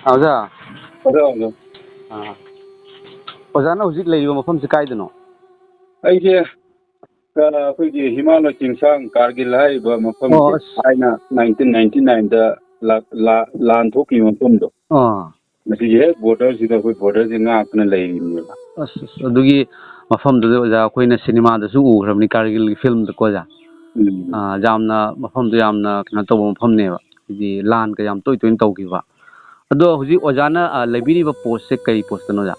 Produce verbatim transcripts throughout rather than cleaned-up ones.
ꯑꯣꯖꯥ꯫ ꯑꯣꯖꯥ, ꯑꯣꯖꯥ꯫ ꯑꯥ꯫ ꯑꯣꯖꯥꯅ ꯍꯧꯖꯤꯛ ꯂꯩꯔꯤꯕ ꯃꯐꯝꯁꯤ ꯀꯥꯏꯗꯅꯣ? ꯑꯩꯁꯦ, ꯑ, ꯑꯩꯈꯣꯏꯒꯤ ꯍꯤꯃꯥꯂꯣꯏ ꯆꯤꯡꯁꯥꯡ ꯀꯥꯔꯒꯤꯜ ꯍꯥꯏꯔꯤꯕ ꯃꯐꯝꯁꯦ, ꯑꯣ, ꯑꯁ꯫ ꯊꯥꯏꯅ nineteen ninety nineꯗ ꯂꯥ-, ꯂꯥ-, ꯂꯥꯟ ꯊꯣꯛꯈꯤꯕ ꯃꯐꯝꯗꯣ꯫ ꯑꯥ꯫ ꯃꯁꯤꯒꯤ ꯍꯦꯛ borderꯁꯤꯗ ꯑꯩꯈꯣꯏ borderꯁꯦ ꯉꯥꯛꯇꯨꯅ ꯂꯩꯔꯤꯕꯅꯦꯕ꯫ ꯑꯁ, ꯑꯁ, ꯑꯗꯨꯒꯤ ꯃꯐꯝꯗꯨꯗ ꯑꯣꯖꯥ ꯑꯩꯈꯣꯏꯅ ꯁꯤꯅꯦꯃꯥꯗꯁꯨ ꯎꯈ꯭ꯔꯕꯅꯤ, ꯀꯥꯔꯒꯤꯜꯒꯤ filmꯗꯀꯣ ꯑꯣꯖꯥ꯫ ꯎꯝ꯫ ꯑꯥ, ꯌꯥꯝꯅ, ꯃꯐꯝꯗꯣ ꯌꯥꯝꯅ ꯀꯩꯅꯣ ꯇꯧꯕ ꯃꯐꯝꯅꯦꯕ, ꯍꯥꯏꯗꯤ ꯂꯥꯟꯒ ꯌꯥꯝ ꯇꯣꯏ ꯇꯣꯏꯅ ꯇꯧꯈꯤꯕ꯫ ꯑꯗꯣ ꯍꯧꯖꯤꯛ ꯑꯣꯖꯥꯅ, ꯑꯥ, ꯂꯩꯕꯤꯔꯤꯕ postꯁꯦ ꯀꯔꯤ postꯇꯅꯣ ꯑꯣꯖꯥ?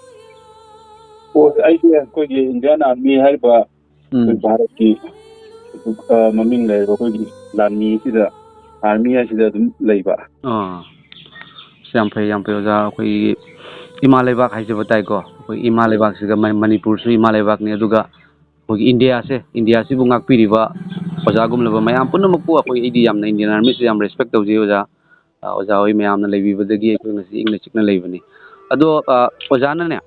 Post ꯑꯩꯁꯦ ꯑꯩꯈꯣꯏꯒꯤ Indian Army ꯍꯥꯏꯔꯤꯕ ꯎꯝ꯫ ꯑꯩꯈꯣꯏ ꯚꯥꯔꯠꯀꯤ, ꯑ, ꯃꯃꯤꯡ ꯂꯩꯔꯕ ꯑꯩꯈꯣꯏꯒꯤ ꯂꯥꯟꯃꯤ ꯑꯁꯤꯗ, army ꯍꯥꯏꯁꯤꯗ ꯑꯗꯨꯝ ꯂꯩꯕ꯫ ꯑꯥ꯫ ꯑꯁ, ꯌꯥꯝ ꯐꯩ, ꯌꯥꯝ ꯐꯩ ꯑꯣꯖꯥ꯫ ꯑꯩꯈꯣꯏꯒꯤ ꯏꯃꯥ ꯂꯩꯕꯥꯛ ꯍꯥꯏꯖꯕ ꯇꯥꯏꯀꯣ꯫ ꯑꯩꯈꯣꯏ ꯏꯃꯥ ꯂꯩꯕꯥꯛꯁꯤꯒ ꯃ-, ꯃꯅꯤꯄꯨꯔꯁꯨ ꯏꯃꯥ ꯂꯩꯕꯥꯛꯅꯤ, ꯑꯗꯨꯒ ꯑꯩꯈꯣꯏꯒꯤ ꯏꯟꯗꯤꯌꯥꯁꯦ, ꯏꯟꯗꯤꯌꯥꯁꯤꯕꯨ ꯉꯥꯛꯄꯤꯔꯤꯕ ꯑꯣꯖꯥꯒꯨꯝꯂꯕ ꯃꯌꯥꯝ ꯄꯨꯝꯅꯃꯛꯄꯨ ꯑꯩꯈꯣꯏ, ꯑꯩꯗꯤ ꯌꯥꯝꯅ Indian Armyꯁꯦ ꯌꯥꯝ respect ꯇꯧꯖꯩ ꯑꯣꯖꯥ꯫ ꯑ, ꯑꯣꯖꯥ ꯍꯣꯏ ꯃꯌꯥꯝꯅ ꯂꯩꯕꯤꯕꯗꯒꯤ ꯑꯩꯈꯣꯏ ꯉꯁꯤ ꯏꯪꯅ ꯆꯤꯛꯅ ꯂꯩꯕꯅꯤ꯫ ꯑꯗꯣ, ꯑ, ꯑꯣꯖꯥꯅꯅꯦ,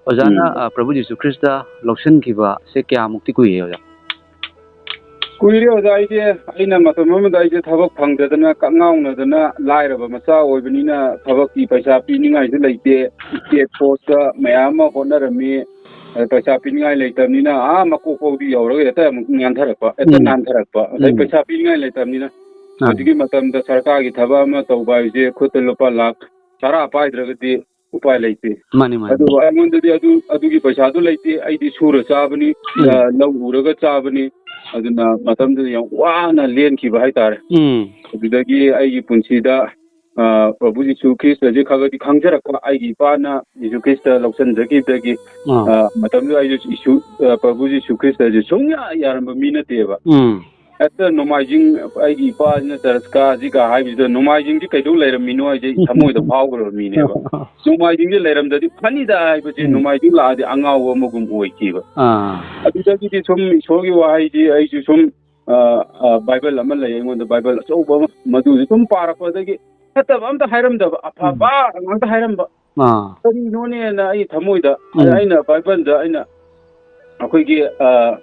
ꯑꯣꯖꯥꯅ, ꯎꯝ꯫ ꯑ, ꯄ꯭ꯔꯚꯨ ꯖꯤꯁꯨ ꯈ꯭ꯔꯤꯁꯇ ꯂꯧꯁꯤꯟꯈꯤꯕꯁꯦ ꯀꯌꯥꯃꯨꯛꯇꯤ ꯀꯨꯏꯔꯦ ꯑꯣꯖꯥ? ꯀꯨꯏꯔꯦ ꯑꯣꯖꯥ, ꯑꯩꯁꯦ, ꯑꯩꯅ ꯃꯇꯝ ꯑꯃꯗ ꯑꯩꯁꯦ ꯊꯕꯛ ꯐꯪꯗꯗꯅ ꯀꯛꯉꯥꯎꯅꯗꯅ ꯂꯥꯏꯔꯕ ꯃꯆꯥ ꯑꯣꯏꯕꯅꯤꯅ ꯊꯕꯛꯀꯤ ꯄꯩꯁꯥ ꯄꯤꯅꯤꯡꯉꯥꯏꯁꯨ ꯂꯩꯇꯦ꯫ State postꯇ ꯃꯌꯥꯝ ꯑꯃ ꯍꯣꯠꯅꯔꯝꯃꯤ꯫ ꯑ, ꯄꯩꯁꯥ ꯄꯤꯅꯤꯡꯉꯥꯏ ꯂꯩꯇꯕꯅꯤꯅ ꯑꯥ ꯃꯀꯣꯛ ꯐꯥꯎꯗꯤ ꯌꯧꯔꯒ ꯍꯦꯛꯇ ꯑꯃꯨꯛ ꯅꯥꯟꯊꯔꯛꯄ, ꯍꯦꯛꯇ ꯎꯝ꯫ ꯅꯥꯟꯊꯔꯛꯄ꯫ ꯉꯁꯥꯏ ꯎꯝ꯫ ꯄꯩꯁꯥ ꯄꯤꯅꯤꯡꯉꯥꯏ ꯂꯩꯇꯕꯅꯤꯅ꯫ ꯑꯥ꯫ ꯍꯧꯖꯤꯛꯀꯤ ꯃꯇꯝꯗ ꯁꯔꯀꯥꯔꯒꯤ ꯊꯕꯛ ꯑꯃ ꯇꯧꯕ ꯍꯥꯏꯁꯦ ꯈꯨꯠꯇ ꯂꯨꯄꯥ ꯂꯥꯈ ꯇꯔꯥ ꯄꯥꯏꯗ꯭ꯔꯒꯗꯤ ꯎꯄꯥꯏ ꯂꯩꯇꯦ꯫ ꯃꯥꯅꯤ, ꯃꯥꯅꯤ꯫ ꯑꯗꯨꯕꯨ ꯑꯩꯉꯣꯟꯗꯗꯤ ꯑꯗꯨ, ꯑꯗꯨꯒꯤ ꯄꯩꯁꯥꯗꯨ ꯂꯩꯇꯦ꯫ ꯑꯩꯗꯤ ꯁꯨꯔ ꯆꯥꯕꯅꯤ, ꯎꯝ꯫ ꯑ, ꯂꯧ ꯎꯔꯒ ꯆꯥꯕꯅꯤ꯫ ꯑꯗꯨꯅ ꯃꯇꯝꯗꯨꯗ ꯌꯥꯝ ꯋꯥꯅ ꯂꯦꯟꯈꯤꯕ ꯍꯥꯏꯇꯥꯔꯦ꯫ ꯎꯝ꯫ ꯑꯗꯨꯗꯒꯤ ꯑꯩꯒꯤ ꯄꯨꯟꯁꯤꯗ, ꯑ, ꯄ꯭ꯔꯚꯨ ꯖꯤꯁꯨ ꯈ꯭ꯔꯤꯁꯇꯁꯦ ꯈꯔ ꯈꯔꯗꯤ ꯈꯪꯖꯔꯛꯄ, ꯑꯩꯒꯤ ꯏꯄꯥꯅ ꯖꯤꯁꯨ ꯈ꯭ꯔꯤꯁꯇ ꯂꯧꯁꯤꯟꯖꯈꯤꯕꯗꯒꯤ, ꯑꯥ꯫ ꯑ, ꯃꯇꯝꯗꯨꯗ ꯑꯩꯁꯨ ꯏꯁꯨ-, ꯑ, ꯄ꯭ꯔꯚꯨ ꯖꯤꯁꯨ ꯈ꯭ꯔꯤꯁꯇꯁꯦ ꯁꯨꯡꯌꯥ ꯌꯥꯔꯝꯕ ꯃꯤ ꯅꯠꯇꯦꯕ꯫ ꯎꯝ꯫ ꯍꯦꯛꯇ ꯅꯣꯡꯃꯥꯏꯖꯤꯡ, ꯑꯩꯒꯤ ꯏꯄꯥꯁꯤꯅ ꯆꯔꯆ ꯀꯥꯁꯤꯒ ꯍꯥꯏꯕꯁꯤꯗ, "ꯅꯣꯡꯃꯥꯏꯖꯤꯡꯁꯤ ꯀꯩꯗꯧ ꯂꯩꯔꯝꯃꯤꯅꯣ?" ꯍꯥꯏꯁꯦ ꯑꯩ ꯊꯃꯣꯏꯗ ꯐꯥꯎꯈ꯭ꯔꯕ ꯃꯤꯅꯦꯕ꯫ ꯅꯣꯡꯃꯥꯏꯖꯤꯡꯁꯦ ꯂꯩꯔꯝꯗ꯭ꯔꯗꯤ ꯐꯅꯤꯗ ꯍꯥꯏꯕꯁꯦ, ꯎꯝ꯫ ꯅꯣꯡꯃꯥꯏꯖꯤꯡ ꯂꯥꯛꯑꯗꯤ ꯑꯉꯥꯎꯕ ꯑꯃꯒꯨꯝ ꯑꯣꯏꯈꯤꯕ꯫ ꯑꯥ꯫ ꯑꯗꯨꯗꯒꯤꯗꯤ ꯁꯨꯝ ꯏꯁꯣꯔꯒꯤ ꯋꯥꯍꯩꯗꯤ ꯑꯩꯁꯨ ꯁꯨꯝ, ꯑ, ꯑ, ꯕꯥꯏꯕꯜ ꯑꯃ ꯂꯩ ꯑꯩꯉꯣꯟꯗ, ꯕꯥꯏꯕꯜ ꯑꯆꯧꯕ ꯑꯃ, ꯃꯗꯨꯁꯨ ꯁꯨꯝ ꯄꯥꯔꯛꯄꯗꯒꯤ ꯐꯠꯇꯕ ꯑꯝꯇ ꯍꯥꯏꯔꯝꯗꯕ, ꯑꯐꯕ ꯎꯝ꯫ ꯉꯥꯛꯇ ꯍꯥꯏꯔꯝꯕ꯫ ꯑꯥ꯫ ꯀꯔꯤꯅꯣꯅꯦꯅ ꯑꯩ ꯊꯃꯣꯏꯗ, ꯎꯝ꯫ ꯑꯩꯅ ꯕꯥꯏꯕꯜꯗ ꯑꯩꯅ ꯑꯩꯈꯣꯏꯒꯤ, ꯑ,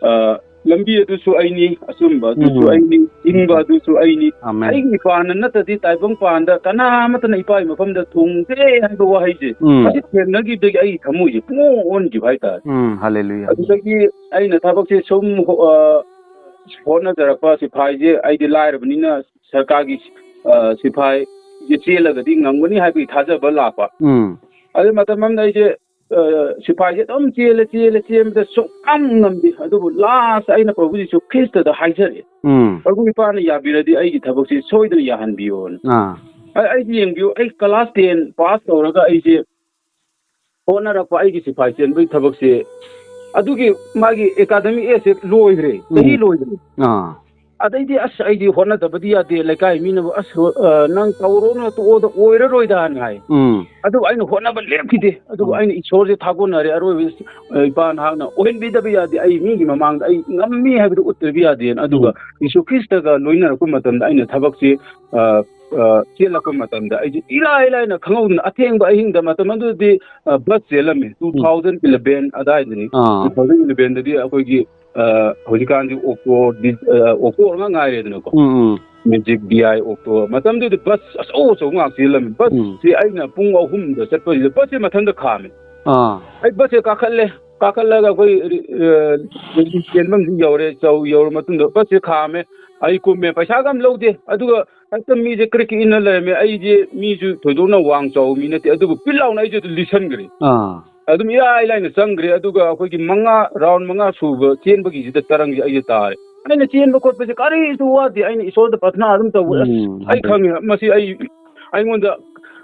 ꯑ, ꯂꯝꯕꯤ ꯑꯗꯨꯁꯨ ꯑꯩꯅꯤ, ꯑꯆꯨꯝꯕ ꯑꯗꯨꯁꯨ ꯎꯝ꯫ ꯑꯩꯅꯤ, ꯍꯤꯡꯕ ꯑꯗꯨꯁꯨ ꯑꯩꯅꯤ꯫ ꯑꯃꯦꯟ꯫ ꯑꯩꯒꯤ ꯏꯄꯥꯅ ꯅꯠꯇ꯭ꯔꯗꯤ ꯇꯥꯏꯕꯪ ꯄꯥꯟꯗ ꯀꯅꯥ ꯑꯃꯠꯇꯅ ꯏꯄꯥꯒꯤ ꯃꯐꯝꯗ ꯊꯨꯡꯗꯦ ꯍꯥꯏꯕ ꯋꯥꯍꯩꯁꯦ ꯎꯝ꯫ ꯃꯁꯤ ꯊꯦꯡꯅꯈꯤꯕꯗꯒꯤ ꯑꯩ ꯊꯃꯣꯏꯁꯦ ꯄꯨꯡꯑꯣꯟ ꯑꯣꯟꯈꯤꯕ ꯍꯥꯏꯇꯥꯔꯦ꯫ ꯎꯝ, ꯍꯜꯂꯦꯂꯨꯌꯥ꯫ ꯑꯗꯨꯗꯒꯤ ꯑꯩꯅ ꯊꯕꯛꯁꯦ ꯁꯨꯝ ꯍꯣ-, ꯑ, ꯍꯣꯠꯅꯖꯔꯛꯄ ꯁꯤꯐꯥꯏꯁꯦ ꯑꯩꯗꯤ ꯂꯥꯏꯔꯕꯅꯤꯅ ꯁꯔꯀꯥꯔꯒꯤ, ꯑ, ꯁꯤꯐꯥꯏꯁꯦ ꯆꯦꯜꯂꯒꯗꯤ ꯉꯝꯒꯅꯤ ꯍꯥꯏꯕꯒꯤ ꯊꯥꯖꯕ ꯂꯥꯛꯄ꯫ ꯎꯝ꯫ ꯑꯗꯨ ꯃꯇꯝ ꯑꯃꯗ ꯑꯩꯁꯦ, ꯑ, ꯁꯤꯐꯥꯏꯁꯦ ꯑꯗꯨꯝ ꯆꯦꯜꯂꯦ, ꯆꯦꯜꯂꯦ, ꯆꯦꯟꯕꯗ ꯁꯨꯡꯉꯝ ꯉꯝꯗꯦ꯫ ꯑꯗꯨꯕꯨ last ꯑꯩꯅ ꯄ꯭ꯔꯚꯨ ꯖꯤꯁꯨ ꯈ꯭ꯔꯤꯁꯇꯗ ꯍꯥꯏꯖꯔꯦ, ꯎꯝ꯫ "ꯄ꯭ꯔꯚꯨ, ꯏꯄꯥꯅ ꯌꯥꯕꯤꯔꯗꯤ ꯑꯩꯒꯤ ꯊꯕꯛꯁꯤ ꯁꯣꯏꯗꯅ ꯌꯥꯍꯟꯕꯤꯌꯣꯅ"꯫ ꯑꯥ꯫ ꯑꯩ, ꯑꯩꯁꯦ ꯌꯦꯡꯕꯤꯌꯨ, ꯑꯩ class ten pass ꯇꯧꯔꯒ ꯑꯩꯁꯦ ꯍꯣꯠꯅꯔꯛꯄ ꯑꯩꯒꯤ ꯁꯤꯐꯥꯏ ꯆꯦꯟꯕꯒꯤ ꯊꯕꯛꯁꯦ, ꯑꯗꯨꯒꯤ ꯃꯥꯒꯤ academic age ꯁꯦ ꯂꯣꯏꯈ꯭ꯔꯦ, ꯆꯍꯤ ꯎꯝ꯫ ꯂꯣꯏꯈ꯭ꯔꯦ꯫ ꯑꯥ꯫ ꯑꯗꯩꯗꯤ ꯑꯁ ꯑꯩꯗꯤ ꯍꯣꯠꯅꯗꯕꯗꯤ ꯌꯥꯗꯦ, ꯂꯩꯀꯥꯏ ꯃꯤꯅꯕꯨ "ꯑꯁ ꯔꯣ-, ꯑ, ꯅꯪ ꯇꯧꯔꯣꯅ ꯇꯣꯛꯑꯣꯗ ꯑꯣꯏꯔꯔꯣꯏꯗ" ꯍꯥꯏꯅ ꯍꯥꯏ꯫ ꯎꯝ꯫ ꯑꯗꯨꯕꯨ ꯑꯩꯅ ꯍꯣꯠꯅꯕ ꯂꯦꯞꯈꯤꯗꯦ꯫ ꯑꯗꯨꯕꯨ ꯎꯝ꯫ ꯑꯩꯅ ꯏꯁꯣꯔꯁꯦ ꯊꯥꯒꯣꯟꯅꯔꯦ, ꯑꯔꯣꯏꯕ, ꯑ, ꯏꯄꯥ ꯅꯍꯥꯛꯅ ꯑꯣꯏꯍꯟꯕꯤꯗꯕ ꯌꯥꯗꯦ, ꯑꯩ ꯃꯤꯒꯤ ꯃꯃꯥꯡꯗ ꯑꯩ ꯉꯝꯃꯤ ꯍꯥꯏꯕꯗꯨ ꯎꯠꯇꯕ ꯌꯥꯗꯦꯅ꯫ ꯑꯗꯨꯒ ꯎꯝ꯫ ꯌꯤꯁꯨ ꯈ꯭ꯔꯤꯁꯇꯒ ꯂꯣꯏꯅꯔꯛꯄ ꯃꯇꯝꯗ ꯑꯩꯅ ꯊꯕꯛꯁꯦ, ꯑ, ꯑ, ꯆꯦꯜꯂꯛꯄ ꯃꯇꯝꯗ ꯑꯩꯁꯦ ꯏꯔꯥꯏ ꯂꯥꯏꯅ ꯈꯪꯍꯧꯗꯅ ꯑꯊꯦꯡꯕ ꯑꯍꯤꯡꯗ, ꯃꯇꯝ ꯑꯗꯨꯗꯤ, ꯑ, ꯕꯁ ꯆꯦꯜꯂꯝꯃꯦ, ꯎꯝ꯫ two thousand eleven ꯑꯗꯥꯏꯗꯅꯤ꯫ ꯑꯥ꯫ Two thousand eleven ꯗꯗꯤ ꯑꯩꯈꯣꯏꯒꯤ, ꯑ, ꯍꯧꯖꯤꯛꯀꯥꯟꯗꯤ ꯑꯣꯛꯇꯣ, ꯗꯤ-, ꯑ, ꯑꯣꯛꯇꯣ ꯉꯥꯛ ꯉꯥꯏꯔꯦꯗꯅꯀꯣ꯫ ꯎꯝ, ꯎꯝ꯫ Magic, D I, auto. ꯃꯇꯝꯗꯨꯗꯤ ꯕꯁ ꯑꯆꯧ ꯑꯆꯧꯕ ꯉꯥꯛ ꯆꯦꯜꯂꯝꯃꯤ꯫ ꯎꯝ꯫ ꯕꯁꯁꯤ ꯑꯩꯅ ꯄꯨꯡ ꯑꯍꯨꯝꯗ ꯆꯠꯄꯁꯤꯗ ꯕꯁꯁꯦ ꯃꯊꯟꯇ ꯈꯥꯝꯃꯦ꯫ ꯑꯥ꯫ ꯑꯩ ꯕꯁꯁꯦ ꯀꯥꯈꯠꯂꯦ꯫ ꯀꯥꯈꯠꯂꯒ ꯑꯩꯈꯣꯏ, ꯑ, ꯔꯤꯂꯤꯐ ꯀꯦꯟꯐꯝꯁꯤ ꯌꯧꯔꯦ꯫ ꯆꯧ ꯌꯧꯔ ꯃꯇꯨꯡꯗ ꯕꯁꯁꯦ ꯈꯥꯝꯃꯦ꯫ ꯑꯩ ꯀꯨꯝꯃꯦ꯫ ꯄꯩꯁꯥꯒ ꯑꯝ ꯂꯧꯗꯦ꯫ ꯑꯗꯨꯒ ꯍꯦꯛꯇ ꯃꯤꯁꯦ ꯀ꯭ꯔꯤꯛ ꯀ꯭ꯔꯤꯛ ꯏꯟꯅ ꯂꯩꯔꯝꯃꯦ꯫ ꯑꯩꯁꯦ ꯃꯤꯁꯨ ꯊꯣꯏꯗꯣꯛꯅ ꯋꯥꯡ ꯆꯥꯎꯕ ꯃꯤ ꯅꯠꯇꯦ, ꯑꯗꯨꯕꯨ ꯄꯤꯠ ꯂꯥꯎꯅ ꯑꯩꯁꯦ ꯑꯗꯨ ꯂꯤꯁꯟꯈ꯭ꯔꯦ꯫ ꯑꯥ꯫ ꯑꯗꯨꯝ ꯏꯔꯥꯏ ꯂꯥꯏꯅ ꯆꯪꯈ꯭ꯔꯦ꯫ ꯑꯗꯨꯒ ꯑꯩꯈꯣꯏꯒꯤ ꯃꯉꯥ, round ꯃꯉꯥ ꯁꯨꯕ ꯆꯦꯟꯕꯒꯤꯁꯤꯗ ꯇꯔꯪꯁꯦ ꯑꯩꯁꯦ ꯇꯥꯔꯦ꯫ ꯑꯩꯅ ꯆꯦꯟꯕ ꯈꯣꯠꯄꯁꯦ ꯀꯔꯤꯁꯨ ꯋꯥꯗꯦ꯫ ꯑꯩꯅ ꯏꯁꯣꯔꯗ ꯄ꯭ꯔꯊꯅꯥ ꯑꯗꯨꯝ ꯇꯧꯋꯦ꯫ ꯑꯁ, ꯎꯝ, ꯑꯩ ꯍꯥꯏꯗꯤ ꯈꯪꯉꯦ, ꯃꯁꯤ ꯑꯩ, ꯑꯩꯉꯣꯟꯗ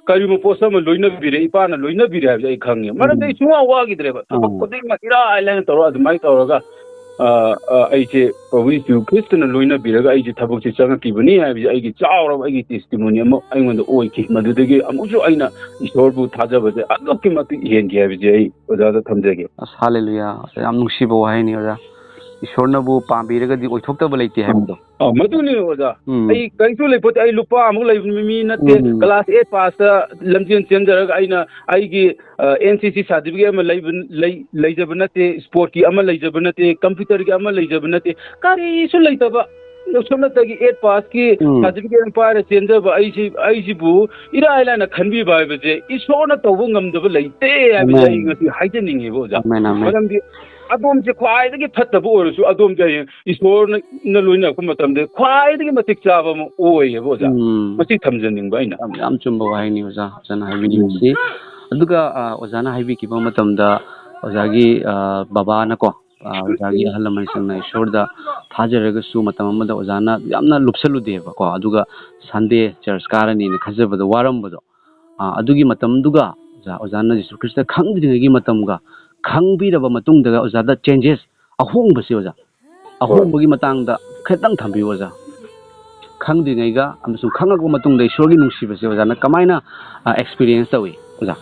ꯀꯔꯤꯒꯨꯝꯕ ꯄꯣꯠꯁꯛ ꯑꯃ ꯂꯣꯏꯅꯕꯤꯔꯦ, ꯏꯄꯥꯅ ꯂꯣꯏꯅꯕꯤꯔꯦ ꯍꯥꯏꯕꯁꯦ ꯑꯩ ꯈꯪꯉꯦ꯫ ꯃꯔꯝꯗꯤ ꯎꯝ꯫ ꯑꯩ ꯁꯨꯡꯋꯥ ꯋꯥꯈꯤꯗ꯭ꯔꯦꯕ꯫ ꯊꯕꯛ ꯑꯥ꯫ ꯈꯨꯗꯤꯡꯃꯛ ꯏꯔꯥꯏ ꯂꯥꯏꯅ ꯇꯧꯔꯒ ꯑꯗꯨꯃꯥꯏꯅ ꯇꯧꯔꯒ ꯑ, ꯑ, ꯑꯩꯁꯦ ꯄ꯭ꯔꯚꯨ ꯌꯤꯁꯨ ꯈ꯭ꯔꯤꯁꯇꯅ ꯂꯣꯏꯅꯕꯤꯔꯒ ꯑꯩꯁꯦ ꯊꯕꯛꯁꯦ ꯆꯪꯉꯛꯈꯤꯕꯅꯤ ꯍꯥꯏꯕꯁꯦ ꯑꯩꯒꯤ ꯆꯥꯎꯔꯕ ꯑꯩꯒꯤ testimony ꯑꯃ ꯑꯩꯉꯣꯟꯗ ꯑꯣꯏꯈꯤ꯫ ꯃꯗꯨꯗꯒꯤ ꯑꯃꯨꯛꯁꯨ ꯑꯩꯅ ꯏꯁꯣꯔꯕꯨ ꯊꯥꯖꯕꯁꯦ ꯑꯗꯨꯛꯀꯤ ꯃꯇꯤꯛ ꯍꯦꯟꯈꯤ ꯍꯥꯏꯕꯁꯦ ꯑꯩ ꯑꯣꯖꯥꯗ ꯊꯝꯖꯒꯦ꯫ ꯑꯁ, ꯍꯥꯂꯦꯂꯨꯌꯥ! ꯌꯥꯝ ꯅꯨꯡꯁꯤꯕ ꯋꯥꯍꯩꯅꯤ, ꯑꯣꯖꯥ꯫ ꯏꯁꯣꯔꯅꯕꯨ ꯄꯥꯝꯕꯤꯔꯒꯗꯤ ꯑꯣꯏꯊꯣꯛꯇꯕ ꯂꯩꯇꯦ ꯍꯥꯏꯕꯗꯣ꯫ ꯑ, ꯃꯗꯨꯅꯤ ꯑꯣꯖꯥ꯫ ꯎꯝ꯫ ꯑꯩ ꯀꯔꯤꯁꯨ ꯂꯩꯄꯣꯠꯇꯦ, ꯑꯩ ꯂꯨꯄꯥ ꯑꯃꯨꯛ ꯂꯩꯕ ꯃꯤ ꯅꯠꯇꯦ꯫ ꯎꯝ꯫ ꯀ꯭ꯂꯥꯁ ꯑꯦꯠ ꯄꯥꯁꯇ ꯂꯝꯖꯦꯟ ꯆꯦꯟꯖꯔꯒ ꯑꯩꯅ ꯑꯩꯒꯤ ꯑꯦꯟ ꯁꯤ ꯁꯤ ꯁꯥꯔꯇꯤꯐꯤꯀꯦꯠ ꯑꯃ ꯂꯩꯕ ꯂꯩ- ꯂꯩꯖꯕ ꯅꯠꯇꯦ, ꯁ꯭ꯄꯣꯔꯠꯀꯤ ꯑꯃ ꯂꯩꯖꯕ ꯅꯠꯇꯦ, ꯀꯝꯄ꯭ꯌꯨꯇꯔꯒꯤ ꯑꯃ ꯂꯩꯖꯕ ꯅꯠꯇꯦ, ꯀꯔꯤꯁꯨ ꯂꯩꯇꯕ꯫ ꯁꯨꯞꯅꯇꯒꯤ ꯑꯦꯠ ꯄꯥꯁꯀꯤ ꯎꯝ꯫ ꯁꯥꯔꯇꯤꯐꯤꯀꯦꯠ ꯑꯃ ꯄꯥꯏꯔ ꯆꯦꯟꯖꯕ ꯑꯩꯁꯤ ꯑꯩꯁꯤꯕꯨ ꯏꯔꯥꯏ ꯂꯥꯏꯅ ꯈꯟꯕꯤꯕ ꯍꯥꯏꯕꯁꯦ ꯏꯁꯣꯔꯅ ꯇꯧꯕ ꯉꯝꯗꯕ ꯂꯩꯇꯦ ꯍꯥꯏꯕꯁꯦ ꯑꯃꯦꯟ꯫ ꯑꯩ ꯉꯁꯤ ꯍꯥꯏꯖꯅꯤꯡꯉꯦꯕ ꯑꯣꯖꯥ꯫ Amen, amen. ꯃꯔꯝꯗꯤ ꯑꯗꯣꯝꯁꯦ ꯈ꯭ꯋꯥꯏꯗꯒꯤ ꯐꯠꯇꯕ ꯑꯣꯏꯔꯁꯨ ꯑꯗꯣꯝꯁꯦ ꯍꯌꯦꯡ ꯏꯁꯣꯔꯅ ꯂꯣꯏꯅꯔꯛꯄ ꯃꯇꯝꯗ ꯈ꯭ꯋꯥꯏꯗꯒꯤ ꯃꯇꯤꯛ ꯆꯥꯕ ꯑꯃ ꯑꯣꯏꯌꯦꯕ ꯑꯣꯖꯥ꯫ ꯎꯝ꯫ ꯃꯁꯤ ꯊꯝꯖꯅꯤꯡꯕ ꯑꯩꯅ꯫ ꯌꯥꯝ, ꯌꯥꯝ ꯆꯨꯝꯕ ꯋꯥꯍꯩꯅꯤ ꯑꯣꯖꯥ, ꯑꯣꯖꯥꯅ ꯍꯥꯏꯕꯤꯅꯤꯡꯕꯁꯤ꯫ ꯑꯗꯨꯒ, ꯑ, ꯑꯣꯖꯥꯅ ꯍꯥꯏꯕꯤꯈꯤꯕ ꯃꯇꯝꯗ ꯑꯣꯖꯥꯒꯤ, ꯑ, ꯕꯕꯥꯅꯀꯣ, ꯑ, ꯑꯣꯖꯥꯒꯤ ꯑꯍꯜ ꯂꯃꯟꯁꯤꯡꯅ ꯏꯁꯣꯔꯗ ꯊꯥꯖꯔꯒꯁꯨ ꯃꯇꯝ ꯑꯃꯗ ꯑꯣꯖꯥꯅ ꯌꯥꯝꯅ ꯂꯨꯞꯁꯜꯂꯨꯗꯦꯕꯀꯣ꯫ ꯑꯗꯨꯒ ꯁꯟꯗꯦ ꯆꯔꯆ ꯀꯥꯔꯅꯤꯅ ꯈꯟꯖꯕꯗ ꯋꯥꯔꯝꯕꯗꯣ, ꯑ, ꯑꯗꯨꯒꯤ ꯃꯇꯝꯗꯨꯒ ꯑꯣꯖꯥ, ꯑꯣꯖꯥꯅ ꯖꯤꯁꯨ ꯈ꯭ꯔꯤꯁꯇ ꯈꯪꯗ꯭ꯔꯤꯉꯩꯒꯤ ꯃꯇꯝꯒ ꯈꯪꯕꯤꯔꯕ ꯃꯇꯨꯡꯗꯒ ꯑꯣꯖꯥꯗ ꯆꯦꯟꯖꯦꯁ, ꯑꯍꯣꯡꯕꯁꯦ ꯑꯣꯖꯥ, ꯑꯍꯣꯡꯕꯒꯤ ꯃꯇꯥꯡꯗ ꯈꯤꯇꯪ ꯊꯝꯕꯤꯌꯨ ꯑꯣꯖꯥ꯫ ꯈꯪꯗ꯭ꯔꯤꯉꯩꯒ ꯑꯃꯁꯨꯡ ꯈꯪꯉꯛꯄ ꯃꯇꯨꯡꯗ ꯏꯁꯣꯔꯒꯤ ꯅꯨꯡꯁꯤꯕꯁꯦ ꯑꯣꯖꯥꯅ ꯀꯃꯥꯏꯅ, ꯑ, ꯑꯦꯛꯁꯄꯤꯔꯤꯌꯦꯟꯁ ꯇꯧꯏ ꯑꯣꯖꯥ?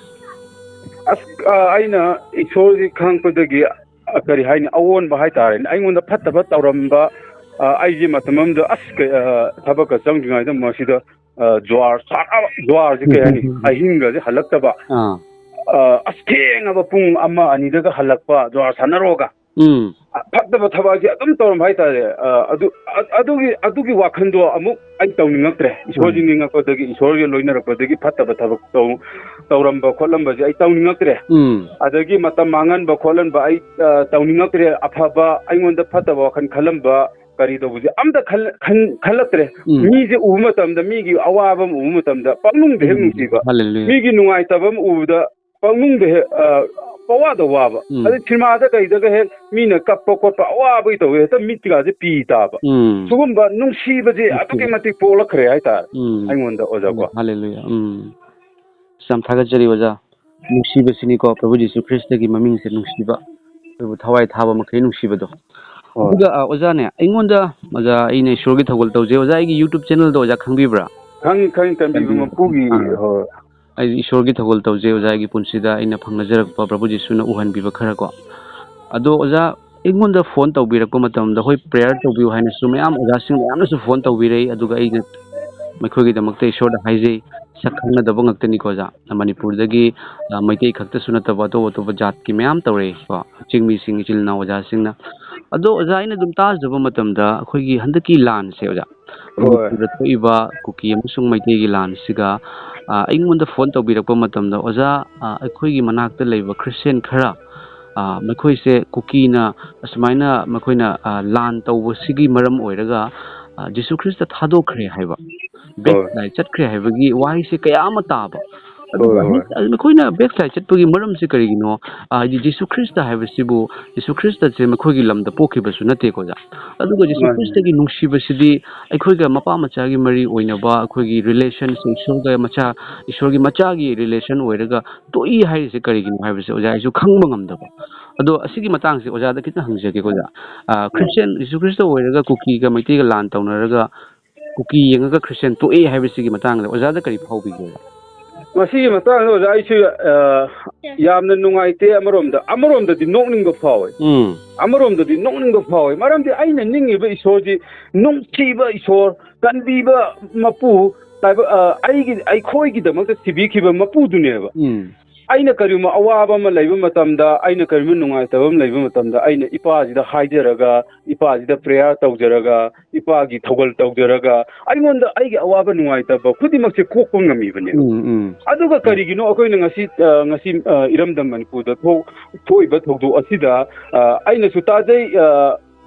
ꯑꯁ, ꯑ, ꯑꯩꯅ ꯏꯁꯣꯔꯁꯤ ꯈꯪꯉꯛꯄꯗꯒꯤ, ꯑ, ꯀꯔꯤ ꯍꯥꯏꯅꯤ, ꯑꯑꯣꯟꯕ ꯍꯥꯏꯇꯥꯔꯦꯅꯦ꯫ ꯑꯩꯉꯣꯟꯗ ꯐꯠꯇꯕ ꯇꯧꯔꯝꯕ, ꯑ, ꯑꯩꯁꯦ ꯃꯇꯝ ꯑꯃꯗ ꯑꯁ, ꯀ-, ꯑ, ꯊꯕꯛꯀ ꯆꯪꯗ꯭ꯔꯤꯉꯩꯗ ꯃꯁꯤꯗ, ꯑ, ꯖ꯭ꯋꯥꯔ ꯁꯥꯟꯅꯕ, ꯖ꯭ꯋꯥꯔꯁꯦ ꯀꯩ ꯍꯥꯏꯅꯤ, ꯑꯍꯤꯡꯒꯁꯦ ꯍꯜꯂꯛꯇꯕ꯫ ꯑꯥ꯫ ꯑ, ꯑꯁ, ꯊꯦꯡꯉꯕ ꯄꯨꯡ ꯑꯃ ꯑꯅꯤꯗꯒ ꯍꯜꯂꯛꯄ ꯖ꯭ꯋꯥꯔ ꯁꯥꯟꯅꯔꯣꯒ꯫ ꯎꯝ꯫ ꯑ, ꯐꯠꯇꯕ ꯊꯕꯛꯁꯦ ꯑꯗꯨꯝ ꯇꯧꯔꯝꯕ ꯍꯥꯏꯇꯥꯔꯦ꯫ ꯑ, ꯑꯗꯨ, ꯑ-, ꯑꯗꯨꯒꯤ, ꯑꯗꯨꯒꯤ ꯋꯥꯈꯜꯗꯣ ꯑꯃꯨꯛ ꯑꯩ ꯇꯧꯅꯤꯡꯉꯛꯇ꯭ꯔꯦ꯫ ꯏꯁꯣꯔꯁꯤ ꯅꯤꯡꯉꯛꯄꯗꯒꯤ, ꯏꯁꯣꯔꯒꯤ ꯂꯣꯏꯅꯔꯛꯄꯗꯒꯤ ꯐꯠꯇꯕ ꯊꯕꯛ ꯇꯧ-, ꯇꯧꯔꯝꯕ ꯈꯣꯠꯂꯝꯕꯁꯦ ꯑꯩ ꯇꯧꯅꯤꯡꯉꯛꯇ꯭ꯔꯦ꯫ ꯎꯝ꯫ ꯑꯗꯒꯤ ꯃꯇꯝ ꯃꯥꯡꯍꯟꯕ ꯈꯣꯠꯍꯟꯕ ꯑꯩ, ꯑ, ꯇꯧꯅꯤꯡꯉꯛꯇ꯭ꯔꯦ꯫ ꯑꯐꯕ, ꯑꯩꯉꯣꯟꯗ ꯐꯠꯇꯕ ꯋꯥꯈꯜ ꯈꯜꯂꯝꯕ ꯀꯔꯤ ꯇꯧꯕꯁꯦ ꯑꯝꯇ ꯈꯜ-, ꯈꯟ-, ꯈꯜꯂꯛꯇ꯭ꯔꯦ꯫ ꯎꯝ꯫ ꯃꯤꯁꯦ ꯎꯕ ꯃꯇꯝꯗ, ꯃꯤꯒꯤ ꯑꯋꯥꯕ ꯑꯃ ꯎꯕ ꯃꯇꯝꯗ ꯄꯪꯅꯨꯡꯗ ꯍꯦꯛ ꯅꯨꯡꯁꯤꯕ, ꯍꯜꯂꯦꯂꯨꯌꯥ꯫ ꯃꯤꯒꯤ ꯅꯨꯡꯉꯥꯏꯇꯕ ꯑꯃ ꯎꯕꯗ ꯄꯪꯅꯨꯡꯗ ꯍꯦꯛ, ꯑ, ꯄꯋꯥꯗ ꯋꯥꯕ꯫ ꯎꯝ꯫ ꯑꯗꯩ ꯁꯤꯅꯦꯃꯥꯗ ꯀꯩꯗꯒ ꯍꯦꯛ ꯃꯤꯅ ꯀꯞꯄ ꯈꯣꯠꯄ, ꯑꯋꯥꯕꯒꯤ ꯇꯧꯋꯦ, ꯍꯦꯛꯇ ꯃꯤꯠꯀꯥꯁꯦ ꯄꯤ ꯇꯥꯕ꯫ ꯎꯝ꯫ ꯁꯤꯒꯨꯝꯕ ꯅꯨꯡꯁꯤꯕꯁꯦ ꯅꯨꯡꯁꯤꯕ꯫ ꯑꯗꯨꯛꯀꯤ ꯃꯇꯤꯛ ꯄꯣꯛꯂꯛꯈ꯭ꯔꯦ ꯍꯥꯏꯇꯥꯔꯦ ꯎꯝ꯫ ꯑꯩꯉꯣꯟꯗ, ꯑꯣꯖꯥꯀꯣ꯫ ꯍꯜꯂꯦꯂꯨꯌꯥ꯫ ꯎꯝ꯫ ꯑꯁ, ꯌꯥꯝ ꯊꯥꯒꯠꯆꯔꯤ ꯑꯣꯖꯥ꯫ ꯅꯨꯡꯁꯤꯕꯁꯤꯅꯤꯀꯣ, ꯄ꯭ꯔꯚꯨ ꯖꯤꯁꯨ ꯈ꯭ꯔꯤꯁꯇꯒꯤ ꯃꯃꯤꯡꯁꯦ ꯅꯨꯡꯁꯤꯕ꯫ ꯑꯩꯈꯣꯏꯕꯨ ꯊꯋꯥꯏ ꯊꯥꯕ ꯃꯈꯩ ꯅꯨꯡꯁꯤꯕꯗꯣ꯫ ꯍꯣꯏ꯫ ꯑꯗꯨꯒ, ꯑ, ꯑꯣꯖꯥꯅꯦ, ꯑꯩꯉꯣꯟꯗ, ꯑꯣꯖꯥ, ꯑꯩꯅ ꯏꯁꯣꯔꯒꯤ ꯊꯧꯒꯜ ꯇꯧꯖꯩ꯫ ꯑꯣꯖꯥ, ꯑꯩꯒꯤ YouTube ꯆꯦꯅꯦꯜꯗꯣ ꯑꯣꯖꯥ ꯈꯪꯕꯤꯕ꯭ꯔꯥ? ꯈꯪꯉꯤ, ꯈꯪꯉꯤ, ꯀꯟꯕꯤꯕ ꯀꯟꯕꯤꯕ꯫ ꯃꯄꯨꯒꯤ, ꯑꯥ꯫ ꯍꯣꯏ꯫ ꯑꯩ ꯏꯁꯣꯔꯒꯤ ꯊꯧꯒꯜ ꯇꯧꯖꯩ ꯑꯣꯖꯥ, ꯑꯩꯒꯤ ꯄꯨꯟꯁꯤꯗ ꯑꯩꯅ ꯐꯪꯅꯖꯔꯛꯄ ꯄ꯭ꯔꯚꯨ ꯖꯤꯁꯨꯅ ꯎꯍꯟꯕꯤꯕ ꯈꯔ ꯀꯣ꯫ ꯑꯗꯣ ꯑꯣꯖꯥ, ꯑꯩꯉꯣꯟꯗ ꯐꯣꯟ ꯇꯧꯕꯤꯔꯛꯄ ꯃꯇꯝꯗ, ꯍꯣꯏ, ꯄ꯭ꯔꯦꯌꯔ ꯇꯧꯕꯤꯌꯨ ꯍꯥꯏꯅꯁꯨ ꯃꯌꯥꯝ, ꯑꯣꯖꯥꯁꯤꯡ ꯃꯌꯥꯝꯅꯁꯨ ꯐꯣꯟ ꯇꯧꯕꯤꯔꯛꯏ꯫ ꯑꯗꯨꯒ ꯑꯩꯅ ꯃꯈꯣꯏꯒꯤꯗꯃꯛꯇ ꯏꯁꯣꯔꯗ ꯍꯥꯏꯖꯩ, ꯁꯛ ꯈꯪꯅꯗꯕ ꯉꯥꯛꯇꯅꯤꯀꯣ, ꯑꯣꯖꯥ꯫ ꯃꯅꯤꯄꯨꯔꯗꯒꯤ, ꯑ, ꯃꯩꯇꯩ ꯈꯛꯇꯁꯨ ꯅꯠꯇꯕ ꯑꯇꯣꯞ ꯑꯇꯣꯞꯄ ꯖꯥꯠꯀꯤ ꯃꯌꯥꯝ ꯇꯧꯔꯛꯏꯀꯣ, ꯆꯤꯡꯃꯤꯁꯤꯡ, ꯏꯆꯤꯜ ꯏꯅꯥꯎ ꯑꯣꯖꯥꯁꯤꯡꯅ꯫ ꯑꯗꯣ ꯑꯣꯖꯥ, ꯑꯩꯅ ꯑꯗꯨꯝ ꯇꯥꯖꯕ ꯃꯇꯝꯗ ꯑꯩꯈꯣꯏꯒꯤ ꯍꯟꯗꯛꯀꯤ ꯂꯥꯟꯁꯦ, ꯑꯣꯖꯥ, ꯍꯣꯏ꯫ ꯃꯅꯤꯄꯨꯔꯗ ꯊꯣꯛꯏꯕ ꯀꯨꯀꯤ ꯑꯃꯁꯨꯡ ꯃꯩꯇꯩꯒꯤ ꯂꯥꯟꯁꯤꯒ, ꯑ, ꯑꯩꯉꯣꯟꯗ ꯐꯣꯟ ꯇꯧꯕꯤꯔꯛꯄ ꯃꯇꯝꯗ, "ꯑꯣꯖꯥ, ꯑ, ꯑꯩꯈꯣꯏꯒꯤ ꯃꯅꯥꯛꯇ ꯂꯩꯕ ꯈ꯭ꯔꯤꯁꯇꯤꯌꯥꯟ ꯈꯔ, ꯑ, ꯃꯈꯣꯏꯁꯦ ꯀꯨꯀꯤꯅ ꯑꯁꯨꯃꯥꯏꯅ ꯃꯈꯣꯏꯅ, ꯑ, ꯂꯥꯟ ꯇꯧꯕꯁꯤꯒꯤ ꯃꯔꯝ ꯑꯣꯏꯔꯒ, ꯑ, ꯖꯤꯁꯨ ꯈ꯭ꯔꯤꯁꯇ ꯊꯥꯗꯣꯛꯈ꯭ꯔꯦ ꯍꯥꯏꯕ, ꯍꯣꯏ꯫ ꯕꯦꯛꯁꯂꯥꯏꯠ ꯆꯠꯈ꯭ꯔꯦ ꯍꯥꯏꯕꯒꯤ ꯋꯥꯍꯩꯁꯦ ꯀꯌꯥ ꯑꯃ ꯇꯥꯕ꯫ ꯑꯗꯨꯒ ꯍꯣꯏ, ꯍꯣꯏ꯫ ꯍꯦꯛ-, ꯃꯈꯣꯏꯅ ꯕꯦꯛꯁꯂꯥꯏꯠ ꯆꯠꯄꯒꯤ ꯃꯔꯝꯁꯦ ꯀꯔꯤꯒꯤꯅꯣ? ꯑ, ꯍꯥꯏꯗꯤ ꯖꯤꯁꯨ ꯈ꯭ꯔꯤꯁꯇ ꯍꯥꯏꯕꯁꯤꯕꯨ, ꯖꯤꯁꯨ ꯈ꯭ꯔꯤꯁꯇꯁꯦ ꯃꯈꯣꯏꯒꯤ ꯂꯝꯗ ꯄꯣꯛꯈꯤꯕꯁꯨ ꯅꯠꯇꯦꯀꯣ, ꯑꯣꯖꯥ꯫ ꯑꯗꯨꯒ ꯖꯤꯁꯨ ꯃꯥꯅꯤ꯫ ꯈ꯭ꯔꯤꯁꯇꯒꯤ ꯅꯨꯡꯁꯤꯕꯁꯤꯗꯤ ꯑꯩꯈꯣꯏꯒ ꯃꯄꯥ ꯃꯆꯥꯒꯤ ꯃꯔꯤ ꯑꯣꯏꯅꯕ, ꯑꯩꯈꯣꯏꯒꯤ ꯔꯤꯂꯦꯁꯟꯁꯦ ꯏꯁꯣꯔꯒ ꯃꯆꯥ, ꯏꯁꯣꯔꯒꯤ ꯃꯆꯥꯒꯤ ꯔꯤꯂꯦꯁꯟ ꯑꯣꯏꯔꯒ ꯇꯣꯛꯏ ꯍꯥꯏꯔꯤꯁꯦ ꯀꯔꯤꯒꯤꯅꯣ ꯍꯥꯏꯕꯁꯦ, ꯑꯣꯖꯥ, ꯑꯩꯁꯨ ꯈꯪꯕ ꯉꯝꯗꯕ꯫ ꯑꯗꯣ ꯑꯁꯤꯒꯤ ꯃꯇꯥꯡꯁꯦ ꯑꯣꯖꯥꯗ ꯈꯤꯇꯪ ꯍꯪꯖꯒꯦꯀꯣ, ꯑꯣꯖꯥ꯫ ꯑ, ꯈ꯭ꯔꯤꯁꯇꯤꯌꯥꯟ, ꯖꯤꯁꯨ ꯈ꯭ꯔꯤꯁꯇ ꯑꯣꯏꯔꯒ ꯀꯨꯀꯤꯒ ꯃꯩꯇꯩꯒ ꯂꯥꯟ ꯇꯧꯅꯔꯒ ꯀꯨꯀꯤ ꯌꯦꯡꯉꯒ ꯈ꯭ꯔꯤꯁꯇꯤꯌꯥꯟ ꯇꯣꯛꯑꯦ ꯍꯥꯏꯕꯁꯤꯒꯤ ꯃꯇꯥꯡꯗ ꯑꯣꯖꯥꯗ ꯀꯔꯤ ꯐꯥꯎꯕꯤꯒꯦ? ꯃꯁꯤꯒꯤ ꯃꯇꯥꯡꯗ, ꯑꯣꯖꯥ, ꯑꯩꯁꯨ, ꯑ, ꯌꯥꯝꯅ ꯅꯨꯡꯉꯥꯏꯇꯦ ꯑꯃꯔꯣꯝꯗ꯫ ꯑꯃꯔꯣꯝꯗꯗꯤ ꯅꯣꯛꯅꯤꯡꯕ ꯐꯥꯎꯋꯦ꯫ ꯎꯝ꯫ ꯑꯃꯔꯣꯝꯗꯗꯤ ꯅꯣꯛꯅꯤꯡꯕ ꯐꯥꯎꯋꯦ꯫ ꯃꯔꯝꯗꯤ ꯑꯩꯅ ꯅꯤꯡꯉꯤꯕ ꯏꯁꯣꯔꯗꯤ ꯅꯨꯡꯁꯤꯕ ꯏꯁꯣꯔ, ꯀꯟꯕꯤꯕ ꯃꯄꯨ, ꯇꯥꯏꯕ-, ꯑ, ꯑꯩꯒꯤ, ꯑꯩꯈꯣꯏꯒꯤꯗꯃꯛꯇ ꯁꯤꯕꯤꯈꯤꯕ ꯃꯄꯨꯗꯨꯅꯦꯕ꯫ ꯎꯝ꯫ ꯑꯩꯅ ꯀꯔꯤꯒꯨꯝꯕ ꯑꯋꯥꯕ ꯑꯃ ꯂꯩꯕ ꯃꯇꯝꯗ, ꯑꯩꯅ ꯀꯔꯤꯒꯨꯝꯕ ꯅꯨꯡꯉꯥꯏꯇꯕ ꯑꯃ ꯂꯩꯕ ꯃꯇꯝꯗ, ꯑꯩꯅ ꯏꯄꯥꯁꯤꯗ ꯍꯥꯏꯖꯔꯒ, ꯏꯄꯥꯁꯤꯗ ꯄ꯭ꯔꯦꯌꯔ ꯇꯧꯖꯔꯒ, ꯏꯄꯥꯒꯤ ꯊꯧꯒꯜ ꯇꯧꯖꯔꯒ, ꯑꯩꯉꯣꯟꯗ ꯑꯩꯒꯤ ꯑꯋꯥꯕ ꯅꯨꯡꯉꯥꯏꯇꯕ ꯈꯨꯗꯤꯡꯃꯛꯁꯦ ꯀꯣꯛꯄ ꯉꯝꯃꯤꯕꯅꯦꯕ꯫ ꯎꯝ, ꯎꯝ꯫ ꯑꯗꯨꯒ ꯀꯔꯤꯒꯤꯅꯣ ꯑꯩꯈꯣꯏꯅ ꯉꯁꯤ, ꯑ, ꯉꯁꯤ, ꯑ, ꯏꯔꯝꯗꯝ ꯃꯅꯤꯄꯨꯔꯗ ꯊꯣꯛ-, ꯊꯣꯛꯏꯕ ꯊꯧꯗꯣꯛ ꯑꯁꯤꯗ, ꯑ, ꯑꯩꯅꯁꯨ ꯇꯥꯖꯩ, ꯑ,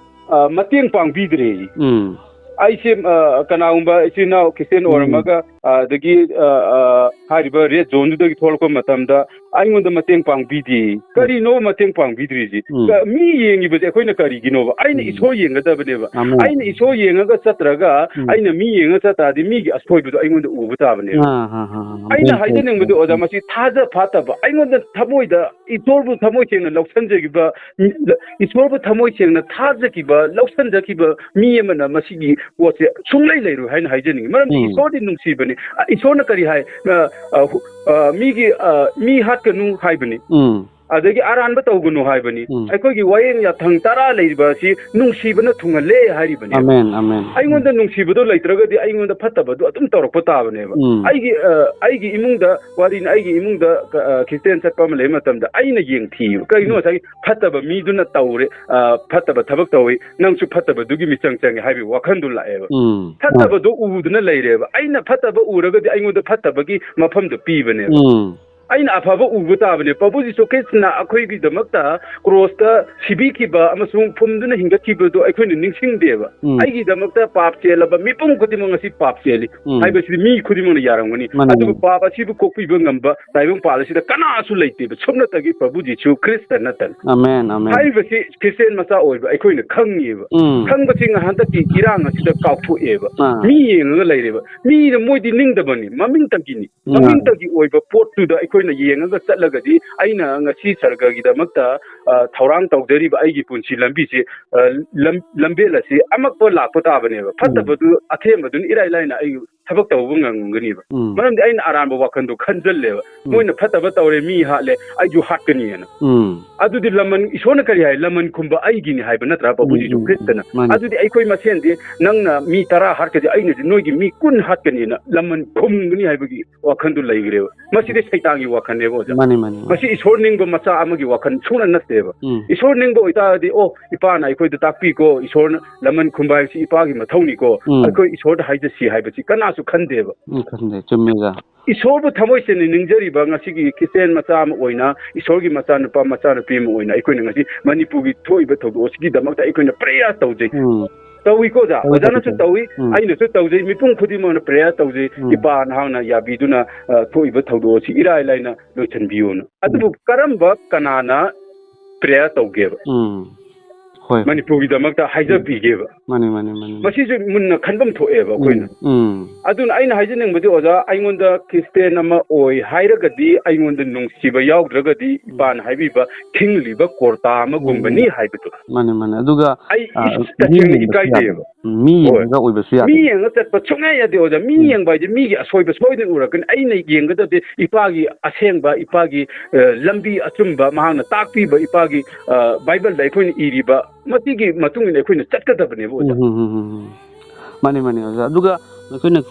ꯑ, ꯃꯇꯦꯡ ꯄꯥꯡꯕꯤꯗ꯭ꯔꯦ꯫ ꯎꯝ꯫ ꯑꯩꯁꯦ, ꯑ, ꯀꯅꯥꯒꯨꯝꯕ ꯏꯆꯤꯜ ꯏꯅꯥꯎ ꯈ꯭ꯔꯤꯁꯇꯤꯌꯥꯟ ꯎꯝ꯫ ꯑꯣꯏꯔꯝꯃꯒ, ꯑ, ꯑꯗꯒꯤ, ꯑ, ꯑ, ꯍꯥꯏꯔꯤꯕ ꯔꯦꯗ ꯖꯣꯟꯗꯨꯗꯒꯤ ꯊꯣꯛꯂꯛꯄ ꯃꯇꯝꯗ ꯑꯩꯉꯣꯟꯗ ꯃꯇꯦꯡ ꯄꯥꯡꯕꯤꯗꯦ꯫ ꯎꯝ꯫ ꯀꯔꯤꯅꯣ ꯃꯇꯦꯡ ꯄꯥꯡꯕꯤꯗ꯭ꯔꯤꯁꯤ? ꯎꯝ꯫ ꯀ-, ꯃꯤ ꯌꯦꯡꯉꯤꯕꯁꯦ ꯑꯩꯈꯣꯏꯅ ꯀꯔꯤꯒꯤꯅꯣꯕ? ꯑꯩꯅ ꯎꯝ꯫ ꯏꯁꯣꯔ ꯌꯦꯡꯒꯗꯕꯅꯦꯕ꯫ ꯑꯃꯦꯟ꯫ ꯑꯩꯅ ꯏꯁꯣꯔ ꯌꯦꯡꯉꯒ ꯆꯠꯇ꯭ꯔꯒ ꯎꯝ꯫ ꯑꯩꯅ ꯃꯤ ꯌꯦꯡꯉ ꯆꯠ ꯇꯥꯔꯗꯤ ꯃꯤꯒꯤ ꯑꯁꯣꯏꯕꯗꯣ ꯑꯩꯉꯣꯟꯗ ꯎꯕ ꯇꯥꯕꯅꯦꯕ꯫ ꯑꯥ, ꯑꯥ, ꯑꯥ, ꯑꯥ꯫ ꯑꯩꯅ ꯃꯇꯦꯡ ꯍꯥꯏꯖꯅꯤꯡꯕꯗꯣ, ꯄꯥꯡꯕꯤꯗ꯭ꯔꯤꯁꯤ꯫ ꯑꯣꯖꯥ, ꯃꯁꯤ ꯊꯥꯖ ꯐꯥꯠꯇꯕ, ꯑꯩꯉꯣꯟꯗ ꯊꯃꯣꯏꯗ ꯏꯁꯣꯔꯕꯨ ꯊꯃꯣꯏ ꯁꯦꯡꯅ ꯂꯧꯁꯟꯖꯈꯤꯕ, ꯏꯁꯣꯔꯕꯨ ꯊꯃꯣꯏ ꯁꯦꯡꯅ ꯊꯥꯖꯈꯤꯕ, ꯂꯧꯁꯟꯖꯈꯤꯕ ꯃꯤ ꯑꯃꯅ ꯃꯁꯤꯒꯤ ꯄꯣꯠꯁꯦ ꯁꯨꯡꯂꯩ ꯂꯩꯔꯣꯏ ꯍꯥꯏꯅ ꯍꯥꯏꯖꯅꯤꯡꯉꯤ꯫ ꯃꯔꯝꯗꯤ ꯎꯝ꯫ ꯏꯁꯣꯔꯗꯤ ꯅꯨꯡꯁꯤꯕꯅꯤ꯫ ꯑ, ꯏꯁꯣꯔꯅ ꯀꯔꯤ ꯍꯥꯏ? ꯑ, ꯑ, ꯍꯨ-, ꯑ, ꯃꯤꯒꯤ, ꯑ, ꯃꯤ ꯍꯥꯠꯀꯅꯨ ꯍꯥꯏꯕꯅꯤ꯫ ꯎꯝ꯫ ꯑꯗꯒꯤ ꯑꯔꯥꯟꯕ ꯇꯧꯒꯅꯨ ꯍꯥꯏꯕꯅꯤ꯫ ꯎꯝ꯫ ꯑꯩꯈꯣꯏꯒꯤ ꯋꯥꯌꯦꯜ ꯌꯥꯊꯪ ꯇꯔꯥ ꯂꯩꯔꯤꯕ ꯑꯁꯤ ꯅꯨꯡꯁꯤꯕꯅ ꯊꯨꯡꯍꯜꯂꯦ ꯍꯥꯏꯔꯤꯕꯅꯦꯕ꯫ Amen, amen. ꯑꯩꯉꯣꯟꯗ ꯅꯨꯡꯁꯤꯕꯗꯣ ꯂꯩꯇ꯭ꯔꯒꯗꯤ ꯑꯩꯉꯣꯟꯗ ꯐꯠꯇꯕꯗꯣ ꯑꯗꯨꯝ ꯇꯧꯔꯛꯄ ꯇꯥꯕꯅꯦꯕ꯫ ꯎꯝ꯫ ꯑꯩꯒꯤ, ꯑ, ꯑꯩꯒꯤ ꯏꯃꯨꯡꯗ ꯋꯥꯔꯤꯅꯤ, ꯑꯩꯒꯤ ꯏꯃꯨꯡꯗ, ꯑ, ꯈ꯭ꯔꯤꯁꯇꯤꯌꯥꯟ ꯆꯠꯄ ꯑꯃ ꯂꯩꯕ ꯃꯇꯝꯗ ꯑꯩꯅ ꯌꯦꯡꯊꯤꯕ꯫ ꯀꯩꯒꯤꯅꯣ? ꯉꯁꯥꯏꯒꯤ ꯐꯠꯇꯕ ꯃꯤꯗꯨꯅ ꯇꯧꯔꯦ, ꯑ, ꯐꯠꯇꯕ ꯊꯕꯛ ꯇꯧꯏ, ꯅꯪꯁꯨ ꯐꯠꯇꯕꯗꯨꯒꯤ ꯃꯤꯆꯪ ꯆꯪꯉꯦ ꯍꯥꯏꯕꯒꯤ ꯋꯥꯈꯜꯗꯣ ꯂꯥꯛꯑꯦꯕ꯫ ꯎꯝ꯫ ꯐꯠꯇꯕꯗꯣ ꯎꯗꯨꯅ ꯂꯩꯔꯦꯕ꯫ ꯑꯩꯅ ꯐꯠꯇꯕ ꯎꯔꯒꯗꯤ ꯑꯩꯉꯣꯟꯗ ꯐꯠꯇꯕꯒꯤ ꯃꯐꯝꯗꯣ ꯄꯤꯕꯅꯦꯕ꯫ ꯎꯝ꯫ ꯑꯩꯅ ꯑꯐꯕ ꯎꯕ ꯇꯥꯕꯅꯦ꯫ ꯄ꯭ꯔꯚꯨ ꯖꯤꯁꯨ ꯈ꯭ꯔꯤꯁꯇꯅ ꯑꯩꯈꯣꯏꯒꯤꯗꯃꯛꯇ ꯀ꯭ꯔꯣꯁꯇ ꯁꯤꯕꯤꯈꯤꯕ ꯑꯃꯁꯨꯡ ꯐꯨꯝꯗꯨꯅ ꯍꯤꯡꯒꯠꯈꯤꯕꯗꯨ ꯑꯩꯈꯣꯏꯅ ꯅꯤꯡꯁꯤꯡꯗꯦꯕ꯫ ꯎꯝ꯫ ꯑꯩꯒꯤꯗꯃꯛꯇ ꯄꯥꯞ ꯆꯦꯜꯂꯕ ꯃꯤꯄꯨꯝ ꯈꯨꯗꯤꯡꯃꯛ ꯉꯁꯤ ꯄꯥꯞ ꯆꯦꯜꯂꯤ ꯎꯝ꯫ ꯍꯥꯏꯕꯁꯤꯗꯤ ꯃꯤ ꯈꯨꯗꯤꯡꯃꯛꯅ ꯌꯥꯔꯝꯒꯅꯤ꯫ ꯃꯥꯅꯤ, ꯑꯗꯨꯕꯨ ꯃꯥꯅꯤ꯫ ꯄꯥꯞ ꯑꯁꯤꯕꯨ ꯀꯣꯛꯄꯤꯕ ꯉꯝꯕ ꯇꯥꯏꯕꯪꯄꯥꯜ ꯑꯁꯤꯗ ꯀꯅꯥꯁꯨ ꯂꯩꯇꯦꯕ, ꯁꯨꯞꯅꯇꯒꯤ ꯄ꯭ꯔꯚꯨ ꯖꯤꯁꯨ ꯈ꯭ꯔꯤꯁꯇ ꯅꯠꯇꯅ꯫ Amen, amen. ꯍꯥꯏꯔꯤꯕꯁꯤ ꯈ꯭ꯔꯤꯁꯇꯤꯌꯥꯟ ꯃꯆꯥ ꯑꯣꯏꯕ ꯑꯩꯈꯣꯏꯅ ꯈꯪꯉꯦꯕ꯫ ꯎꯝ꯫ ꯈꯪꯕꯁꯤ ꯍꯟꯗꯛꯀꯤ ꯏꯔꯥꯡ ꯑꯁꯤꯗ ꯀꯥꯎꯊꯣꯛꯑꯦꯕ꯫ ꯑꯥ꯫ ꯃꯤ ꯌꯦꯡꯉꯒ ꯂꯩꯔꯦꯕ꯫ ꯃꯤꯗ ꯃꯣꯏꯗꯤ ꯅꯤꯡꯗꯕꯅꯤ, ꯃꯃꯤꯡꯇꯒꯤꯅꯤ꯫ ꯎꯝ꯫ ꯃꯃꯤꯡꯇꯒꯤ ꯑꯣꯏꯕ ꯄꯣꯠꯇꯨꯗ ꯑꯩꯈꯣꯏꯅ ꯌꯦꯡꯉꯒ ꯆꯠꯂꯒꯗꯤ ꯑꯩꯅ ꯉꯁꯤ ꯁꯔꯒꯒꯤꯗꯃꯛꯇ, ꯑ, ꯊꯧꯔꯥꯡ ꯇꯧꯖꯔꯤꯕ ꯑꯩꯒꯤ ꯄꯨꯟꯁꯤ ꯂꯝꯕꯤꯁꯦ, ꯑ, ꯂꯝ-, ꯂꯝꯕꯦꯜ ꯑꯁꯤ ꯑꯃꯛꯄ ꯂꯥꯛꯄ ꯇꯥꯕꯅꯦꯕ꯫ ꯐꯠꯇꯕꯗꯨ ꯑꯊꯦꯝꯕꯗꯨꯅ ꯏꯔꯥꯏ ꯂꯥꯏꯅ ꯑꯩ ꯊꯕꯛ ꯇꯧꯕ ꯉꯝꯒꯅꯤꯕ꯫ ꯎꯝ꯫ ꯃꯔꯝꯗꯤ ꯑꯩꯅ ꯑꯔꯥꯟꯕ ꯋꯥꯈꯜꯗꯣ ꯈꯟꯖꯜꯂꯦꯕ꯫ ꯎꯝ꯫ ꯃꯣꯏꯅ ꯐꯠꯇꯕ ꯇꯧꯔꯦ, ꯃꯤ ꯍꯥꯠꯂꯦ, ꯑꯩꯁꯨ ꯍꯥꯠꯀꯅꯤꯅ꯫ ꯎꯝ꯫ ꯑꯗꯨꯗꯤ ꯂꯃꯟ, ꯏꯁꯣꯔꯅ ꯀꯔꯤ ꯍꯥꯏ? ꯂꯃꯟ ꯈꯨꯝꯕ ꯑꯩꯒꯤꯅꯤ ꯍꯥꯏꯕ ꯅꯠꯇ꯭ꯔꯥ? ꯄ꯭ꯔꯚꯨ ꯎꯝ, ꯖꯤꯁꯨ ꯎꯝ, ꯈ꯭ꯔꯤꯁꯇꯅ꯫ ꯎꯝ, ꯃꯥꯅꯤ꯫ ꯑꯗꯨꯗꯤ ꯑꯩꯈꯣꯏ ꯃꯁꯦꯟꯗꯤ ꯅꯪꯅ ꯃꯤ ꯇꯔꯥ ꯍꯥꯠꯀꯗꯤ ꯑꯩꯅꯗꯤ ꯅꯣꯏꯒꯤ ꯃꯤ ꯀꯨꯟ ꯍꯥꯠꯀꯅꯤꯅ ꯂꯃꯟ ꯈꯨꯝꯒꯅꯤ ꯍꯥꯏꯕꯒꯤ ꯋꯥꯈꯜꯗꯨ ꯂꯩꯈ꯭ꯔꯦꯕ꯫ ꯃꯁꯤꯗꯤ ꯁꯩꯇꯥꯟꯒꯤ ꯋꯥꯈꯜꯅꯦꯕ, ꯑꯣꯖꯥ꯫ ꯃꯥꯅꯤ, ꯃꯥꯅꯤ, ꯃꯥꯅꯤ꯫ ꯃꯁꯤ ꯏꯁꯣꯔ ꯅꯤꯡꯕ ꯃꯆꯥ ꯑꯃꯒꯤ ꯋꯥꯈꯜ ꯁꯨꯡꯅ ꯅꯠꯇꯦꯕ꯫ ꯎꯝ꯫ ꯏꯁꯣꯔ ꯅꯤꯡꯕ ꯑꯣꯏꯇꯥꯔꯗꯤ, "ꯑꯣ, ꯏꯄꯥꯅ ꯑꯩꯈꯣꯏꯗ ꯇꯥꯛꯄꯤꯀꯣ, ꯏꯁꯣꯔꯅ ꯂꯃꯟ ꯈꯨꯝꯕ ꯍꯥꯏꯕꯁꯤ ꯏꯄꯥꯒꯤ ꯃꯊꯧꯅꯤꯀꯣ, ꯎꯝ꯫ ꯑꯩꯈꯣꯏ ꯏꯁꯣꯔꯗ ꯍꯥꯏꯖꯁꯤ" ꯍꯥꯏꯕꯁꯤ ꯀꯅꯥꯁꯨ ꯈꯟꯗꯦꯕ꯫ ꯎꯝ, ꯈꯟꯗꯦ꯫ ꯆꯨꯝꯃꯦ, ꯑꯣꯖꯥ꯫ ꯏꯁꯣꯔꯕꯨ ꯊꯃꯣꯏ ꯁꯦꯡꯅ ꯅꯤꯡꯖꯔꯤꯕ ꯉꯁꯤꯒꯤ ꯈ꯭ꯔꯤꯁꯇꯤꯌꯥꯟ ꯃꯆꯥ ꯑꯃ ꯑꯣꯏꯅ, ꯏꯁꯣꯔꯒꯤ ꯃꯆꯥꯅꯨꯄꯥ ꯃꯆꯥꯅꯨꯄꯤ ꯑꯃ ꯑꯣꯏꯅ ꯑꯩꯈꯣꯏꯅ ꯉꯁꯤ ꯃꯅꯤꯄꯨꯔꯒꯤ ꯊꯣꯛꯏꯕ ꯊꯧꯗꯣꯛ ꯑꯁꯤꯒꯤꯗꯃꯛꯇ ꯑꯩꯈꯣꯏꯅ ꯄ꯭ꯔꯦꯌꯔ ꯇꯧꯖꯩ꯫ ꯎꯝ꯫ ꯇꯧꯏꯀꯣ, ꯑꯣꯖꯥ? ꯇꯧꯏ, ꯑꯣꯖꯥꯅꯁꯨ ꯇꯧꯏ꯫ ꯇꯧꯏ, ꯎꯝ꯫ ꯑꯩꯅꯁꯨ ꯇꯧꯖꯩ, ꯃꯤꯄꯨꯝ ꯈꯨꯗꯤꯡꯃꯛꯅ ꯄ꯭ꯔꯦꯌꯔ ꯇꯧꯖꯩ꯫ ꯎꯝ꯫ ꯏꯄꯥ ꯅꯍꯥꯛꯅ ꯌꯥꯕꯤꯗꯨꯅ, ꯑ, ꯊꯣꯛꯏꯕ ꯊꯧꯗꯣꯛ ꯑꯁꯤ ꯏꯔꯥꯏ ꯂꯥꯏꯅ ꯂꯣꯏꯁꯤꯟꯕꯤꯌꯣꯅ꯫ ꯑꯗꯨꯕꯨ ꯀꯔꯝꯕ ꯀꯅꯥꯅ ꯄ꯭ꯔꯦꯌꯔ ꯇꯧꯒꯦꯕ? ꯎꯝ꯫ ꯍꯣꯏ, ꯍꯣꯏ꯫ ꯃꯅꯤꯄꯨꯔꯒꯤꯗꯃꯛꯇ ꯍꯥꯏꯖꯕꯤꯒꯦꯕ꯫ ꯃꯥꯅꯦ, ꯃꯥꯅꯦ, ꯃꯥꯅꯦ, ꯃꯥꯅꯦ꯫ ꯃꯁꯤꯁꯨ ꯃꯨꯟꯅ ꯈꯟꯐꯝ ꯊꯣꯛꯑꯦꯕ ꯑꯩꯈꯣꯏꯅ꯫ ꯎꯝ, ꯎꯝ꯫ ꯑꯗꯨꯅ ꯑꯩꯅ ꯍꯥꯏꯖꯅꯤꯡꯕꯗꯤ, ꯑꯣꯖꯥ, ꯑꯩꯉꯣꯟꯗ ꯈ꯭ꯔꯤꯁꯇꯦꯟ ꯑꯃ ꯑꯣꯏ ꯍꯥꯏꯔꯒꯗꯤ ꯑꯩꯉꯣꯟꯗ ꯅꯨꯡꯁꯤꯕ ꯌꯥꯎꯗ꯭ꯔꯒꯗꯤ ꯎꯝ꯫ ꯏꯄꯥꯅ ꯍꯥꯏꯕꯤꯕ ꯈꯤꯡꯂꯤꯕ ꯀꯣꯔꯇꯥ ꯑꯃꯒꯨꯝꯕꯅꯤ ꯎꯝ꯫ ꯍꯥꯏꯕꯗꯣ꯫ ꯃꯥꯅꯦ, ꯃꯥꯅꯦ꯫ ꯑꯗꯨꯒ, ꯑꯩ ꯑ, ꯏꯁ-, ꯃꯤ ꯇꯁꯦꯡꯅ ꯌꯦꯡꯕꯁꯨ ꯌꯥꯗꯦ꯫ ꯏꯀꯥꯏꯖꯩꯌꯦꯕ꯫ ꯎꯝ, ꯃꯤ ꯍꯣꯏ꯫ ꯌꯦꯡꯉꯒ ꯑꯣꯏꯕꯁꯨ ꯌꯥꯗꯦ꯫ ꯃꯤ ꯌꯦꯡꯉ ꯆꯠꯄ ꯁꯨꯡꯌꯥ ꯌꯥꯗꯦ, ꯑꯣꯖꯥ꯫ ꯃꯤ ꯎꯝ꯫ ꯌꯦꯡꯕ ꯍꯥꯏꯗꯤ ꯃꯤꯒꯤ ꯑꯁꯣꯏꯕ ꯁꯣꯏꯗꯅ ꯎꯔꯛꯀꯅꯤ꯫ ꯑꯩꯅ ꯌꯦꯡꯒꯗꯕꯗꯤ ꯏꯄꯥꯒꯤ ꯑꯁꯦꯡꯕ, ꯏꯄꯥꯒꯤ, ꯑ, ꯂꯝꯕꯤ ꯑꯆꯨꯝꯕ, ꯃꯍꯥꯛꯅ ꯇꯥꯛꯄꯤꯕ, ꯏꯄꯥꯒꯤ, ꯑ, ꯕꯥꯏꯕꯜꯗ ꯑꯩꯈꯣꯏꯅ ꯏꯔꯤꯕ, ꯃꯁꯤꯒꯤ ꯃꯇꯨꯡ ꯏꯟꯅ ꯑꯩꯈꯣꯏꯅ ꯆꯠꯀꯗꯕꯅꯦꯕ, ꯑꯣꯖꯥ꯫ ꯎꯝ, ꯎꯝ, ꯎꯝ, ꯎꯝ, ꯎꯝ꯫ ꯃꯥꯅꯦ, ꯃꯥꯅꯦ, ꯑꯣꯖꯥ꯫ ꯑꯗꯨꯒ ꯑꯩꯈꯣꯏꯅ,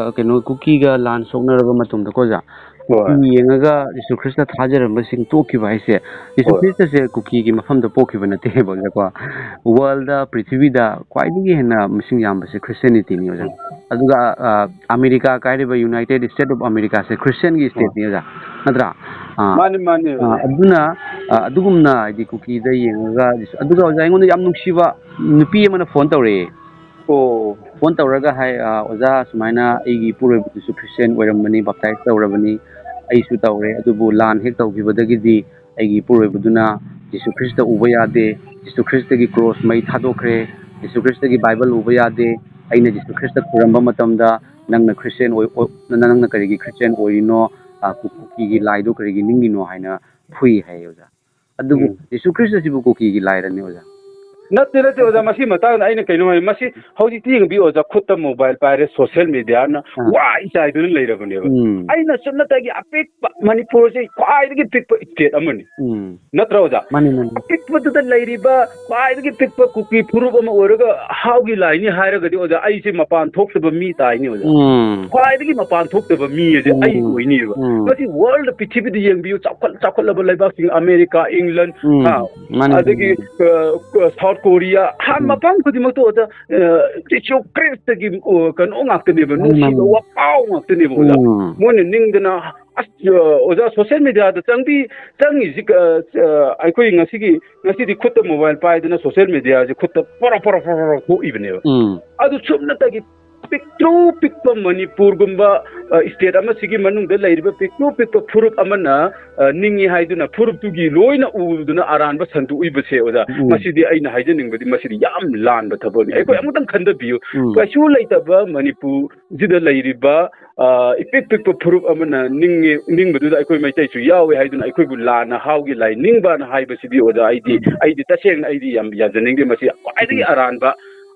ꯑ, ꯀꯩꯅꯣ, ꯀꯨꯀꯤꯒ ꯂꯥꯟ ꯁꯣꯛꯅꯔꯕ ꯃꯇꯝꯗꯀꯣ, ꯑꯣꯖꯥ, ꯍꯣꯏ꯫ ꯀꯨꯀꯤ ꯌꯦꯡꯉꯒ ꯖꯤꯁꯨ ꯈ꯭ꯔꯤꯁꯇ ꯊꯥꯖꯔꯝꯕꯁꯤꯡ ꯇꯣꯛꯈꯤꯕ ꯍꯥꯏꯁꯦ, ꯖꯤꯁꯨ ꯍꯣꯏ꯫ ꯈ꯭ꯔꯤꯁꯇꯁꯦ ꯀꯨꯀꯤꯒꯤ ꯃꯐꯝꯗ ꯄꯣꯛꯈꯤꯕ ꯅꯠꯇꯦꯕ, ꯑꯣꯖꯥꯀꯣ꯫ ꯋꯥꯔꯜꯗ, ꯄ꯭ꯔꯤꯊꯤꯕꯤꯗ ꯈ꯭ꯋꯥꯏꯗꯒꯤ ꯍꯦꯟꯅ ꯃꯁꯤꯡ ꯌꯥꯝꯕꯁꯦ ꯈ꯭ꯔꯤꯁꯇꯤꯌꯥꯅꯤꯇꯤꯅꯤ, ꯑꯣꯖꯥ꯫ ꯎꯝ꯫ ꯑꯗꯨꯒ, ꯑ, ꯑꯃꯦꯔꯤꯀꯥ ꯀꯥꯏꯔꯤꯕ United States of Americaꯁꯦ ꯈ꯭ꯔꯤꯁꯇꯤꯌꯥꯟꯒꯤ ꯎꯝ꯫ Stateꯅꯤ, ꯑꯣꯖꯥ, ꯅꯠꯇ꯭ꯔꯥ? ꯑ, ꯃꯥꯅꯤ, ꯃꯥꯅꯤ, ꯑ, ꯑꯣꯖꯥ꯫ ꯑꯗꯨꯅ, ꯑ, ꯑꯗꯨꯒꯨꯝꯅ ꯍꯥꯏꯗꯤ ꯀꯨꯀꯤꯗ ꯌꯦꯡꯉꯒ, ꯑꯗꯨꯒ, ꯑꯣꯖꯥ, ꯑꯩꯉꯣꯟꯗ ꯌꯥꯝ ꯅꯨꯡꯁꯤꯕ ꯅꯨꯄꯤ ꯑꯃꯅ ꯐꯣꯟ ꯇꯧꯔꯛꯑꯦ꯫ ꯑꯣ꯫ ꯐꯣꯟ ꯇꯧꯔꯒ ꯍꯥꯏ, "ꯑ, ꯑꯣꯖꯥ, ꯁꯨꯃꯥꯏꯅ ꯑꯩꯒꯤ ꯏꯄꯨꯔꯣꯏꯕꯗꯨꯁꯨ ꯈ꯭ꯔꯤꯁꯇꯤꯌꯥꯟ ꯑꯣꯏꯔꯝꯕꯅꯤ, ꯕꯥꯞꯇꯥꯏꯖ ꯇꯧꯔꯕꯅꯤ, ꯑꯩꯁꯨ ꯇꯧꯔꯦ, ꯑꯗꯨꯕꯨ ꯂꯥꯟ ꯍꯦꯛ ꯇꯧꯈꯤꯕꯗꯒꯤꯗꯤ ꯑꯩꯒꯤ ꯏꯄꯨꯔꯣꯏꯕꯗꯨꯅ ꯖꯤꯁꯨ ꯈ꯭ꯔꯤꯁꯇ ꯎꯕ ꯌꯥꯗꯦ, ꯖꯤꯁꯨ ꯈ꯭ꯔꯤꯁꯇꯒꯤ ꯀ꯭ꯔꯣꯁ ꯃꯩ ꯊꯥꯗꯣꯛꯈ꯭ꯔꯦ, ꯖꯤꯁꯨ ꯈ꯭ꯔꯤꯁꯇꯒꯤ ꯕꯥꯏꯕꯜ ꯎꯕ ꯌꯥꯗꯦ, ꯑꯩꯅ ꯖꯤꯁꯨ ꯈ꯭ꯔꯤꯁꯇ ꯈꯨꯔꯝꯕ ꯃꯇꯝꯗ ꯅꯪꯅ ꯈ꯭ꯔꯤꯁꯇꯤꯌꯥꯟ ꯑꯣꯏ-, ꯑꯣꯏ-, ꯅꯪꯅ ꯀꯔꯤꯒꯤ ꯈ꯭ꯔꯤꯁꯇꯤꯌꯥꯟ ꯑꯣꯏꯔꯤꯅꯣ? ꯑ, ꯀꯨ-, ꯀꯨꯀꯤꯒꯤ ꯂꯥꯏꯗꯣ ꯀꯔꯤꯒꯤ ꯅꯤꯡꯉꯤꯅꯣ?" ꯍꯥꯏꯅ ꯐꯨꯏ ꯍꯥꯏꯌꯦ, ꯑꯣꯖꯥ꯫ ꯑꯗꯨꯕꯨ ꯎꯝ꯫ ꯖꯤꯁꯨ ꯈ꯭ꯔꯤꯁꯇꯁꯤꯕꯨ ꯀꯨꯀꯤꯒꯤ ꯂꯥꯏꯔꯅꯦ, ꯑꯣꯖꯥ? ꯅꯠꯇꯦ, ꯅꯠꯇꯦ, ꯑꯣꯖꯥ, ꯃꯁꯤ ꯃꯇꯥꯡꯗ ꯑꯩꯅ ꯀꯩꯅꯣ ꯍꯥꯏ, ꯃꯁꯤ ꯍꯧꯖꯤꯛꯇꯤ ꯌꯦꯡꯕꯤꯌꯨ, ꯑꯣꯖꯥ, ꯈꯨꯠꯇ ꯃꯣꯕꯥꯏꯜ ꯄꯥꯏꯔꯦ, ꯁꯣꯁꯤꯌꯦꯜ ꯃꯦꯗꯤꯌꯥꯅ ꯑꯥ꯫ ꯋꯥꯏ ꯆꯥꯏꯗꯨꯅ ꯂꯩꯔꯕꯅꯦꯕ꯫ ꯎꯝ꯫ ꯑꯩꯅ ꯁꯨꯞꯅꯇꯒꯤ ꯑꯄꯤꯛꯄ, ꯃꯅꯤꯄꯨꯔꯁꯦ ꯈ꯭ꯋꯥꯏꯗꯒꯤ ꯄꯤꯛꯄ state ꯑꯃꯅꯤ꯫ ꯎꯝ꯫ ꯅꯠꯇ꯭ꯔꯣ, ꯑꯣꯖꯥ? ꯃꯥꯅꯤ, ꯃꯥꯅꯤ꯫ ꯑꯄꯤꯛꯄꯗꯨꯗ ꯂꯩꯔꯤꯕ ꯈ꯭ꯋꯥꯏꯗꯒꯤ ꯄꯤꯛꯄ ꯀꯨꯀꯤ ꯐꯨꯔꯨꯞ ꯑꯃ ꯑꯣꯏꯔꯒ ꯍꯥꯎꯒꯤ ꯂꯥꯏꯅꯤ ꯍꯥꯏꯔꯒꯗꯤ, ꯑꯣꯖꯥ, ꯑꯩꯁꯦ ꯃꯄꯥꯟ ꯊꯣꯛꯇꯕ ꯃꯤ ꯇꯥꯏꯅꯤ, ꯑꯣꯖꯥ꯫ ꯎꯝ꯫ ꯈ꯭ꯋꯥꯏꯗꯒꯤ ꯃꯄꯥꯟ ꯊꯣꯛꯇꯕ ꯃꯤ ꯑꯁꯦ ꯎꯝ꯫ ꯑꯩ ꯑꯣꯏꯅꯤꯕ꯫ ꯎꯝ꯫ ꯉꯁꯤ ꯋꯥꯔꯜꯗ ꯄ꯭ꯔꯤꯊꯤꯕꯤꯗ ꯌꯦꯡꯕꯤꯌꯨ, ꯆꯥꯎꯈꯠ-, ꯆꯥꯎꯈꯠꯂꯕ ꯂꯩꯕꯥꯛꯁꯤꯡ, ꯑꯃꯦꯔꯤꯀꯥ, ꯏꯪꯂꯟ, ꯎꯝ꯫ ꯍꯥ, ꯃꯥꯅꯤ, ꯑꯗꯒꯤ, ꯃꯥꯅꯤ, ꯃꯥꯅꯤ꯫ ꯑ, ꯑ, ꯁꯥꯎꯠ ꯀꯣꯔꯤꯌꯥ, ꯍꯥ, ꯎꯝ꯫ ꯃꯐꯝ ꯈꯨꯗꯤꯡꯃꯛꯇ, ꯑꯣꯖꯥ, ꯑ, ꯖꯤꯁꯨ ꯈ꯭ꯔꯤꯁꯇꯒꯤ, ꯑ, ꯀꯩꯅꯣ ꯉꯥꯛꯇꯅꯦꯕ, ꯃꯥꯅꯤ, ꯅꯨꯡꯁꯤꯕ ꯃꯥꯅꯤ꯫ ꯋꯥꯄꯥꯎ ꯉꯥꯛꯇꯅꯦꯕ, ꯑꯣꯖꯥ꯫ ꯎꯝ꯫ ꯃꯣꯏꯅ ꯅꯤꯡꯗꯅ, ꯑꯁ, ꯑ, ꯑꯣꯖꯥ, ꯁꯣꯁꯤꯌꯦꯜ ꯃꯦꯗꯤꯌꯥꯗ ꯆꯪꯕꯤ-, ꯆꯪꯉꯤꯁꯤ, ꯑ, ꯑ, ꯑꯩꯈꯣꯏ ꯉꯁꯤꯒꯤ, ꯉꯁꯤꯗꯤ ꯈꯨꯠꯇ ꯃꯣꯕꯥꯏꯜ ꯄꯥꯏꯗꯅ ꯁꯣꯁꯤꯌꯦꯜ ꯃꯦꯗꯤꯌꯥꯁꯦ ꯈꯨꯠꯇ ꯄꯣꯔꯣ, ꯄꯣꯔꯣ, ꯄꯣꯔꯣ, ꯄꯣꯔꯣ ꯊꯣꯛꯏꯕꯅꯦꯕ꯫ ꯎꯝ꯫ ꯑꯗꯨ ꯁꯨꯞꯅꯇꯒꯤ ꯄꯤꯛꯇ꯭ꯔꯨ ꯄꯤꯛꯄ ꯃꯅꯤꯄꯨꯔꯒꯨꯝꯕ, ꯑ, state ꯑꯃꯁꯤꯒꯤ ꯃꯅꯨꯡꯗ ꯂꯩꯔꯤꯕ ꯄꯤꯛꯇ꯭ꯔꯨ ꯄꯤꯛꯄ ꯐꯨꯔꯨꯞ ꯑꯃꯅ, ꯑ, ꯅꯤꯡꯉꯤ ꯍꯥꯏꯗꯨꯅ ꯐꯨꯔꯨꯞꯇꯨꯒꯤ ꯂꯣꯏꯅ ꯎꯗꯨꯅ ꯑꯔꯥꯟꯕ ꯁꯟꯗꯣꯛꯏꯕꯁꯦ, ꯑꯣꯖꯥ, ꯎꯝ꯫ ꯃꯁꯤꯗꯤ ꯑꯩꯅ ꯍꯥꯏꯖꯅꯤꯡꯕꯗꯤ ꯃꯁꯤꯗꯤ ꯌꯥꯝ ꯂꯥꯟꯕ ꯊꯕꯛꯅꯤ꯫ ꯑꯩꯈꯣꯏ ꯑꯃꯨꯛꯇꯪ ꯈꯟꯊꯕꯤꯌꯨ꯫ ꯎꯝ꯫ ꯀꯩꯁꯨ ꯂꯩꯇꯕ ꯃꯅꯤꯄꯨꯔꯁꯤꯗ ꯂꯩꯔꯤꯕ, ꯑ, ꯏꯄꯤꯛ ꯄꯤꯛꯄ ꯐꯨꯔꯨꯞ ꯑꯃꯅ ꯅꯤꯡꯉꯤ, ꯅꯤꯡꯕꯗꯨꯗ ꯑꯩꯈꯣꯏ ꯃꯩꯇꯩꯁꯨ ꯌꯥꯎꯏ ꯍꯥꯏꯗꯨꯅ ꯑꯩꯈꯣꯏꯕꯨ ꯂꯥꯟꯅ ꯍꯥꯎꯒꯤ ꯂꯥꯏ ꯅꯤꯡꯕꯅ ꯍꯥꯏꯕꯁꯤꯗꯤ, ꯑꯣꯖꯥ, ꯑꯩꯗꯤ, ꯎꯝ꯫ ꯑꯩꯗꯤ ꯇꯁꯦꯡꯅ ꯑꯩꯗꯤ ꯌꯥꯝ ꯌꯥꯖꯅꯤꯡꯗꯦ꯫ ꯃꯁꯤ ꯈ꯭ꯋꯥꯏꯗꯒꯤ ꯎꯝ꯫ ꯑꯔꯥꯟꯕ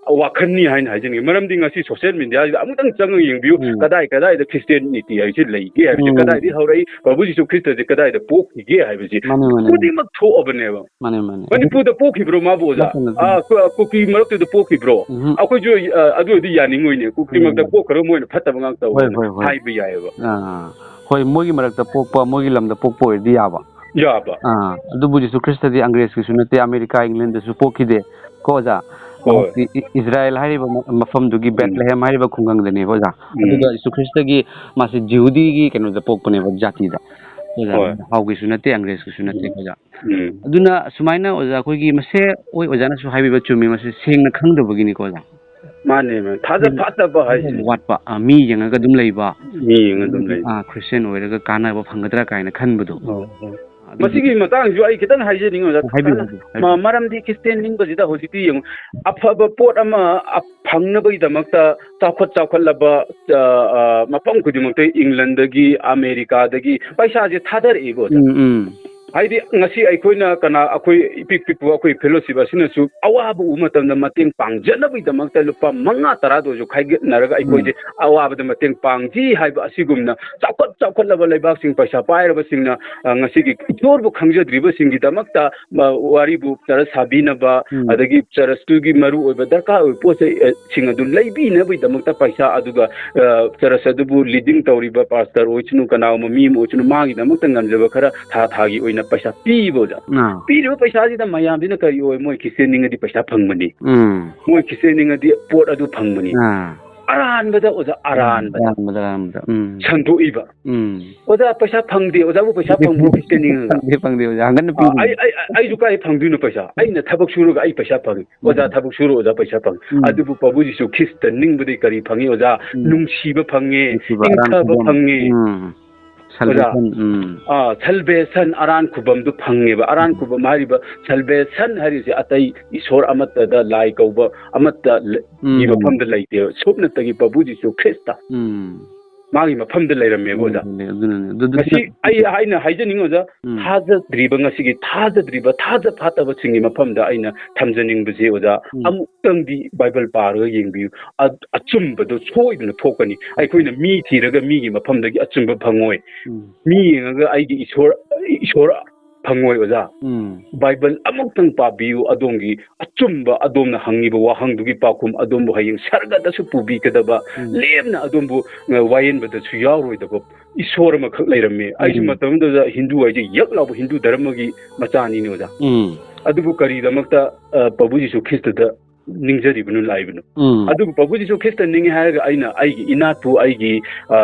ꯋꯥꯈꯜꯅꯤ ꯍꯥꯏꯅ ꯍꯥꯏꯖꯅꯤꯡꯉꯤ꯫ ꯃꯔꯝꯗꯤ ꯉꯁꯤ social mediaꯁꯤꯗ ꯑꯃꯨꯛꯇꯪ ꯆꯪꯉꯒ ꯌꯦꯡꯕꯤꯌꯨ, ꯎꯝ꯫ ꯀꯗꯥꯏ ꯀꯗꯥꯏꯗ Christianity ꯍꯥꯏꯁꯤ ꯂꯩꯒꯦ ꯍꯥꯏꯕꯁꯤ, ꯎꯝ꯫ ꯀꯗꯥꯏꯗꯒꯤ ꯍꯧꯔꯛꯏ, ꯄ꯭ꯔꯚꯨ ꯖꯤꯁꯨ ꯈ꯭ꯔꯤꯁꯇꯁꯦ ꯀꯗꯥꯏꯗ ꯄꯣꯛꯈꯤꯒꯦ ꯍꯥꯏꯕꯁꯤ ꯃꯥꯅꯦ, ꯃꯥꯅꯦ, ꯃꯥꯅꯦ꯫ ꯈꯨꯗꯤꯡꯃꯛ ꯊꯣꯛꯑꯕꯅꯦꯕ꯫ ꯃꯥꯅꯦ, ꯃꯥꯅꯦ꯫ ꯃꯅꯤꯄꯨꯔꯗ ꯄꯣꯛꯈꯤꯕ꯭ꯔꯣ ꯃꯥꯕꯨ, ꯑꯣꯖꯥ? ꯅꯠꯇꯦ, ꯅꯠꯇꯦ꯫ ꯑꯥ, ꯀꯨ-, ꯀꯨꯀꯤ ꯃꯔꯛꯇꯨꯗ ꯄꯣꯛꯈꯤꯕ꯭ꯔꯣ? ꯎꯝ꯫ ꯑꯩꯈꯣꯏꯁꯨ, ꯑ, ꯑꯗꯨ ꯑꯣꯏꯔꯗꯤ ꯌꯥꯅꯤꯡꯉꯣꯏꯅꯦ꯫ ꯀꯨꯀꯤ ꯎꯝ꯫ ꯃꯔꯛꯇ ꯄꯣꯛꯈ꯭ꯔꯒ ꯃꯣꯏꯅ ꯐꯠꯇꯕ ꯉꯥꯛꯇ ꯍꯣꯏ, ꯇꯧꯕꯅꯦ ꯍꯣꯏ, ꯍꯣꯏ꯫ ꯍꯥꯏꯕ ꯌꯥꯏꯑꯕ꯫ ꯑꯥ, ꯍꯣꯏ, ꯃꯣꯏꯒꯤ ꯃꯔꯛꯇ ꯄꯣꯛꯄ, ꯃꯣꯏꯒꯤ ꯂꯝꯗ ꯄꯣꯛꯄ ꯑꯣꯏꯔꯗꯤ ꯌꯥꯕ꯫ ꯌꯥꯕ꯫ ꯑꯥ, ꯑꯗꯨꯕꯨ ꯖꯤꯁꯨ ꯈ꯭ꯔꯤꯁꯇꯗꯤ ꯑꯪꯒ꯭ꯔꯦꯖꯀꯤꯁꯨ ꯅꯠꯇꯦ, ꯑꯃꯦꯔꯤꯀꯥ, ꯏꯪꯂꯦꯟꯗꯁꯨ ꯄꯣꯛꯈꯤꯗꯦ ꯀꯣ, ꯑꯣꯖꯥ? ꯍꯣꯏ꯫ ꯃꯍꯥꯛꯇꯤ ꯏ-, ꯏꯖꯔꯥꯏꯜ ꯍꯥꯏꯔꯤꯕ ꯃ-, ꯃꯐꯝꯗꯨꯒꯤ ꯎꯝ꯫ ꯕꯦꯠꯂꯦꯍꯦꯝ ꯍꯥꯏꯔꯤꯕ ꯈꯨꯡꯒꯪꯗꯅꯦꯕ, ꯑꯣꯖꯥ꯫ ꯎꯝ꯫ ꯑꯗꯨꯒ ꯖꯤꯁꯨ ꯈ꯭ꯔꯤꯁꯇꯒꯤ ꯃꯥꯁꯦ ꯖꯤꯍꯨꯗꯤꯒꯤ ꯀꯩꯅꯣꯗ ꯄꯣꯛꯄꯅꯦꯕ, ꯖꯥꯇꯤꯗ꯫ ꯑꯣꯖꯥ, ꯍꯣꯏ꯫ ꯍꯥꯎꯒꯤꯁꯨ ꯅꯠꯇꯦ, ꯑꯪꯒ꯭ꯔꯦꯖꯀꯤꯁꯨ ꯅꯠꯇꯦ, ꯎꯝ꯫ ꯑꯣꯖꯥ꯫ ꯎꯝ꯫ ꯑꯗꯨꯅ ꯁꯨꯃꯥꯏꯅ, ꯑꯣꯖꯥ, ꯑꯩꯈꯣꯏꯒꯤ ꯃꯁꯦ, ꯍꯣꯏ, ꯑꯣꯖꯥꯅꯁꯨ ꯍꯥꯏꯕꯤꯕ ꯆꯨꯝꯃꯤ, ꯃꯁꯦ ꯁꯦꯡꯅ ꯈꯪꯗꯕꯒꯤꯅꯤꯀꯣ, ꯑꯣꯖꯥ꯫ ꯃꯥꯅꯦ, ꯃꯥꯅꯦ꯫ ꯊꯥꯖ ꯎꯝ꯫ ꯐꯥꯠꯇꯕ ꯍꯥꯏꯁꯤꯅꯤ꯫ ꯋꯥꯠꯄ, ꯑ, ꯃꯤ ꯌꯦꯡꯉꯒ ꯑꯗꯨꯝ ꯂꯩꯕ꯫ ꯃꯤ ꯌꯦꯡꯉꯒ ꯑꯗꯨꯝ ꯂꯩꯕ꯫ ꯑ, ꯈ꯭ꯔꯤꯁꯇꯤꯌꯥꯟ ꯑꯣꯏꯔꯒ ꯀꯥꯟꯅꯕ ꯐꯪꯒꯗ꯭ꯔꯥ ꯀꯥꯏꯅ ꯈꯟꯕꯗꯣ꯫ ꯑꯣ, ꯑꯣ꯫ ꯑꯗꯨꯒꯤ ꯃꯁꯤꯒꯤ ꯃꯇꯥꯡꯁꯤꯁꯨ ꯑꯩ ꯈꯤꯇꯪ ꯍꯥꯏꯖꯅꯤꯡꯉꯤ, ꯑꯣꯖꯥ꯫ ꯍꯥꯏꯕꯤꯌꯨ, ꯍꯥꯏꯕꯤꯌꯨ, ꯃ-, ꯍꯥꯏꯕꯤꯌꯨ꯫ ꯃꯔꯝꯗꯤ ꯈ꯭ꯔꯤꯁꯇꯤꯌꯥꯟ ꯅꯤꯡꯕꯁꯤꯗ ꯍꯧꯖꯤꯛꯇꯤ ꯌꯦꯡꯉꯨ, ꯑꯐꯕ ꯄꯣꯠ ꯑꯃ, ꯑ, ꯐꯪꯅꯕꯒꯤꯗꯃꯛꯇ, ꯆꯥꯎꯈꯠ ꯆꯥꯎꯈꯠꯂꯕ, ꯑ, ꯑ, ꯃꯐꯝ ꯈꯨꯗꯤꯡꯃꯛꯇ, ꯏꯪꯂꯟꯗꯒꯤ, ꯑꯃꯦꯔꯤꯀꯥꯗꯒꯤ ꯄꯩꯁꯥꯁꯦ ꯊꯥꯗꯔꯛꯏꯕ, ꯑꯣꯖꯥ꯫ ꯎꯝ, ꯎꯝ꯫ ꯍꯥꯏꯗꯤ ꯉꯁꯤ ꯑꯩꯈꯣꯏꯅ ꯀꯅꯥ, ꯑꯩꯈꯣꯏ ꯏꯄꯤꯛ ꯄꯤꯛꯄ ꯑꯩꯈꯣꯏ ꯐꯦꯂꯣꯁꯤꯞ ꯑꯁꯤꯅꯁꯨ ꯑꯋꯥꯕ ꯎꯕ ꯃꯇꯝꯗ ꯃꯇꯦꯡ ꯄꯥꯡꯖꯅꯕꯒꯤꯗꯃꯛꯇ ꯂꯨꯄꯥ ꯃꯉꯥ ꯇꯔꯥꯗ ꯑꯣꯏꯔꯁꯨ ꯈꯥꯏꯒꯠꯅꯔꯒ ꯎꯝ꯫ ꯑꯩꯈꯣꯏꯁꯦ ꯑꯋꯥꯕꯗ ꯃꯇꯦꯡ ꯄꯥꯡꯁꯤ ꯍꯥꯏꯕ ꯑꯁꯤꯒꯨꯝꯅ ꯆꯥꯎꯈꯠ ꯆꯥꯎꯈꯠꯂꯕ ꯂꯩꯕꯥꯛꯁꯤꯡ, ꯄꯩꯁꯥ ꯄꯥꯏꯔꯕꯁꯤꯡꯅ, ꯑ, ꯉꯁꯤꯒꯤ ꯏꯁꯣꯔꯕꯨ ꯈꯪꯖꯗ꯭ꯔꯤꯕꯁꯤꯡꯒꯤꯗꯃꯛꯇ, ꯑ, ꯋꯥꯔꯤꯕꯨ ꯆꯔꯆ ꯁꯥꯕꯤꯅꯕ, ꯎꯝ꯫ ꯑꯗꯒꯤ ꯆꯔꯆꯇꯨꯒꯤ ꯃꯔꯨ ꯑꯣꯏꯕ ꯗꯔꯀꯥꯔ ꯑꯣꯏꯕ ꯄꯣꯠ ꯆꯩ, ꯑ, ꯁꯤꯡ ꯑꯗꯨ ꯂꯩꯕꯤꯅꯕꯒꯤꯗꯃꯛꯇ ꯄꯩꯁꯥ, ꯑꯗꯨꯒ, ꯑ, ꯆꯔꯆ ꯑꯗꯨꯕꯨ ꯂꯤꯗꯤꯡ ꯇꯧꯔꯤꯕ ꯄꯥꯁꯇꯔ ꯑꯣꯏꯁꯅꯨ, ꯀꯅꯥꯒꯨꯝꯕ ꯃꯤ ꯑꯃ ꯑꯣꯏꯁꯅꯨ, ꯃꯥꯒꯤꯗꯃꯛꯇ ꯉꯝꯖꯕ ꯈꯔ ꯊꯥ ꯊꯥꯒꯤ ꯑꯣꯏꯅ ꯄꯩꯁꯥ ꯄꯤꯕ, ꯑꯣꯖꯥ꯫ ꯑꯥ꯫ ꯄꯤꯔꯤꯕ ꯄꯩꯁꯥꯁꯤꯗ ꯃꯌꯥꯝꯁꯤꯅ ꯀꯔꯤ ꯑꯣꯏ? ꯃꯣꯏ ꯈ꯭ꯔꯤꯁꯇꯦꯟ ꯅꯤꯡꯉꯗꯤ ꯄꯩꯁꯥ ꯐꯪꯕꯅꯤ꯫ ꯎꯝ꯫ ꯃꯣꯏ ꯈ꯭ꯔꯤꯁꯇꯦꯟ ꯅꯤꯡꯉꯗꯤ ꯄꯣꯠ ꯑꯗꯨ ꯐꯪꯕꯅꯤ꯫ ꯑꯥ꯫ ꯑꯔꯥꯟꯕꯗ, ꯑꯣꯖꯥ, ꯑꯔꯥꯟꯕꯗ ꯑꯔꯥꯟꯕꯗ, ꯑꯔꯥꯟꯕꯗ꯫ ꯎꯝ꯫ ꯁꯟꯗꯣꯛꯏꯕ꯫ ꯎꯝ꯫ ꯑꯣꯖꯥ, ꯄꯩꯁꯥ ꯐꯪꯗꯦ, ꯑꯣꯖꯥꯕꯨ ꯄꯩꯁꯥ ꯐꯪꯕ꯭ꯔꯣ ꯈ꯭ꯔꯤꯁꯇꯤꯌꯥꯟ ꯅꯤꯡꯉꯒ? ꯐꯪꯗꯦ, ꯐꯪꯗꯦ, ꯑꯣꯖꯥ꯫ ꯍꯪꯒꯠꯅ ꯑ, ꯑꯩ, ꯑꯩ, ꯑꯩꯁꯨ ꯀꯥꯏ ꯐꯪꯗꯣꯏꯅꯣ ꯄꯩꯁꯥ? ꯑꯩꯅ ꯊꯕꯛ ꯁꯨꯔꯒ ꯑꯩ ꯄꯩꯁꯥ ꯐꯪꯉꯤ꯫ ꯑꯣꯖꯥ, ꯎꯝ꯫ ꯊꯕꯛ ꯁꯨꯔ ꯑꯣꯖꯥ ꯄꯩꯁꯥ ꯐꯪꯉꯤ꯫ ꯎꯝ꯫ ꯑꯗꯨꯕꯨ ꯄ꯭ꯔꯚꯨ ꯖꯤꯁꯨ ꯈ꯭ꯔꯤꯁꯇ ꯅꯤꯡꯕꯗꯤ ꯀꯔꯤ ꯐꯪꯉꯤ, ꯑꯣꯖꯥ? ꯎꯝ꯫ ꯅꯨꯡꯁꯤꯕ ꯐꯪꯉꯦ, ꯅꯨꯡꯁꯤꯕ, ꯏꯪꯊꯕ ꯑꯔꯥꯟꯕ ꯐꯪꯉꯦ꯫ ꯎꯝ꯫ ꯑꯣꯖꯥ꯫ Salvation, ꯎꯝ꯫ ꯑꯥ, salvation, ꯑꯔꯥꯟ ꯈꯨꯕꯝꯗꯨ ꯐꯪꯉꯦꯕ꯫ ꯑꯔꯥꯟ ꯈꯨꯕꯝ ꯍꯥꯏꯔꯤꯕ salvation ꯍꯥꯏꯔꯤꯁꯦ ꯑꯇꯩ ꯏꯁꯣꯔ ꯑꯃꯠꯇꯗ, ꯂꯥꯏ ꯀꯧꯕ ꯑꯃꯠꯇ ꯂ-, ꯎꯝ꯫ ꯒꯤ ꯃꯐꯝꯗ ꯂꯩꯇꯦꯕ꯫ ꯁꯨꯞꯅꯇꯒꯤ ꯄ꯭ꯔꯚꯨ ꯖꯤꯁꯨ ꯈ꯭ꯔꯤꯁꯇ ꯎꯝ꯫ ꯃꯥꯒꯤ ꯃꯐꯝꯗ ꯂꯩꯔꯝꯃꯦꯕ, ꯑꯣꯖꯥ꯫ ꯑꯗꯨꯅꯦ, ꯑꯗꯨꯅꯅꯦ꯫ ꯑꯗꯨ, ꯑꯗꯨ, ꯉꯁꯤ ꯑꯩ, ꯑꯩꯅ ꯍꯥꯏꯖꯅꯤꯡꯉꯤ, ꯑꯣꯖꯥ, ꯎꯝ꯫ ꯊꯥꯖꯗ꯭ꯔꯤꯕ, ꯉꯁꯤꯒꯤ ꯊꯥꯖꯗ꯭ꯔꯤꯕ, ꯊꯥꯖ ꯐꯥꯠꯇꯕꯁꯤꯡꯒꯤ ꯃꯐꯝꯗ ꯑꯩꯅ ꯊꯝꯖꯅꯤꯡꯕꯁꯦ, ꯑꯣꯖꯥ, ꯎꯝ꯫ ꯑꯃꯨꯛꯇꯪꯗꯤ ꯕꯥꯏꯕꯜ ꯄꯥꯔꯒ ꯌꯦꯡꯕꯤꯌꯨ꯫ ꯑ-, ꯑꯆꯨꯝꯕꯗꯣ ꯁꯣꯏꯗꯅ ꯊꯣꯛꯀꯅꯤ꯫ ꯑꯩꯈꯣꯏꯅ ꯃꯤ ꯊꯤꯔꯒ ꯃꯤꯒꯤ ꯃꯐꯝꯗꯒꯤ ꯑꯆꯨꯝꯕ ꯐꯪꯉꯣꯏ꯫ ꯎꯝ꯫ ꯃꯤ ꯌꯦꯡꯉꯒ ꯑꯩꯒꯤ ꯏꯁꯣꯔ, ꯏꯁꯣꯔ ꯐꯪꯉꯣꯏ, ꯑꯣꯖꯥ꯫ ꯎꯝ꯫ ꯕꯥꯏꯕꯜ ꯑꯃꯨꯛꯇꯪ ꯄꯥꯕꯤꯌꯨ꯫ ꯑꯗꯣꯝꯒꯤ ꯑꯆꯨꯝꯕ, ꯑꯗꯣꯝꯅ ꯍꯪꯉꯤꯕ ꯋꯥꯍꯪꯗꯨꯒꯤ ꯄꯥꯎꯈꯨꯝ ꯑꯗꯣꯝꯕꯨ ꯍꯌꯦꯡ ꯁꯔꯒꯗꯁꯨ ꯄꯨꯕꯤꯒꯗꯕ, ꯎꯝ꯫ ꯂꯦꯝꯅ ꯑꯗꯣꯝꯕꯨ, ꯑ, ꯋꯥꯌꯦꯟꯕꯗꯁꯨ ꯌꯥꯎꯔꯣꯏꯗꯕ ꯏꯁꯣꯔ ꯑꯃꯈꯛ ꯂꯩꯔꯝꯃꯤ꯫ ꯑꯩꯁꯨ ꯎꯝ꯫ ꯃꯇꯝꯗꯨꯗ ꯍꯤꯟꯗꯨ ꯍꯥꯏꯁꯦ ꯌꯛ ꯂꯥꯎꯕ ꯍꯤꯟꯗꯨ ꯙꯔꯃꯒꯤ ꯃꯆꯥꯅꯤꯅꯦ, ꯑꯣꯖꯥ꯫ ꯎꯝ꯫ ꯑꯗꯨꯕꯨ ꯀꯔꯤꯗꯃꯛꯇ, ꯑ, ꯄ꯭ꯔꯚꯨ ꯖꯤꯁꯨ ꯈ꯭ꯔꯤꯁꯇꯗ ꯅꯤꯡꯖꯔꯤꯕꯅꯣ, ꯂꯥꯛꯏꯕꯅꯣ? ꯎꯝ꯫ ꯑꯗꯨꯕꯨ ꯄ꯭ꯔꯚꯨ ꯖꯤꯁꯨ ꯈ꯭ꯔꯤꯁꯇ ꯅꯤꯡꯉꯦ ꯍꯥꯏꯔꯒ ꯑꯩꯅ ꯑꯩꯒꯤ ꯏꯅꯥꯠꯄꯨ, ꯑꯩꯒꯤ, ꯑ,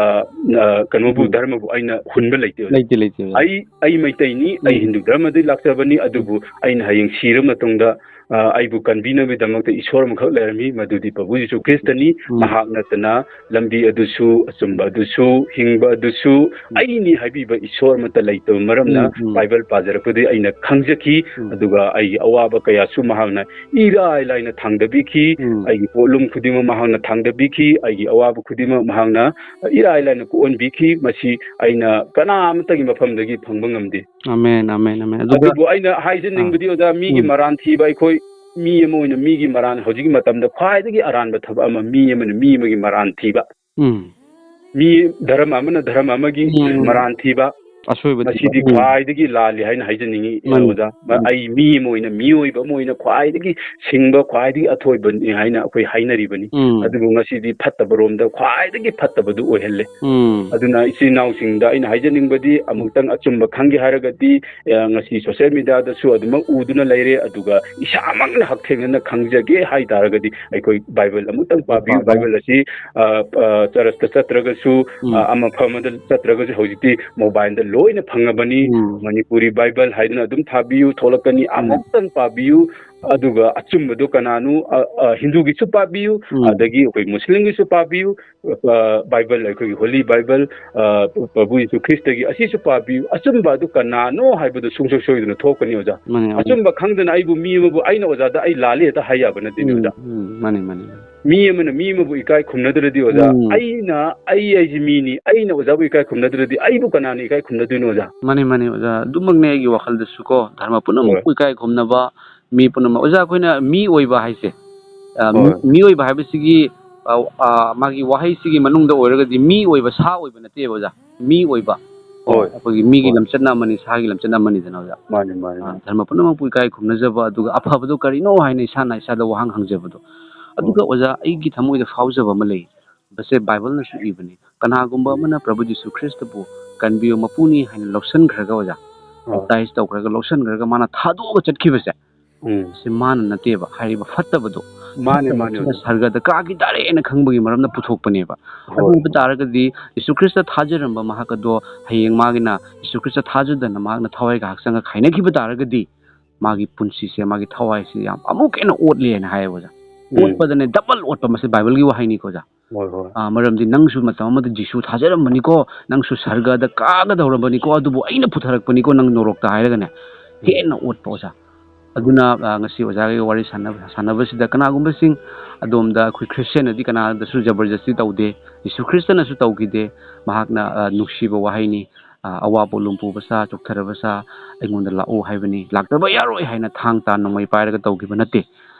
ꯑ, ꯀꯩꯅꯣꯕꯨ, ꯎꯝ꯫ ꯙꯔꯃꯕꯨ ꯑꯩꯅ ꯍꯨꯟꯕ ꯂꯩꯇꯦ, ꯑꯣꯖꯥ꯫ ꯂꯩꯇꯦ, ꯂꯩꯇꯦ, ꯑꯣꯖꯥ꯫ ꯑꯩ, ꯑꯩ ꯃꯩꯇꯩꯅꯤ, ꯑꯩ ꯎꯝ꯫ ꯍꯤꯟꯗꯨ ꯙꯔꯃꯗꯒꯤ ꯂꯥꯛꯆꯕꯅꯤ, ꯑꯗꯨꯕꯨ ꯑꯩꯅ ꯍꯌꯦꯡ ꯁꯤꯔ ꯃꯇꯨꯡꯗ, ꯑ, ꯑꯩꯕꯨ ꯀꯟꯕꯤꯅꯕꯒꯤꯗꯃꯛꯇ ꯏꯁꯣꯔ ꯑꯃꯈꯛ ꯂꯩꯔꯝꯃꯤ, ꯃꯗꯨꯗꯤ ꯄ꯭ꯔꯚꯨ ꯖꯤꯁꯨ ꯈ꯭ꯔꯤꯁꯇꯅꯤ꯫ ꯎꯝ꯫ ꯃꯍꯥꯛ ꯅꯠꯇꯅ ꯂꯝꯕꯤ ꯑꯗꯨꯁꯨ, ꯑꯆꯨꯝꯕ ꯑꯗꯨꯁꯨ, ꯍꯤꯡꯕ ꯑꯗꯨꯁꯨ ꯑꯩꯅꯤ ꯍꯥꯏꯕꯤꯕ ꯏꯁꯣꯔ ꯑꯃꯠꯇ ꯂꯩꯇꯕ ꯃꯔꯝꯅ ꯎꯝ, ꯎꯝ꯫ ꯕꯥꯏꯕꯜ ꯄꯥꯖꯔꯛꯄꯗꯒꯤ ꯑꯩꯅ ꯈꯪꯖꯈꯤ꯫ ꯎꯝ꯫ ꯑꯗꯨꯒ ꯑꯩꯒꯤ ꯑꯋꯥꯕ ꯀꯌꯥꯁꯨ ꯃꯍꯥꯛꯅ ꯏꯔꯥꯏ ꯂꯥꯏꯅ ꯊꯥꯡꯗꯕꯤꯈꯤ꯫ ꯎꯝ꯫ ꯑꯩꯒꯤ ꯄꯣꯠꯂꯨꯝ ꯈꯨꯗꯤꯡꯃꯛ ꯃꯍꯥꯛꯅ ꯊꯥꯡꯗꯕꯤꯈꯤ꯫ ꯑꯩꯒꯤ ꯑꯋꯥꯕ ꯈꯨꯗꯤꯡꯃꯛ ꯃꯍꯥꯛꯅ ꯏꯔꯥꯏ ꯂꯥꯏꯅ ꯀꯣꯛꯍꯟꯕꯤꯈꯤ꯫ ꯃꯁꯤ ꯑꯩꯅ ꯀꯅꯥ ꯑꯃꯠꯇꯒꯤ ꯃꯐꯝꯗꯒꯤ ꯐꯪꯕ ꯉꯝꯗꯦ꯫ Amen, amen, amen. ꯑꯗꯨꯒ ꯑꯗꯨꯕꯨ ꯑꯩꯅ ꯍꯥꯏꯖꯅꯤꯡꯕꯗꯤ, ꯑꯣꯖꯥ, ꯃꯤꯒꯤ ꯎꯝ꯫ ꯃꯔꯥꯟ ꯊꯤꯕ, ꯑꯩꯈꯣꯏ ꯃꯤ ꯑꯃ ꯑꯣꯏꯅ ꯃꯤꯒꯤ ꯃꯔꯥꯟ, ꯍꯧꯖꯤꯛꯀꯤ ꯃꯇꯝꯗ ꯈ꯭ꯋꯥꯏꯗꯒꯤ ꯑꯔꯥꯟꯕ ꯊꯕꯛ ꯑꯃ, ꯃꯤ ꯑꯃꯅ ꯃꯤ ꯑꯃꯒꯤ ꯃꯔꯥꯟ ꯊꯤꯕ꯫ ꯎꯝ꯫ ꯃꯤ, ꯙꯔꯃ ꯑꯃꯅ ꯙꯔꯃ ꯑꯃꯒꯤ ꯎꯝ꯫ ꯃꯔꯥꯟ ꯊꯤꯕ, ꯑꯁꯣꯏꯕꯗꯤ ꯃꯁꯤꯗꯤ ꯎꯝ꯫ ꯈ꯭ꯋꯥꯏꯗꯒꯤ ꯂꯥꯜꯂꯤ ꯍꯥꯏꯅ ꯍꯥꯏꯖꯅꯤꯡꯉꯤ, ꯃꯥꯅꯤ꯫ ꯑꯣꯖꯥ꯫ ꯃ-, ꯑꯩ ꯃꯤ ꯑꯃ ꯑꯣꯏꯅ, ꯃꯤꯑꯣꯏꯕ ꯑꯃ ꯑꯣꯏꯅ ꯈ꯭ꯋꯥꯏꯗꯒꯤ ꯁꯤꯡꯕ, ꯈ꯭ꯋꯥꯏꯗꯒꯤ ꯑꯊꯣꯏꯕꯅꯤ ꯍꯥꯏꯅ ꯑꯩꯈꯣꯏ ꯍꯥꯏꯅꯔꯤꯕꯅꯤ꯫ ꯎꯝ꯫ ꯑꯗꯨꯕꯨ ꯉꯁꯤꯗꯤ ꯐꯠꯇꯕ ꯔꯣꯝꯗ ꯈ꯭ꯋꯥꯏꯗꯒꯤ ꯐꯠꯇꯕꯗꯨ ꯑꯣꯏꯍꯜꯂꯦ꯫ ꯎꯝ꯫ ꯑꯗꯨꯅ ꯏꯆꯤꯜ ꯏꯅꯥꯎꯁꯤꯡꯗ ꯑꯩꯅ ꯍꯥꯏꯖꯅꯤꯡꯕꯗꯤ, ꯑꯃꯨꯛꯇꯪ ꯑꯆꯨꯝꯕ ꯈꯪꯒꯦ ꯍꯥꯏꯔꯒꯗꯤ, ꯑ, ꯉꯁꯤ social media ꯗꯁꯨ ꯑꯗꯨꯃꯛ ꯎꯗꯨꯅ ꯂꯩꯔꯦ, ꯑꯗꯨꯒ ꯏꯁꯥꯃꯛꯅ ꯍꯛꯊꯦꯡꯅꯅ ꯈꯪꯖꯒꯦ ꯍꯥꯏ ꯇꯥꯔꯒꯗꯤ ꯑꯩꯈꯣꯏ Bible ꯑꯃꯨꯛꯇꯪ ꯄꯥꯕꯤꯌꯨ꯫ ꯄꯥꯕꯤꯌꯨ꯫ Bible ꯑꯁꯤ, ꯑ, ꯑ, ꯆꯔꯆꯇ ꯆꯠꯇ꯭ꯔꯒꯁꯨ, ꯎꯝ꯫ ꯑ, ꯑꯃ ꯐꯝ ꯑꯃꯗ ꯆꯠꯇ꯭ꯔꯒꯁꯨ ꯍꯧꯖꯤꯛꯇꯤ mobile ꯗ ꯂꯣꯏꯅ ꯐꯪꯉꯕꯅꯤ꯫ ꯎꯝ꯫ ꯃꯅꯤꯄꯨꯔꯤ Bible ꯍꯥꯏꯗꯨꯅ ꯑꯗꯨꯝ ꯊꯥꯕꯤꯌꯨ, ꯊꯣꯛꯂꯛꯀꯅꯤ꯫ ꯎꯝ꯫ ꯑꯃꯨꯛꯇꯪ ꯄꯥꯕꯤꯌꯨ, ꯑꯗꯨꯒ ꯑꯆꯨꯝꯕꯗꯨ ꯀꯅꯥꯅꯣ, ꯑ, ꯑ, ꯍꯤꯟꯗꯨꯒꯤꯁꯨ ꯄꯥꯕꯤꯌꯨ, ꯎꯝ꯫ ꯑꯗꯒꯤ ꯑꯩꯈꯣꯏ ꯃꯨꯁꯂꯤꯝꯒꯤꯁꯨ ꯄꯥꯕꯤꯌꯨ, ꯑ, Bible, ꯑꯩꯈꯣꯏꯒꯤ Holy Bible, ꯑ, ꯄ꯭ꯔꯚꯨ ꯌꯤꯁꯨ ꯈ꯭ꯔꯤꯁꯇꯒꯤ, ꯑꯁꯤꯁꯨ ꯄꯥꯕꯤꯌꯨ꯫ ꯑꯆꯨꯝꯕ ꯑꯗꯨ ꯀꯅꯥꯅꯣ ꯍꯥꯏꯕꯗꯨ ꯁꯨꯡꯁꯣꯏ ꯁꯣꯏꯗꯅ ꯊꯣꯛꯀꯅꯤ, ꯑꯣꯖꯥ꯫ ꯃꯥꯅꯦ, ꯃꯥꯅꯦ꯫ ꯑꯆꯨꯝꯕ ꯈꯪꯗꯅ ꯑꯩꯕꯨ ꯃꯤ ꯑꯃꯕꯨ, ꯑꯩꯅ ꯑꯣꯖꯥꯗ ꯑꯩ ꯂꯥꯜꯂꯤ ꯍꯦꯛꯇ ꯍꯥꯏ ꯌꯥꯕ ꯅꯠꯇꯦꯅꯦ, ꯎꯝ, ꯑꯣꯖꯥ꯫ ꯎꯝ, ꯃꯥꯅꯦ, ꯃꯥꯅꯦ, ꯃꯥꯅꯦ꯫ ꯃꯤ ꯑꯃꯅ ꯃꯤ ꯑꯃꯕꯨ ꯏꯀꯥꯏ ꯈꯨꯝꯅꯗ꯭ꯔꯗꯤ, ꯑꯣꯖꯥ, ꯎꯝ꯫ ꯑꯩꯅ, ꯑꯩ ꯑꯩꯁꯤ ꯃꯤꯅꯤ, ꯑꯩꯅ ꯑꯣꯖꯥꯕꯨ ꯏꯀꯥꯏ ꯈꯨꯝꯅꯗ꯭ꯔꯗꯤ ꯑꯩꯕꯨ ꯀꯅꯥꯅ ꯏꯀꯥꯏ ꯈꯨꯝꯅꯗꯣꯏꯅꯣ, ꯑꯣꯖꯥ? ꯃꯥꯅꯦ, ꯃꯥꯅꯦ, ꯑꯣꯖꯥ꯫ ꯑꯗꯨꯃꯛꯅꯦ ꯑꯩꯒꯤ ꯋꯥꯈꯜꯗꯁꯨ ꯀꯣ, ꯙꯔꯃ ꯄꯨꯝꯅꯃꯛꯄꯨ ꯍꯣꯏ꯫ ꯏꯀꯥꯏ ꯈꯨꯝꯅꯕ, ꯃꯤ ꯄꯨꯝꯅꯃꯛ, ꯑꯣꯖꯥ, ꯑꯩꯈꯣꯏꯅ ꯃꯤ ꯑꯣꯏꯕ ꯍꯥꯏꯁꯦ, ꯑ, ꯃꯤ-, ꯍꯣꯏ꯫ ꯃꯤꯑꯣꯏꯕ ꯍꯥꯏꯕꯁꯤꯒꯤ, ꯑ, ꯑ, ꯃꯥꯒꯤ ꯋꯥꯍꯩꯁꯤꯒꯤ ꯃꯅꯨꯡꯗ ꯑꯣꯏꯔꯒꯗꯤ ꯃꯤ ꯑꯣꯏꯕ, ꯁꯥ ꯑꯣꯏꯕ ꯅꯠꯇꯦꯕ, ꯑꯣꯖꯥ꯫ ꯃꯤ ꯑꯣꯏꯕ꯫ ꯍꯣꯏ꯫ ꯑꯩꯈꯣꯏꯒꯤ ꯃꯤꯒꯤ ꯍꯣꯏ꯫ ꯂꯝꯆꯠꯅ ꯑꯃꯅꯤ, ꯁꯥꯒꯤ ꯂꯝꯆꯠꯅ ꯑꯃꯅꯤꯗꯅ, ꯑꯣꯖꯥ꯫ ꯃꯥꯅꯦ, ꯃꯥꯅꯦ, ꯑ, ꯃꯥꯅꯦ꯫ ꯙꯔꯃ ꯄꯨꯝꯅꯃꯛꯄꯨ ꯏꯀꯥꯏ ꯈꯨꯝꯅꯖꯕ, ꯑꯗꯨꯒ ꯑꯐꯕꯗꯣ ꯀꯔꯤꯅꯣ ꯍꯥꯏꯅ ꯏꯁꯥꯅ ꯏꯁꯥꯗ ꯋꯥꯍꯪ ꯍꯪꯖꯕꯗꯣ꯫ ꯑꯗꯨꯒ, ꯍꯣꯏ꯫ ꯑꯣꯖꯥ, ꯑꯩꯒꯤ ꯊꯃꯣꯏꯗ ꯐꯥꯎꯖꯕ ꯑꯃ ꯂꯩ꯫ ꯃꯁꯦ ꯕꯥꯏꯕꯜꯅꯁꯨ ꯏꯕꯅꯤ꯫ ꯀꯅꯥꯒꯨꯝꯕ ꯎꯝ꯫ ꯑꯃꯅ ꯄ꯭ꯔꯚꯨ ꯖꯤꯁꯨ ꯈ꯭ꯔꯤꯁꯇꯕꯨ "ꯀꯟꯕꯤꯌꯨ ꯃꯄꯨꯅꯤ" ꯍꯥꯏꯅ ꯂꯧꯁꯟꯈ꯭ꯔꯒ, ꯑꯣꯖꯥ, ꯑꯥ꯫ baptize ꯇꯧꯈ꯭ꯔꯒ, ꯂꯧꯁꯟꯈ꯭ꯔꯒ ꯃꯥꯅ ꯊꯥꯗꯣꯛꯑꯒ ꯆꯠꯈꯤꯕꯁꯦ, ꯎꯝ꯫ ꯁꯤ ꯃꯥꯅ ꯅꯠꯇꯦꯕ, ꯍꯥꯏꯔꯤꯕ ꯐꯠꯇꯕꯗꯣ꯫ ꯃꯥꯅꯦ, ꯃꯥꯅꯦ, ꯐꯠꯇꯕꯁꯤꯅ ꯑꯣꯖꯥ꯫ ꯁꯔꯒꯗ ꯀꯥꯈꯤ ꯇꯥꯔꯦꯅ ꯈꯪꯕꯒꯤ ꯃꯔꯝꯅ ꯄꯨꯊꯣꯛꯄꯅꯦꯕ꯫ ꯍꯣꯏ꯫ ꯑꯗꯨ ꯑꯣꯏꯕ ꯇꯥꯔꯒꯗꯤ, ꯖꯤꯁꯨ ꯈ꯭ꯔꯤꯁꯇ ꯊꯥꯖꯔꯝꯕ ꯃꯍꯥꯛ ꯑꯗꯣ ꯍꯌꯦꯡ ꯃꯥꯒꯤꯅ ꯖꯤꯁꯨ ꯈ꯭ꯔꯤꯁꯇ ꯊꯥꯖꯗꯅ ꯃꯍꯥꯛꯅ ꯊꯋꯥꯏꯒ ꯍꯛꯆꯥꯡꯒ ꯈꯥꯏꯅꯈꯤꯕ ꯇꯥꯔꯒꯗꯤ, ꯃꯥꯒꯤ ꯄꯨꯟꯁꯤꯁꯦ, ꯃꯥꯒꯤ ꯊꯋꯥꯏꯁꯦ ꯌꯥꯝ ꯑꯃꯨꯛꯀ ꯍꯦꯟꯅ ꯑꯣꯠꯂꯦꯅ ꯍꯥꯏꯌꯦꯕ, ꯑꯣꯖꯥ꯫ ꯎꯝ꯫ ꯑꯣꯠꯄꯗꯅꯦ, double ꯑꯣꯠꯄ, ꯃꯁꯤ ꯕꯥꯏꯕꯜꯒꯤ ꯋꯥꯍꯩꯅꯤꯀꯣ, ꯑꯣꯖꯥ꯫ ꯍꯣꯏ, ꯍꯣꯏ꯫ ꯑꯥ, ꯃꯔꯝꯗꯤ ꯅꯪꯁꯨ ꯃꯇꯝ ꯑꯃꯗ ꯖꯤꯁꯨ ꯊꯥꯖꯔꯝꯕꯅꯤꯀꯣ, ꯅꯪꯁꯨ ꯁꯔꯒꯗ ꯀꯥꯒꯗꯧꯔꯕꯅꯤꯀꯣ, ꯑꯗꯨꯕꯨ ꯑꯩꯅ ꯄꯨꯊꯔꯛꯄꯅꯤꯀꯣ ꯅꯪ ꯅꯣꯔꯣꯛꯇ ꯍꯥꯏꯔꯒꯅꯦ, ꯎꯝ꯫ ꯍꯦꯟꯅ ꯑꯣꯠꯄ, ꯑꯣꯖꯥ꯫ ꯑꯗꯨꯅ, ꯑꯥ, ꯉꯁꯤ ꯑꯣꯖꯥꯒ ꯋꯥꯔꯤ ꯁꯥꯟꯅꯕ, ꯁꯥꯟꯅꯕꯁꯤꯗ ꯀꯅꯥꯒꯨꯝꯕꯁꯤꯡ, ꯑꯗꯣꯝꯗ ꯑꯩꯈꯣꯏ ꯈ꯭ꯔꯤꯁꯇꯤꯌꯥꯟꯅꯗꯤ ꯀꯅꯥꯗꯁꯨ ꯖꯕꯔꯗꯁꯇꯤ ꯇꯧꯗꯦ, ꯖꯤꯁꯨ ꯈ꯭ꯔꯤꯁꯇꯅꯁꯨ ꯇꯧꯈꯤꯗꯦ꯫ ꯃꯍꯥꯛꯅ, ꯑꯥ, ꯅꯨꯡꯁꯤꯕ ꯋꯥꯍꯩꯅꯤ, ꯑꯥ, "ꯑꯋꯥ ꯄꯣꯠꯂꯨꯝ ꯄꯨꯕ ꯁꯥ, ꯆꯣꯛꯊꯔꯕ ꯁꯥ, ꯑꯩꯉꯣꯟꯗ ꯂꯥꯛꯎ" ꯍꯥꯏꯕꯅꯤ꯫ ꯂꯥꯛꯇꯕ ꯌꯥꯔꯣꯏ ꯍꯥꯏꯅ ꯊꯥꯡ ꯇꯥ ꯅꯣꯡꯃꯩ ꯄꯥꯏꯔꯒ ꯇꯧꯈꯤꯕ ꯅꯠꯇꯦ꯫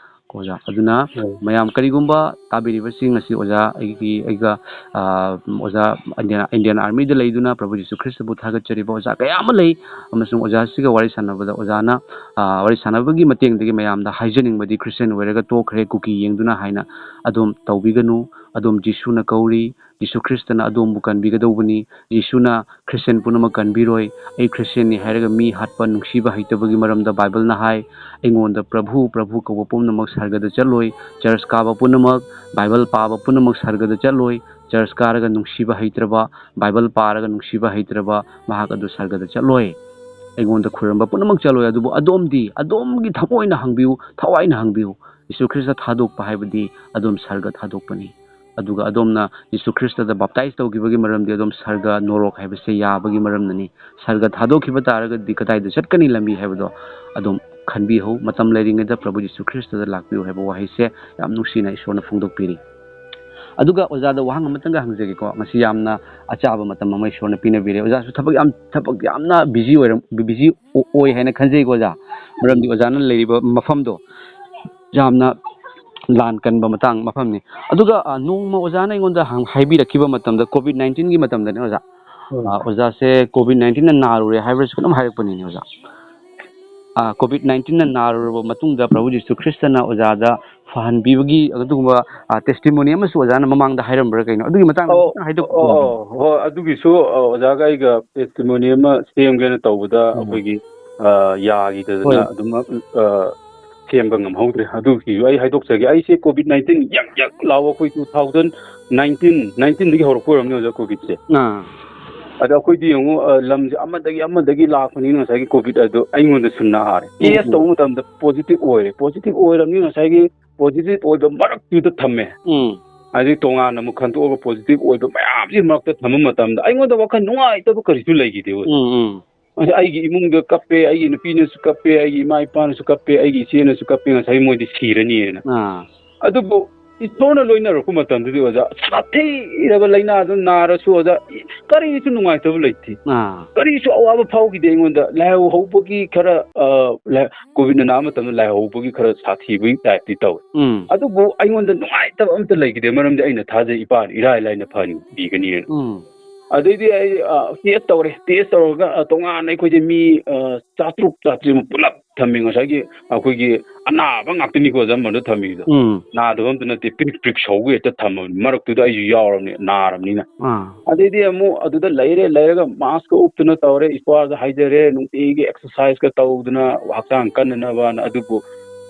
ꯑꯣꯖꯥ꯫ ꯑꯗꯨꯅ ꯎꯝ꯫ ꯃꯌꯥꯝ ꯀꯔꯤꯒꯨꯝꯕ ꯇꯥꯕꯤꯔꯤꯕꯁꯤꯡ ꯑꯁꯤ ꯑꯣꯖꯥ ꯑꯩꯒꯤ, ꯑꯩꯒ, ꯑ, ꯑꯣꯖꯥ ꯏꯟꯗꯤꯌꯥ, ꯏꯟꯗꯤꯌꯥꯟ ꯑꯥꯔꯃꯤꯗ ꯂꯩꯗꯨꯅ ꯄ꯭ꯔꯚꯨ ꯖꯤꯁꯨ ꯈ꯭ꯔꯤꯁꯇꯕꯨ ꯊꯥꯒꯠꯆꯔꯤꯕ ꯑꯣꯖꯥ ꯀꯌꯥ ꯑꯃ ꯂꯩ, ꯑꯃꯁꯨꯡ ꯑꯣꯖꯥꯁꯤꯒ ꯋꯥꯔꯤ ꯁꯥꯟꯅꯕꯗ ꯑꯣꯖꯥꯅ, ꯑ, ꯋꯥꯔꯤ ꯁꯥꯟꯅꯕꯒꯤ ꯃꯇꯦꯡꯗꯒꯤ ꯃꯌꯥꯝꯗ ꯍꯥꯏꯖꯅꯤꯡꯕꯗꯤ ꯈ꯭ꯔꯤꯁꯇꯤꯌꯥꯟ ꯑꯣꯏꯔꯒ ꯇꯣꯛꯈ꯭ꯔꯦ, ꯀꯨꯀꯤ ꯌꯦꯡꯗꯨꯅ ꯍꯥꯏꯅ ꯑꯗꯨꯝ ꯇꯧꯕꯤꯒꯅꯨ꯫ ꯑꯗꯨꯝ ꯖꯤꯁꯨꯅ ꯀꯧꯔꯤ, ꯖꯤꯁꯨ ꯈ꯭ꯔꯤꯁꯇꯅ ꯑꯗꯣꯝꯕꯨ ꯀꯟꯕꯤꯒꯗꯧꯕꯅꯤ꯫ ꯖꯤꯁꯨꯅ ꯈ꯭ꯔꯤꯁꯇꯤꯌꯥꯟ ꯄꯨꯝꯅꯃꯛ ꯀꯟꯕꯤꯔꯣꯏ꯫ ꯑꯩ ꯈ꯭ꯔꯤꯁꯇꯤꯌꯥꯟꯅꯤ ꯍꯥꯏꯔꯒ ꯃꯤ ꯍꯥꯠꯄ ꯅꯨꯡꯁꯤꯕ ꯍꯩꯇꯕꯒꯤ ꯃꯔꯝꯗ ꯕꯥꯏꯕꯜꯅ ꯍꯥꯏ, "ꯑꯩꯉꯣꯟꯗ ꯄ꯭ꯔꯚꯨ, ꯄ꯭ꯔꯚꯨ ꯀꯧꯕ ꯄꯨꯝꯅꯃꯛ ꯁꯔꯒꯗ ꯆꯠꯂꯣꯏ"꯫ ꯆꯔꯆ ꯀꯥꯕ ꯄꯨꯝꯅꯃꯛ, ꯕꯥꯏꯕꯜ ꯄꯥꯕ ꯄꯨꯝꯅꯃꯛ ꯁꯔꯒꯗ ꯆꯠꯂꯣꯏ꯫ ꯆꯔꯆ ꯀꯥꯔꯒ ꯅꯨꯡꯁꯤꯕ ꯍꯩꯇ꯭ꯔꯕ, ꯕꯥꯏꯕꯜ ꯄꯥꯔꯒ ꯅꯨꯡꯁꯤꯕ ꯍꯩꯇ꯭ꯔꯕ, ꯃꯍꯥꯛ ꯑꯗꯨ ꯁꯔꯒꯗ ꯆꯠꯂꯣꯏ꯫ ꯑꯩꯉꯣꯟꯗ ꯈꯨꯔꯨꯝꯕ ꯄꯨꯝꯅꯃꯛ ꯆꯠꯂꯣꯏ꯫ ꯑꯗꯨꯕꯨ ꯑꯗꯣꯝꯗꯤ, ꯑꯗꯣꯝꯒꯤ ꯊꯃꯣꯏꯅ ꯍꯪꯕꯤꯌꯨ, ꯊꯋꯥꯏꯅ ꯍꯪꯕꯤꯌꯨ꯫ ꯖꯤꯁꯨ ꯈ꯭ꯔꯤꯁꯇ ꯊꯥꯗꯣꯛꯄ ꯍꯥꯏꯕꯗꯤ ꯑꯗꯣꯝ ꯁꯔꯒ ꯊꯥꯗꯣꯛꯄꯅꯤ꯫ ꯑꯗꯨꯒ ꯑꯗꯣꯝꯅ ꯖꯤꯁꯨ ꯈ꯭ꯔꯤꯁꯇꯗ ꯕꯥꯞꯇꯥꯏꯖ ꯇꯧꯈꯤꯕꯒꯤ ꯃꯔꯝꯗꯤ ꯑꯗꯣꯝ ꯁꯔꯒ ꯅꯣꯔꯣꯛ ꯍꯥꯏꯕꯁꯦ ꯌꯥꯕꯒꯤ ꯃꯔꯝꯅꯅꯤ꯫ ꯁꯔꯒ ꯊꯥꯗꯣꯛꯈꯤꯕ ꯇꯥꯔꯒꯗꯤ ꯀꯗꯥꯏꯗ ꯆꯠꯀꯅꯤ ꯂꯝꯕꯤ ꯍꯥꯏꯕꯗꯣ ꯑꯗꯣꯝ ꯈꯟꯕꯤꯍꯧ꯫ ꯃꯇꯝ ꯂꯩꯔꯤꯉꯩꯗ ꯄ꯭ꯔꯚꯨ ꯖꯤꯁꯨ ꯈ꯭ꯔꯤꯁꯇꯗ ꯂꯥꯛꯄꯤꯌꯨ ꯍꯥꯏꯕ ꯋꯥꯍꯩꯁꯦ ꯌꯥꯝ ꯅꯨꯡꯁꯤꯅ ꯏꯁꯣꯔꯅ ꯐꯣꯡꯗꯣꯛꯄꯤꯔꯤ꯫ ꯑꯗꯨꯒ ꯑꯣꯖꯥꯗ ꯋꯥꯍꯪ ꯑꯃꯇꯪꯒ ꯍꯪꯖꯒꯦꯀꯣ꯫ ꯉꯁꯤ ꯌꯥꯝꯅ ꯑꯆꯥꯕ ꯃꯇꯝ ꯑꯃ ꯏꯁꯣꯔꯅ ꯄꯤꯅꯕꯤꯔꯦ꯫ ꯑꯣꯖꯥꯁꯨ ꯊꯕꯛ ꯌꯥꯝ, ꯊꯕꯛ ꯌꯥꯝꯅ ꯕꯤꯖꯤ ꯑꯣꯏꯔꯝ-, ꯕꯤꯖꯤ ꯑꯣ-, ꯑꯣꯏ ꯍꯥꯏꯅ ꯈꯟꯖꯩꯀꯣ ꯑꯣꯖꯥ꯫ ꯃꯔꯝꯗꯤ ꯑꯣꯖꯥꯅ ꯂꯩꯔꯤꯕ ꯃꯐꯝꯗꯣ ꯌꯥꯝꯅ ꯂꯥꯟ ꯀꯟꯕ ꯃꯇꯥꯡ ꯃꯐꯝꯅꯤ꯫ ꯑꯗꯨꯒ, ꯑ, ꯅꯣꯡꯃ ꯑꯣꯖꯥꯅ ꯑꯩꯉꯣꯟꯗ ꯍꯪ-, ꯍꯥꯏꯕꯤꯔꯛꯈꯤꯕ ꯃꯇꯝꯗ, ꯀꯣꯚꯤꯗ ꯅꯥꯏꯟꯇꯤꯟꯒꯤ ꯃꯇꯝꯗꯅꯦ ꯑꯣꯖꯥ꯫ ꯎꯝ꯫ ꯑ, ꯑꯣꯖꯥꯁꯦ ꯀꯣꯚꯤꯗ ꯅꯥꯏꯟꯇꯤꯟꯅ ꯅꯥꯔꯨꯔꯦ ꯍꯥꯏꯕ꯭ꯔꯁꯨ ꯀꯩꯅꯣꯝ ꯍꯥꯏꯔꯛꯄꯅꯤꯅꯦ ꯑꯣꯖꯥ꯫ ꯑ, ꯀꯣꯚꯤꯗ ꯅꯥꯏꯟꯇꯤꯟꯅ ꯅꯥꯔꯨꯔꯕ ꯃꯇꯨꯡꯗ ꯄ꯭ꯔꯚꯨ ꯖꯤꯁꯨ ꯈ꯭ꯔꯤꯁꯇꯅ ꯑꯣꯖꯥꯗ ꯐꯍꯟꯕꯤꯕꯒꯤ ꯑꯗꯨꯒꯨꯝꯕ, ꯑ, ꯇꯦꯁꯇꯤꯃꯣꯅꯤ ꯑꯃꯁꯨ ꯑꯣꯖꯥꯅ ꯃꯃꯥꯡꯗ ꯍꯥꯏꯔꯝꯕ꯭ꯔꯥ ꯀꯩꯅꯣ? ꯑꯗꯨꯒꯤ ꯃꯇꯥꯡꯗ ꯑꯧ, ꯈꯤꯇꯪ ꯍꯥꯏꯗꯣꯛꯄ ꯑꯧ, ꯄꯥꯝꯃꯤ꯫ ꯑꯧ, ꯍꯣꯏ, ꯑꯗꯨꯒꯤꯁꯨ, ꯑ, ꯑꯣꯖꯥꯒ ꯑꯩꯒ ꯇꯦꯁꯇꯤꯃꯣꯅꯤ ꯑꯃ ꯁꯦꯝꯒꯦꯅ ꯇꯧꯕꯗ ꯎꯝ꯫ ꯑꯩꯈꯣꯏꯒꯤ, ꯑ, ꯌꯥꯈꯤꯗꯗꯅ ꯍꯣꯏ꯫ ꯑꯗꯨꯃꯛ, ꯑ, ꯁꯦꯝꯕ ꯉꯝꯍꯧꯗ꯭ꯔꯦ꯫ ꯑꯗꯨꯒꯤꯁꯨ ꯑꯩ ꯍꯥꯏꯗꯣꯛꯆꯒꯦ꯫ ꯑꯩꯁꯦ ꯀꯣꯚꯤꯗ ꯅꯥꯏꯟꯇꯤꯟ ꯌꯛ ꯌꯛ ꯂꯥꯎꯕ ꯑꯩꯈꯣꯏ ꯇꯨ ꯊꯥꯎꯖꯟ ꯅꯥꯏꯟꯇꯤꯟ, ꯅꯥꯏꯟꯇꯤꯟꯗꯒꯤ ꯍꯧꯔꯛꯄ ꯑꯣꯏꯔꯝꯅꯤ ꯑꯣꯖꯥ ꯀꯣꯚꯤꯗꯁꯦ꯫ ꯑꯥ꯫ ꯑꯗ ꯑꯩꯈꯣꯏꯗꯤ ꯌꯦꯡꯉꯨ, ꯑ, ꯂꯝꯁꯦ ꯑꯃꯗꯒꯤ ꯑꯃꯗꯒꯤ ꯂꯥꯛꯄꯅꯤꯅ ꯉꯁꯥꯏꯒꯤ ꯀꯣꯚꯤꯗ ꯑꯗꯣ ꯑꯩꯉꯣꯟꯗ ꯁꯨꯝ ꯅꯥꯔꯦ꯫ ꯎꯝ, ꯇꯦꯁ ꯎꯝ꯫ ꯇꯧꯕ ꯃꯇꯝꯗ ꯄꯣꯖꯤꯇꯤꯚ ꯑꯣꯏꯔꯦ꯫ ꯄꯣꯖꯤꯇꯤꯚ ꯑꯣꯏꯔꯕꯅꯤꯅ ꯉꯁꯥꯏꯒꯤ ꯄꯣꯖꯤꯇꯤꯚ ꯑꯣꯏꯕ ꯃꯔꯛꯇꯨꯗ ꯊꯝꯃꯦ꯫ ꯎꯝ꯫ ꯑꯗꯩ ꯇꯣꯉꯥꯟꯅ ꯑꯃꯨꯛ ꯈꯟꯗꯣꯛꯑꯒ ꯄꯣꯖꯤꯇꯤꯚ ꯑꯣꯏꯕ ꯃꯌꯥꯝꯁꯤ ꯃꯔꯛꯇ ꯊꯝꯕ ꯃꯇꯝꯗ ꯑꯩꯉꯣꯟꯗ ꯋꯥꯈꯜ ꯅꯨꯡꯉꯥꯏꯇꯕ ꯀꯔꯤꯁꯨ ꯂꯩꯈꯤꯗꯦ ꯑꯣꯖꯥ꯫ ꯎꯝ, ꯎꯝ꯫ ꯑꯗ ꯑꯩꯒꯤ ꯏꯃꯨꯡꯗ ꯀꯞꯄꯦ, ꯑꯩꯒꯤ ꯅꯨꯄꯤꯅꯁꯨ ꯀꯞꯄꯦ, ꯑꯩꯒꯤ ꯏꯃꯥ ꯏꯄꯥꯅꯁꯨ ꯀꯞꯄꯦ, ꯑꯩꯒꯤ ꯏꯆꯦꯅꯁꯨ ꯀꯞꯄꯦ, ꯉꯁꯥꯏ ꯃꯣꯏꯗꯤ ꯁꯤꯔꯅꯤꯅ꯫ ꯑꯥ꯫ ꯑꯗꯨꯕꯨ ꯏꯁꯣꯔꯅ ꯂꯣꯏꯅꯔꯛꯄ ꯃꯇꯝꯗꯗꯤ ꯑꯣꯖꯥ, ꯁꯥꯊꯤꯔꯕ ꯂꯥꯏꯅꯥꯗꯨ ꯅꯥꯔꯁꯨ ꯑꯣꯖꯥ, ꯏ-, ꯀꯔꯤꯁꯨ ꯅꯨꯡꯉꯥꯏꯇꯕ ꯂꯩꯇꯦ꯫ ꯑꯥ ꯀꯔꯤꯁꯨ ꯑꯋꯥꯕ ꯐꯥꯎꯈꯤꯗꯦ ꯑꯩꯉꯣꯟꯗ꯫ ꯂꯥꯏꯍꯧ ꯍꯧꯕꯒꯤ ꯈꯔ, ꯑ, ꯂꯥꯏ-, ꯀꯣꯚꯤꯗꯅ ꯅꯥꯕ ꯃꯇꯝꯗ ꯂꯥꯏꯍꯧ ꯍꯧꯕꯒꯤ ꯈꯔ ꯁꯥꯊꯤꯕꯒꯤ ꯇꯥꯏꯞꯇꯤ ꯇꯧꯋꯦ꯫ ꯎꯝ ꯑꯗꯨꯕꯨ ꯑꯩꯉꯣꯟꯗ ꯅꯨꯡꯉꯥꯏꯇꯕ ꯑꯝꯇ ꯂꯩꯈꯤꯗꯦ, ꯃꯔꯝꯗꯤ ꯑꯩꯅ ꯊꯥꯖꯩ ꯏꯄꯥꯅ ꯏꯔꯥꯏ ꯂꯥꯏꯅ ꯐꯍꯟꯕꯤꯒꯅꯤꯅ꯫ ꯎꯝ ꯑꯗꯩꯗꯤ ꯑꯩ, ꯑ, ꯇꯦꯁ ꯇꯧꯔꯦ꯫ ꯇꯦꯁ ꯇꯧꯔꯒ, ꯑ, ꯇꯣꯉꯥꯟꯅ ꯑꯩꯈꯣꯏꯁꯦ ꯃꯤ, ꯑ, ꯆꯥꯇ꯭ꯔꯨꯛ ꯆꯥꯇ꯭ꯔꯦꯠꯃꯨꯛ ꯄꯨꯂꯞ ꯊꯝꯃꯤ꯫ ꯉꯁꯥꯏꯒꯤ ꯑꯩꯈꯣꯏꯒꯤ ꯑꯅꯥꯕ ꯉꯥꯛꯇꯅꯤꯀꯣ ꯑꯣꯖꯥ ꯃꯗꯨ ꯊꯝꯃꯤꯗꯣ꯫ ꯎꯝ ꯅꯥꯗꯕ ꯑꯝꯇ ꯅꯠꯇꯦ, ꯄ꯭ꯔꯤꯛ ꯄ꯭ꯔꯤꯛ ꯁꯧꯒ ꯍꯦꯛꯇ ꯊꯝꯃꯕꯅꯤ꯫ ꯃꯔꯛꯇꯨꯗ ꯑꯩꯁꯨ ꯌꯥꯎꯔꯕꯅꯤ, ꯅꯥꯔꯕꯅꯤꯅ꯫ ꯑꯥ ꯑꯗꯩꯗꯤ ꯑꯃꯨꯛ ꯑꯗꯨꯗ ꯂꯩꯔꯦ, ꯂꯩꯔꯒ ꯃꯥꯁꯀ ꯎꯞꯇꯅ ꯇꯧꯔꯦ, ꯏꯄꯥꯗ ꯍꯥꯏꯖꯔꯦ, ꯅꯨꯡꯇꯤꯒꯤ ꯑꯦꯛꯁꯔꯁꯥꯏꯁꯀ ꯇꯧꯗꯅ ꯍꯛꯆꯥꯡ ꯀꯟꯅꯅꯕꯅ꯫ ꯑꯗꯨꯕꯨ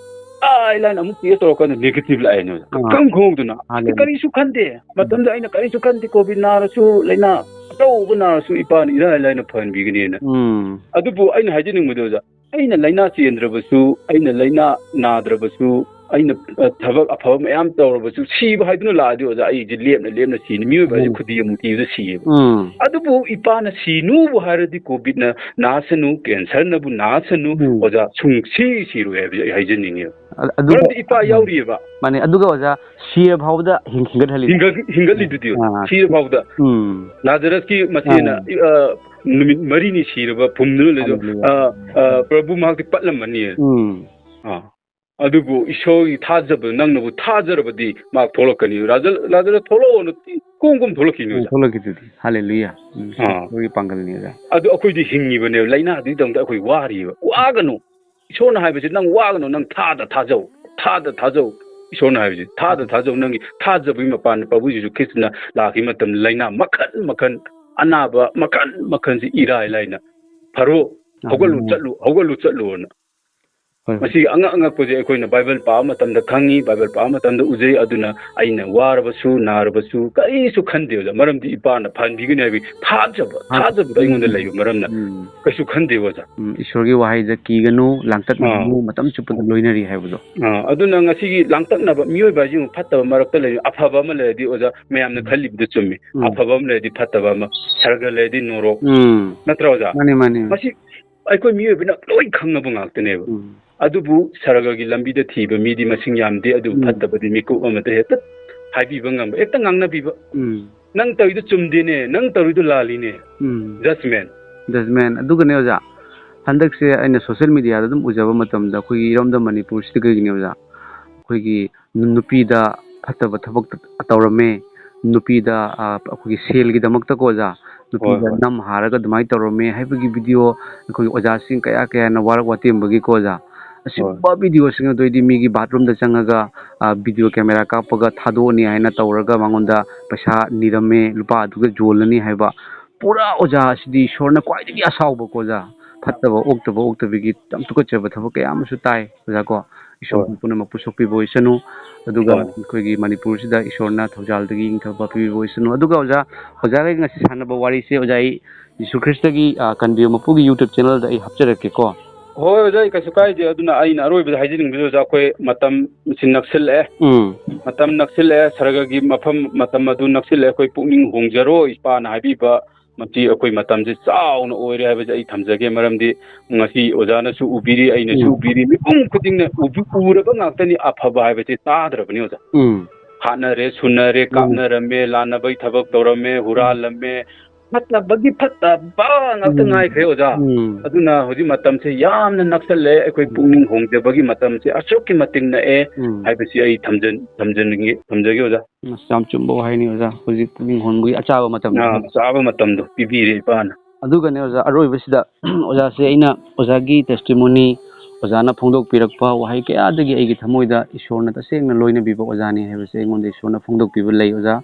ꯏꯔꯥꯏ ꯂꯥꯏꯅ ꯑꯃꯨꯛ ꯇꯦꯁ ꯇꯧꯔꯀꯥꯟꯗ ꯅꯦꯒꯦꯇꯤꯚ ꯂꯥꯛꯑꯦꯅꯦ ꯑꯣꯖꯥ꯫ ꯑꯥ꯫ ꯀꯔꯝ ꯈꯪꯍꯧꯗꯅ? ꯍꯥꯟꯅꯗꯤ꯫ ꯀꯔꯤꯁꯨ ꯈꯟꯗꯦ꯫ ꯃꯇꯝꯗ ꯑꯩꯅ ꯀꯔꯤꯁꯨ ꯈꯟꯗꯦ, ꯀꯣꯚꯤꯗ ꯅꯥꯔꯁꯨ, ꯂꯥꯏꯅꯥ ꯑꯆꯧꯕ ꯅꯥꯔꯁꯨ ꯏꯄꯥꯅ ꯏꯔꯥꯏ ꯂꯥꯏꯅ ꯐꯍꯟꯕꯤꯒꯅꯤꯅ꯫ ꯎꯝ ꯑꯗꯨꯕꯨ ꯑꯩꯅ ꯍꯥꯏꯖꯅꯤꯡꯕꯗꯤ ꯑꯣꯖꯥ, ꯑꯩꯅ ꯂꯥꯏꯅꯥ ꯆꯦꯟꯗ꯭ꯔꯕꯁꯨ, ꯑꯩꯅ ꯂꯥꯏꯅꯥ ꯅꯥꯗ꯭ꯔꯕꯁꯨ, ꯑꯩꯅ, ꯑ, ꯊꯕꯛ ꯑꯐꯕ ꯃꯌꯥꯝ ꯇꯧꯔꯕꯁꯨ, ꯁꯤꯕ ꯍꯥꯏꯗꯨꯅ ꯂꯥꯛꯑꯗꯤ ꯑꯣꯖꯥ, ꯑꯩꯁꯦ ꯂꯦꯞꯅ ꯂꯦꯞꯅ ꯁꯤꯅꯤ꯫ ꯃꯤꯑꯣꯏꯕ ꯍꯥꯏꯁꯦ ꯎꯝ꯫ ꯈꯨꯗꯤ ꯑꯃꯨꯛ ꯊꯤꯕꯗ ꯁꯤꯌꯦꯕ꯫ ꯎꯝ ꯑꯗꯨꯕꯨ ꯏꯄꯥꯅ ꯁꯤꯅꯨꯕꯨ ꯍꯥꯏꯔꯗꯤ, ꯀꯣꯚꯤꯗꯅ ꯅꯥꯁꯅꯨ, ꯀꯦꯟꯁꯔꯅꯕꯨ ꯅꯥꯁꯅꯨ, ꯎꯝ꯫ ꯑꯣꯖꯥ, ꯁꯨꯡꯁꯤ ꯁꯤꯔꯣꯏ ꯍꯥꯏꯕꯁꯦ ꯑꯩ ꯍꯥꯏꯖꯅꯤꯡꯉꯦꯕ꯫ ꯑ-, ꯑꯗꯨꯒ ꯃꯔꯝꯗꯤ ꯏꯄꯥ ꯌꯥꯎꯔꯤꯑꯕ꯫ ꯃꯥꯅꯦ, ꯑꯗꯨꯒ ꯑꯣꯖꯥ, ꯁꯤꯔ ꯐꯥꯎꯕꯗ ꯍꯤꯡ-, ꯍꯤꯡꯒꯠꯍꯜꯂꯤꯗꯣ꯫ ꯍꯤꯡꯒꯠ-, ꯍꯤꯡꯒꯠꯂꯤꯗꯨꯗꯤ ꯑꯣꯖꯥ, ꯑꯥ꯫ ꯁꯤꯔ ꯐꯥꯎꯕꯗ꯫ ꯎꯝ ꯂꯥꯖꯔꯁꯀꯤ ꯃꯆꯦꯅ, ꯑꯥ꯫ ꯑ, ꯅꯨꯃꯤꯠ ꯃꯔꯤꯅꯤ ꯁꯤꯔꯕ ꯐꯨꯝꯗꯨꯅ ꯂꯩꯗꯣ, ꯍꯜꯂꯦꯂꯨꯌꯥ꯫ ꯑ, ꯑ, ꯄ꯭ꯔꯚꯨ ꯃꯍꯥꯛꯇꯤ ꯄꯠꯂꯝꯃꯅꯤ꯫ ꯎꯝ ꯑꯥ꯫ ꯑꯗꯨꯕꯨ ꯏꯁꯣꯔꯒꯤ ꯊꯥꯖꯕ, ꯅꯪꯅꯕꯨ ꯊꯥꯖꯔꯕꯗꯤ ꯃꯥ ꯊꯣꯛꯂꯛꯀꯅꯤ꯫ ꯂꯥꯖ-, ꯂꯥꯖꯔꯁ ꯊꯣꯛꯂꯛꯑꯣꯅ ꯀꯣꯝ ꯀꯣꯝ ꯊꯣꯛꯂꯛꯈꯤꯅꯤ ꯑꯣꯖꯥ꯫ ꯊꯣꯛꯂꯛꯈꯤꯗꯨꯗꯤ꯫ ꯍꯜꯂꯦꯂꯨꯌꯥ꯫ ꯎꯝ, ꯑꯥ꯫ ꯏꯁꯣꯔꯒꯤ ꯄꯥꯡꯒꯜꯅꯤ ꯑꯣꯖꯥ꯫ ꯑꯗꯨ ꯑꯩꯈꯣꯏꯗꯤ ꯍꯤꯡꯉꯤꯕꯅꯦꯕ, ꯂꯥꯏꯅꯥꯗꯨꯒꯤꯗꯃꯛꯇ ꯑꯩꯈꯣꯏ ꯋꯥꯔꯤꯕ꯫ ꯋꯥꯒꯅꯨ꯫ ꯏꯁꯣꯔꯅ ꯍꯥꯏꯕꯁꯤ, "ꯅꯪ ꯋꯥꯒꯅꯨ, ꯅꯪ ꯊꯥꯗ ꯊꯥꯖꯧ, ꯊꯥꯗ ꯊꯥꯖꯧ"꯫ ꯏꯁꯣꯔꯅ ꯍꯥꯏꯕꯁꯤ, "ꯊꯥꯗ ꯊꯥꯖꯧ"꯫ ꯅꯪꯒꯤ ꯊꯥꯖꯕꯒꯤ ꯃꯄꯥꯟꯗ ꯄ꯭ꯔꯚꯨ ꯖꯤꯁꯨ ꯈ꯭ꯔꯤꯁꯇꯅ ꯂꯥꯛꯈꯤꯕ ꯃꯇꯝꯗ ꯂꯥꯏꯅꯥ ꯃꯈꯜ ꯃꯈꯜ, ꯑꯅꯥꯕ ꯃꯈꯜ ꯃꯈꯜꯁꯤ ꯏꯔꯥꯏ ꯂꯥꯏꯅ ꯐꯔꯣ, ꯍꯧꯒꯠꯂꯨ, ꯑꯃꯦꯟ꯫ ꯆꯠꯂꯨ, ꯍꯧꯒꯠꯂꯨ, ꯆꯠꯂꯨꯅ꯫ ꯍꯣꯏ, ꯍꯣꯏ꯫ ꯃꯁꯤꯒꯤ ꯑꯉꯛ ꯑꯉꯛꯄꯁꯦ ꯑꯩꯈꯣꯏꯅ ꯕꯥꯏꯕꯜ ꯄꯥꯕ ꯃꯇꯝꯗ ꯈꯪꯉꯤ, ꯕꯥꯏꯕꯜ ꯄꯥꯕ ꯃꯇꯝꯗ ꯎꯖꯩ꯫ ꯑꯗꯨꯅ ꯑꯩꯅ ꯋꯥꯔꯕꯁꯨ, ꯅꯥꯔꯕꯁꯨ ꯀꯔꯤꯁꯨ ꯈꯟꯗꯦ ꯑꯣꯖꯥ, ꯃꯔꯝꯗꯤ ꯏꯄꯥꯅ ꯐꯍꯟꯕꯤꯒꯅꯤ ꯍꯥꯏꯕꯒꯤ ꯊꯥꯖꯕ, ꯊꯥꯖꯕ꯫ ꯊꯥꯖꯕꯗꯣ ꯑꯩꯉꯣꯟꯗ ꯂꯩꯕ ꯃꯔꯝꯅ ꯎꯝ꯫ ꯀꯩꯁꯨ ꯈꯟꯗꯦ ꯑꯣꯖꯥ꯫ ꯎꯝ, ꯏꯁꯣꯔꯒꯤ ꯋꯥꯍꯩꯗ ꯀꯤꯒꯅꯨ, ꯂꯥꯡꯇꯛꯅꯒꯅꯨ, ꯑꯥ꯫ ꯃꯇꯝ ꯆꯨꯞꯄꯗ ꯂꯣꯏꯅꯔꯤ ꯍꯥꯏꯕꯗꯣ꯫ ꯑꯥ, ꯑꯗꯨꯅ ꯉꯁꯤꯒꯤ ꯂꯥꯡꯇꯛꯅꯕ ꯃꯤꯑꯣꯏꯕ ꯍꯥꯏꯁꯤꯃ ꯐꯠꯇꯕ ꯃꯔꯛꯇ ꯂꯩꯔꯤ꯫ ꯑꯐꯕ ꯑꯃ ꯂꯩꯔꯗꯤ ꯑꯣꯖꯥ, ꯃꯌꯥꯝꯅ ꯈꯜꯂꯤꯕꯗꯨ ꯆꯨꯝꯃꯤ꯫ ꯎꯝ꯫ ꯑꯐꯕ ꯑꯃ ꯂꯩꯔꯗꯤ ꯐꯠꯇꯕ ꯑꯃ, ꯁꯔꯒ ꯂꯩꯔꯗꯤ ꯅꯣꯔꯣꯛ, ꯎꯝ꯫ ꯅꯠꯇ꯭ꯔꯥ ꯑꯣꯖꯥ? ꯃꯥꯅꯦ, ꯃꯥꯅꯦ꯫ ꯃꯁꯤ ꯑꯩꯈꯣꯏ ꯃꯤꯑꯣꯏꯕꯅ ꯂꯣꯏ ꯈꯪꯅꯕ ꯉꯥꯛꯇꯅꯦꯕ꯫ ꯎꯝ꯫ ꯑꯗꯨꯕꯨ ꯁꯔꯒꯒꯤ ꯂꯝꯕꯤꯗ ꯊꯤꯕ ꯃꯤꯗꯤ ꯃꯁꯤꯡ ꯌꯥꯝꯗꯦ, ꯑꯗꯨꯕꯨ ꯎꯝ꯫ ꯐꯠꯇꯕꯗꯤ ꯃꯤꯀꯨꯞ ꯑꯃꯗ ꯍꯦꯛꯇ ꯍꯥꯏꯕꯤꯕ ꯉꯝꯕ, ꯍꯦꯛꯇ ꯉꯥꯡꯅꯕꯤꯕ꯫ ꯎꯝ꯫ "ꯅꯪ ꯇꯧꯔꯤꯗꯨ ꯆꯨꯝꯗꯦꯅꯦ, ꯅꯪ ꯇꯧꯔꯤꯗꯨ ꯂꯥꯜꯂꯤꯅꯦ"꯫ ꯎꯝ꯫ Judgment꯫ Judgment꯫ ꯑꯗꯨꯒꯅꯦ ꯑꯣꯖꯥ, ꯍꯟꯗꯛꯁꯦ ꯑꯩꯅ social mediaꯗ ꯑꯗꯨꯝ ꯎꯖꯕ ꯃꯇꯝꯗ ꯑꯩꯈꯣꯏꯒꯤ ꯏꯔꯝꯗꯝ ꯃꯅꯤꯄꯨꯔꯁꯤꯗ ꯀꯩꯒꯤꯅꯦ ꯑꯣꯖꯥ, ꯑꯩꯈꯣꯏꯒꯤ ꯅꯨ-, ꯅꯨꯄꯤꯗ ꯐꯠꯇꯕ ꯊꯕꯛ ꯇꯧꯔꯝꯃꯦ, ꯅꯨꯄꯤꯗ, ꯑ, ꯑꯩꯈꯣꯏꯒꯤ ꯁꯦꯜꯒꯤꯗꯃꯛꯇꯀꯣ ꯑꯣꯖꯥ, ꯅꯨꯄꯤꯗ ꯍꯣꯏ, ꯍꯣꯏ꯫ ꯅꯝ ꯍꯥꯔꯒ ꯑꯗꯨꯃꯥꯏꯅ ꯇꯧꯔꯝꯃꯦ ꯍꯥꯏꯕꯒꯤ video ꯑꯩꯈꯣꯏꯒꯤ ꯑꯣꯖꯥꯁꯤꯡ ꯀꯌꯥ ꯀꯌꯥꯅ ꯋꯥꯔꯛ ꯋꯥꯇꯦꯝꯕꯒꯤꯀꯣ ꯑꯣꯖꯥ, ꯑꯁꯤꯒꯨꯝꯕ ꯍꯣꯏ꯫ Videoꯁꯤꯡ ꯑꯗꯨ ꯑꯩꯗꯤ ꯃꯤꯒꯤ bathroomꯗ ꯆꯪꯉꯒ, ꯑ, video camera ꯀꯥꯞꯄꯒ ꯊꯥꯗꯣꯛꯑꯅꯤ ꯍꯥꯏꯅ ꯇꯧꯔꯒ ꯃꯉꯣꯟꯗ ꯄꯩꯁꯥ ꯅꯤꯔꯝꯃꯦ, ꯂꯨꯄꯥ ꯑꯗꯨꯒ ꯌꯣꯜꯂꯅꯤ ꯍꯥꯏꯕ꯫ ꯄꯨꯔꯥ ꯑꯣꯖꯥ ꯑꯁꯤꯗꯤ ꯏꯁꯣꯔꯅ ꯈ꯭ꯋꯥꯏꯗꯒꯤ ꯑꯁꯥꯎꯕꯀꯣ ꯑꯣꯖꯥ, ꯐꯠꯇꯕ ꯑꯣꯛꯇꯕ ꯑꯣꯛꯇꯕꯤꯒꯤ ꯌꯥꯝ ꯇꯨꯀꯠꯆꯕ ꯊꯕꯛ ꯀꯌꯥ ꯑꯃꯁꯨ ꯇꯥꯏ ꯑꯣꯖꯥ ꯀꯣ꯫ ꯏꯁꯣꯔ ꯍꯣꯏ꯫ ꯄꯨꯝꯅꯃꯛꯄꯨ ꯁꯣꯛꯄꯤꯕ ꯑꯣꯏꯁꯅꯨ꯫ ꯑꯗꯨꯒ ꯍꯣꯏ꯫ ꯑꯩꯈꯣꯏꯒꯤ ꯃꯅꯤꯄꯨꯔꯁꯤꯗ ꯏꯁꯣꯔꯅ ꯊꯧꯖꯥꯜꯗꯒꯤ ꯏꯪꯊꯕ ꯄꯤꯕꯤꯕ ꯑꯣꯏꯁꯅꯨ꯫ ꯑꯗꯨꯒ ꯑꯣꯖꯥ, ꯑꯣꯖꯥꯒ ꯑꯩ ꯉꯁꯤ ꯁꯥꯟꯅꯕ ꯋꯥꯔꯤꯁꯦ ꯑꯣꯖꯥ, ꯑꯩ ꯖꯤꯁꯨ ꯈ꯭ꯔꯤꯁꯇꯒꯤ, ꯑ, ꯀꯟꯕꯤꯌꯨ ꯃꯄꯨꯒꯤ YouTube channelꯗ ꯑꯩ ꯍꯥꯞꯆꯔꯛꯀꯦꯀꯣ꯫ ꯍꯣꯏ ꯑꯣꯖꯥ, ꯑꯩ ꯀꯩꯁꯨ ꯀꯥꯏꯗꯦ꯫ ꯑꯗꯨꯅ ꯑꯩꯅ ꯑꯔꯣꯏꯕꯗ ꯍꯥꯏꯖꯅꯤꯡꯕꯗꯨ ꯑꯣꯖꯥ, ꯑꯩꯈꯣꯏ ꯃꯇꯝꯁꯤ ꯅꯛꯁꯤꯜꯂꯛꯑꯦ꯫ ꯎꯝ꯫ ꯃꯇꯝ ꯅꯛꯁꯤꯜꯂꯛꯑꯦ, ꯁꯔꯒꯒꯤ ꯃꯐꯝ, ꯃꯇꯝ ꯑꯗꯨ ꯅꯛꯁꯤꯜꯂꯛꯑꯦ꯫ ꯑꯩꯈꯣꯏ ꯄꯨꯛꯅꯤꯡ ꯍꯣꯡꯖꯔꯣ, ꯏꯄꯥꯅ ꯍꯥꯏꯕꯤꯕ ꯃꯁꯤ ꯑꯩꯈꯣꯏ ꯃꯇꯝꯁꯦ ꯆꯥꯎꯅ ꯑꯣꯏꯔꯦ ꯍꯥꯏꯕꯁꯦ ꯑꯩ ꯊꯝꯖꯒꯦ꯫ ꯃꯔꯝꯗꯤ ꯉꯁꯤ ꯑꯣꯖꯥꯅꯁꯨ ꯎꯕꯤꯔꯤ, ꯑꯩꯅꯁꯨ ꯎꯝ꯫ ꯎꯕꯤꯔꯤ, ꯃꯤꯄꯨꯝ ꯈꯨꯗꯤꯡꯅ ꯎꯕꯤ-, ꯎꯔꯕ ꯉꯥꯛꯇꯅꯤ꯫ ꯑꯐꯕ ꯍꯥꯏꯕꯁꯦ ꯇꯥꯗ꯭ꯔꯕꯅꯤ ꯑꯣꯖꯥ꯫ ꯎꯝ꯫ ꯍꯥꯠꯅꯔꯦ, ꯁꯨꯅꯔꯦ, ꯎꯝ꯫ ꯀꯥꯞꯅꯔꯝꯃꯦ, ꯂꯥꯟꯅꯕꯒꯤ ꯊꯕꯛ ꯇꯧꯔꯝꯃꯦ, ꯎꯝ꯫ ꯍꯨꯔꯥꯜꯂꯝꯃꯦ, ꯐꯠꯇꯕꯒꯤ ꯐꯠꯇꯕ ꯉꯥꯛꯇ ꯎꯝ꯫ ꯉꯥꯏꯈ꯭ꯔꯦ ꯑꯣꯖꯥ꯫ ꯎꯝ꯫ ꯑꯗꯨꯅ ꯍꯧꯖꯤꯛ ꯃꯇꯝꯁꯦ ꯌꯥꯝꯅ ꯅꯛꯁꯜꯂꯦ꯫ ꯑꯩꯈꯣꯏ ꯎꯝ꯫ ꯄꯨꯛꯅꯤꯡ ꯍꯣꯡꯖꯕꯒꯤ ꯃꯇꯝꯁꯦ ꯑꯁꯨꯛꯀꯤ ꯃꯇꯤꯛ ꯅꯛꯑꯦ ꯎꯝ꯫ ꯍꯥꯏꯕꯁꯤ ꯑꯩ ꯊꯝꯖꯟ-, ꯊꯝꯖꯟꯅꯤꯡꯉꯤ, ꯊꯝꯖꯒꯦ ꯑꯣꯖꯥ꯫ ꯑꯁ, ꯌꯥꯝ ꯆꯨꯝꯕ ꯋꯥꯍꯩꯅꯤ ꯑꯣꯖꯥ꯫ ꯍꯧꯖꯤꯛ ꯄꯨꯛꯅꯤꯡ ꯍꯣꯟꯕꯒꯤ ꯑꯆꯥꯕ ꯃꯇꯝꯅꯤ꯫ ꯑꯥ, ꯑꯆꯥꯕ ꯃꯇꯝꯗꯣ ꯄꯤꯕꯤꯔꯦ ꯏꯄꯥꯅ꯫ ꯑꯗꯨꯒꯅꯦ ꯑꯣꯖꯥ, ꯑꯔꯣꯏꯕꯁꯤꯗ ꯑꯣꯖꯥꯁꯦ ꯑꯩꯅ ꯑꯣꯖꯥꯒꯤ testimony, ꯑꯣꯖꯥꯅ ꯐꯣꯡꯗꯣꯛꯄꯤꯔꯛꯄ ꯋꯥꯍꯩ ꯀꯌꯥꯗꯒꯤ ꯑꯩꯒꯤ ꯊꯃꯣꯏꯗ ꯏꯁꯣꯔꯅ ꯇꯁꯦꯡꯅ ꯂꯣꯏꯅꯕꯤꯕ ꯑꯣꯖꯥꯅꯤ ꯍꯥꯏꯕꯁꯦ ꯑꯩꯉꯣꯟꯗ ꯏꯁꯣꯔꯅ ꯐꯣꯡꯗꯣꯛꯄꯤꯕ ꯂꯩ ꯑꯣꯖꯥ꯫